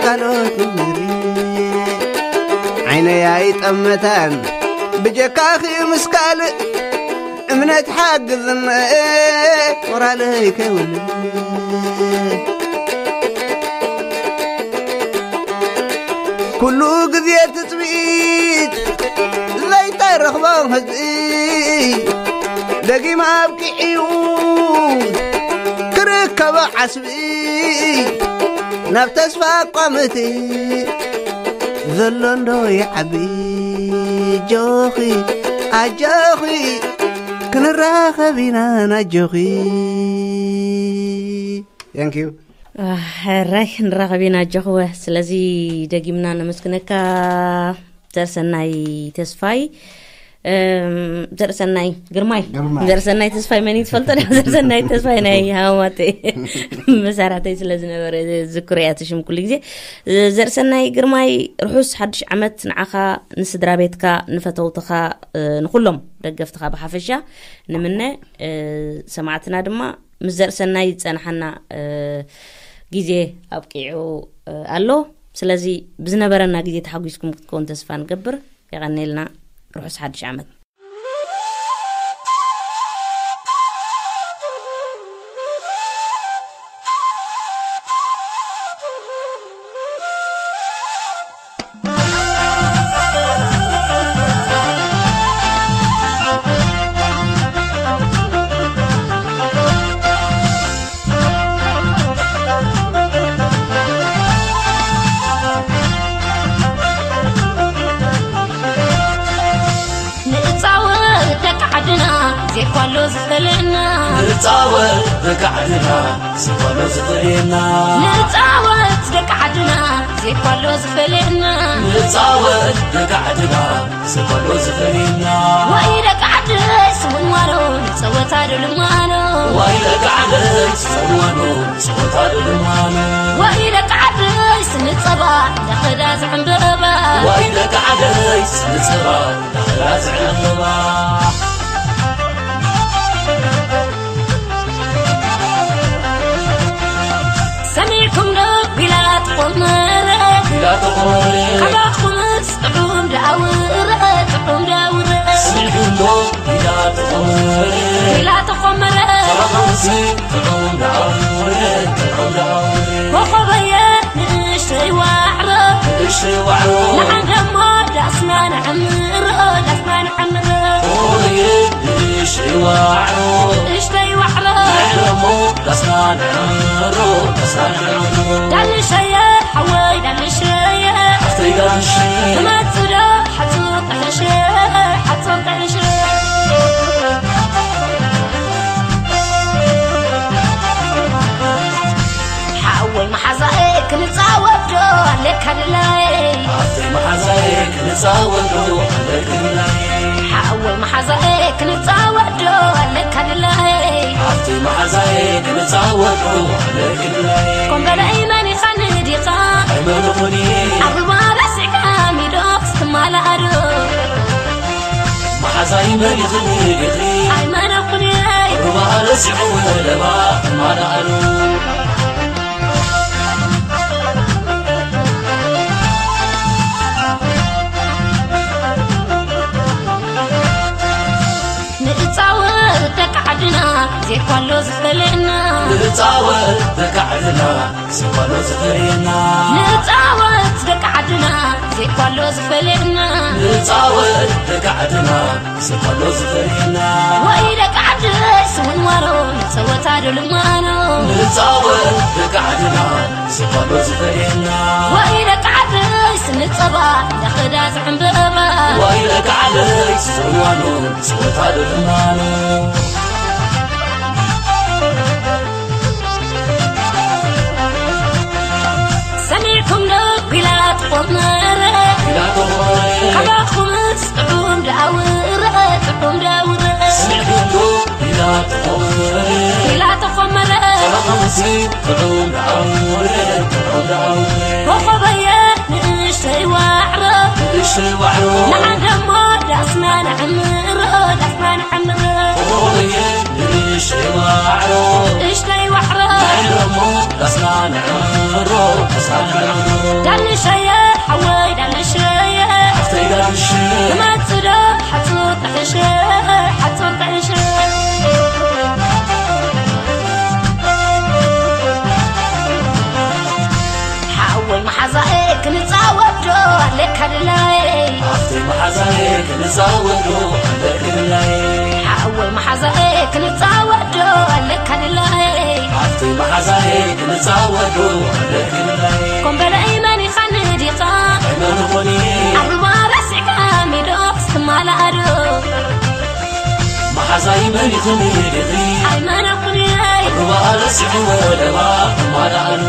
ካልኦት ምድሪ ዓይነይ ኣይጠመታን ብጀካኺ ምስ ካልእ እምነት ሓግዝኒ ሞራለይ ከይውልድ ኩሉ ግዜ ትጽቢት ዘይተረኽቦ ህዝቢ ደጊማ ኣብቂዕዩ ክርከቦ ዓስቢ ናብ ተስፋ ኣቋምቲ ዘሎ እንዶ ይዓቢ ኣጆኺ ኣጆኺ ክንራኸብ ኢና ናጆኺ Thank you. ሕራይ ንራኸብ ኢና ኣጆኽወ ስለዚ ደጊምና ነመስግነካ ዘርሰናይ ተስፋይ እም፣ ዘርሰናይ ግርማይ ግርማይ። ዘርሰናይ ተስፋይ መን እዩ ትፈልጦ ዶ ዘርሰናይ ተስፋይ ናይ ሃማማተይ መሳራተይ ስለ ዝነበረ ዝክሮ እያ ትሽም ኩሉ ግዜ ዘርሰናይ ግርማይ ርሑስ ሓድሽ ዓመት ንዓኻ ንስድራ ቤትካ ንፈተውትኻ እ፣ ንኩሎም ደገፍትኻ ብሓፈሻ ንምነ እ፣ ሰማዕትና ድማ ምስ ዘርእሰናይ ዝጸንሓና ግዜ ኣብቂዑ ኣሎ። ስለዚ ብዝነበረና ግዜ ተሓጒስኩም ክትከውን ተስፋ ንገብር። የቐንየልና። ርሑስ ሓድሽ ዓመት። ንጻወት ደቂ ዓድና፣ ዜኳሎ ዝፈልየና። ንጻወት ደቂ ዓድና፣ ዜኳሎ ዝፈልየና። ንጻወት ደቂ ዓድና፣ ዜኳሎ ዝፈልየና። ንጻወት ደቂ ዓድና፣ ዜኳሎ ዝፈልየና። ወይ ደቂ ዓደይ ስውንዋሎ፣ ንጸወታ ዶ ልማሎ። ወይ ደቂ ዓደይ ስውንዋሎ፣ ንጸወታ ዶ ልማሎ። ወይ ደቂ ዓደይ ስንጸባ፣ እንዳኸዳ ዝዕምበባ። ወይ ደቂ ዓደይ ስንጸባ፣ እንዳኸዳ ዝዕምበባ። ሰሚዕኩም ዶ ቢላ ተኾመረ? ቢላ ተኾመረ። ካባኹምስ ጥዑም ዳውረ፣ ጥዑም ዳውረ። ሰሚዕኩም ዶ ቢላ ተኾመረ? ቢላ ተኾመረ። ካባኹምስ ጥዑም ዳውረ፣ ጥዑም ዳውረ። ኮኾበየ ንእሽተይ ዋዕሮ። ንእሽተይ ዋዕሮ። ንዓንደሞ ዳስና ንዕምሮ፣ ዳስና ንዕምሮ። ኮኾበየ ንእሽተይ ዋዕሮ። ንእሽተይ ዋዕሮ። ንዓንደሞ ዳስና ንዕምሮ፣ ዳስና ንዕምሮ። ዳንሸየ ሓወይ ዳንሸየ። ሓፍተይ ዳንሸየ። ትመጽእ ዶ ሓጹር ጥሕሽ፣ ሓጹር ጥሕሽ። ሓወይ መሓዛኤ ክንጻወት ዶ ኣለካ ድላይ? ሓፍተይ መሓዛኤ ክንጻወት ዶ ኣለካ ድላይ? ሓወይ መሓዛኤ ክንጻወት ዶ ኣለካ ድላይ? ሓፍተይ መሓዛኤ ክንጻወት ዶ ኣለካ ድላይ? ኮምበለይ መን ይኻኒ ዲኻ? ኣይመንኹን እየ። ኣብ ሩባ ረሲዕካ ሚዶ ክትማልኣ ዶ? መሓዛይ መን ይኽኒ ዲኺ? ኣይመንኹን እየ። ሩባ ረሲዑ ወለባ ክትማልኣ ዶ? ንጻወት ደቂ ዓድና፣ ዜኳሎ ዝፈልየና። ንጻወት ደቂ ዓድና፣ ዜኳሎ ዝፈልየና። ንጻወት ደቂ ዓድና፣ ዜኳሎ ዝፈልየና። ንጻወት ደቂ ዓድና፣ ዜኳሎ ዝፈልየና። ወይ ደቂ ዓደይ ስውንዋሮ፣ ንጸወታ ዶ ልማኖ። ንጻወት ደቂ ዓድና፣ ዜኳሎ ዝፈልየና። ወይ ደቂ ዓደይ ስንጸባ፣ እንዳኸዳ ዝዕምበባ። ወይ ደቂ ዓደይ ስውንዋሮ፣ ንጸወታ ዶ ልማኖ። ሰሚዕኩም ዶ ኲላ ተቖመረ? ኲላ ተቖመረ። ካባኹምስ ጥዑም ዳውረ፣ ጥዑም ዳውረ። ሰሚዕኩም ዶ ኲላ ተቖመረ? ኲላ ተቖመረ። ካባኹምስ ጥዑም ዳውረ፣ ጥዑም ዳውረ። ኮኾበየ ንእሽተይ ዋዕሮ፣ ንእሽተይ ዋዕሮ። ንዓደሞ ዳስና ነዕምሮ፣ ዳስና ነዕምሮ። ኮኾበየ ንእሽተይ ዋዕሮ። ንእሽተይ ዋዕሮ። ንዕረሞ ዳስና ንዕምሮ፣ ዳስና ንዕምሮ። ዳንሸየ ሓወይ ዳንሸየ። ሓፍተይ ዳንሸየ። ክመጽእ ዶ ሓጹር ጥሕሸ፣ ሓጹር ጥሕሸ። ሓወይ መሓዛኤ ክንጻወት ዶ ኣለካ ድላይ? ሓፍተይ መሓዛኤ ክንጻወት ዶ ኣለካ ድላይ? ሓወይ መሓዛኤ ክንጻወት ዶ ኣለካ ድላይ? ሓፍተይ መሓዛኤ ክንጻወት ዶ ኣለካ ድላይ? ኮምበለይ መን ይኻኒ ዲኻ? ኣይመንኹን እየ። ኣርባ ረሲዕካ ሚዶ ክትማልኣ ዶ? መሓዛይ መን ይኽኒ ዲኺ? ኣይመንኹን እየ። ኣርባ ረሲዑ ወለባ ክማልኣሉ።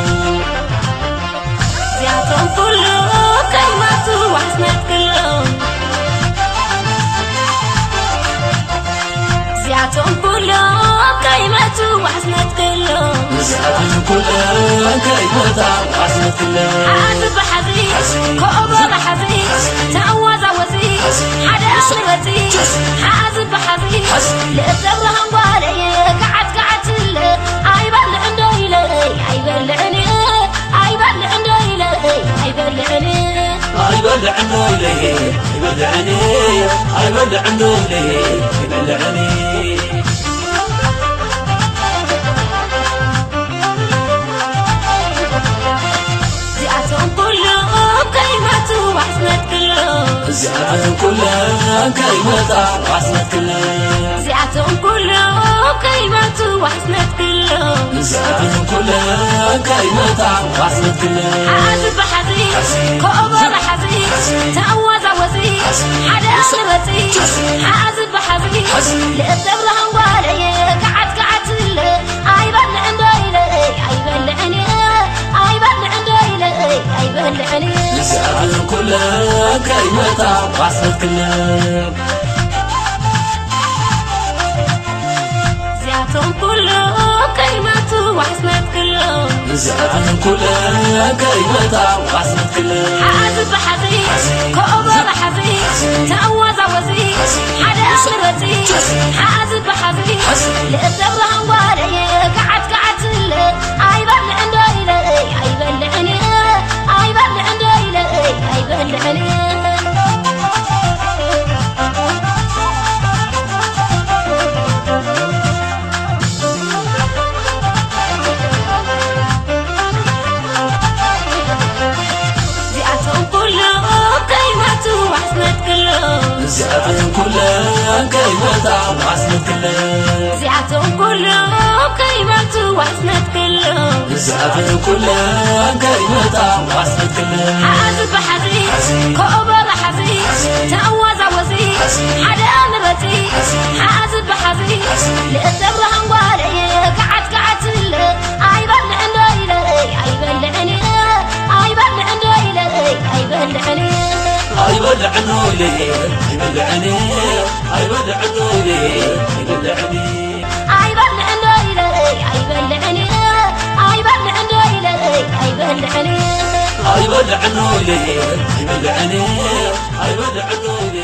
እዚኣቶም ኩሉ ከይመቱ ዋሕስነት ክሎም። እዚኣቶም ኩሉ ከይመቱ ዋሕስነት ክሎም። እዚኣቶም ኩሉ ከይመታ ዋሕስነት ክሎም። ሓዚ ብሓዚ፣ ሓዚ፣ ኮቦ ብሓዚ፣ ሓዚ፣ ተወዛወዚ፣ ሓዚ፣ ሓደ ጭስ፣ ምረፂ። ጭስ። ሓዚ ብሓዚ፣ ሓዚ፣ ልእብ ደብረ ሃንጓለይ፣ ገዓት ገዓት ኢለ፣ ኣይበልዕ እንዶ ኢለ፣ ኣይበልዕን እየ። ኣይበልዕ እንዶ ኢለ ኣይበልዕን። ኣይበልዕ እንዶ ኢለ ኣይበልዕን። ኣይበልዕ እንዶ ኢለ ኣይበልዕን። እዚኣቶም ኩሎም ከይመቱ ዋሕስነት ክሎም። እዚኣቶም ኩሎም ከይመታ ዋሕስነት ክሎም። እዚኣቶም ኩሎም ከይመቱ ዋሕስነት ክሎም። እዚኣቶም ኩሎም ከይመታ ዋሕስነት ክሎም። ሓዚ ብሓዚ፣ ሓዚ፣ ኮቦ ብሓዚ፣ ሓዚ፣ ተወዛወዚ፣ ሓዚ፣ ሓደ ጭስ፣ ምረፂ፣ ጭስ፣ ሓዚ ብሓዚ፣ ሓዚ፣ ልእብ ደብረ ሃንጓለይ፣ ገዓት ገዓት ኢለ፣ ኣይበልዕ እንዶ ኢለ፣ ኣይበልዕን እየ፣ ኣይበልዕ እንዶ ኢለ፣ ኣይበልዕን እየ። እዚኣቶም ኩሎም ከይመታ ዋሕስነት ክሎም። እዚኣቶም ኩሎም ከይመቱ ዋሕስነት ክሎም። እዚኣቶም ኩሎም ከይመታ ዋሕስነት ክሎም። ሓዚ ብሓዚ፣ ሓዚ፣ ኮቦ ብሓዚ፣ ሓዚ፣ ተወዛወዚ፣ ሓዚ፣ ሓደ ጭስ፣ ምረፂ፣ ጭስ፣ ሓዚ ብሓዚ፣ ሓዚ፣ ልእብ ደብረ ሃንጓለይ፣ ገዓት ገዓት ኢለ፣ ኣይበልዕ እንዶ ኢለ፣ ኣይበልዕን እየ፣ ኣይበልዕ እንዶ ኢለ፣ ኣይበልዕን እየ። እዚኣቶም ኩሎም ከይመቱ ዋሕስነት ክሎም። እዚኣቶም ኩሎም ከይመታ ዋሕስነት ክሎም። እዚኣቶም ኩሎም ከይመቱ ዋሕስነት ክሎም። እዚኣቶም ኩሎም ከይመታ ዋሕስነት ክሎም። ሓዚ ብሓዚ፣ ሓዚ፣ ኮቦ ሓደ ምረጺ ሓዚ ብሓዚ ልእተብርሃን ጓለይ፣ ከዓት ከዓት ትብል ኣይበልዕን ዶ ኢለ ኣይበልዕን እየ፣ ኣይበልዕን ዶ ኢለ ኣይበልዕን እየ። ኣይበልዕን ዶ ኢለ ኣይበልዕን እየ፣ ኣይበልዕን ዶ ኢለ ኣይበልዕን እየ። ኣይበልዕን ዶ ኢለ ኣይበልዕን እየ፣ ኣይበልዕን ዶ ኢለ ኣይበልዕን እየ። ኣይበልዕን ዶ ኢለ ኣይበልዕን እየ፣ ኣይበልዕን ዶ ኢለ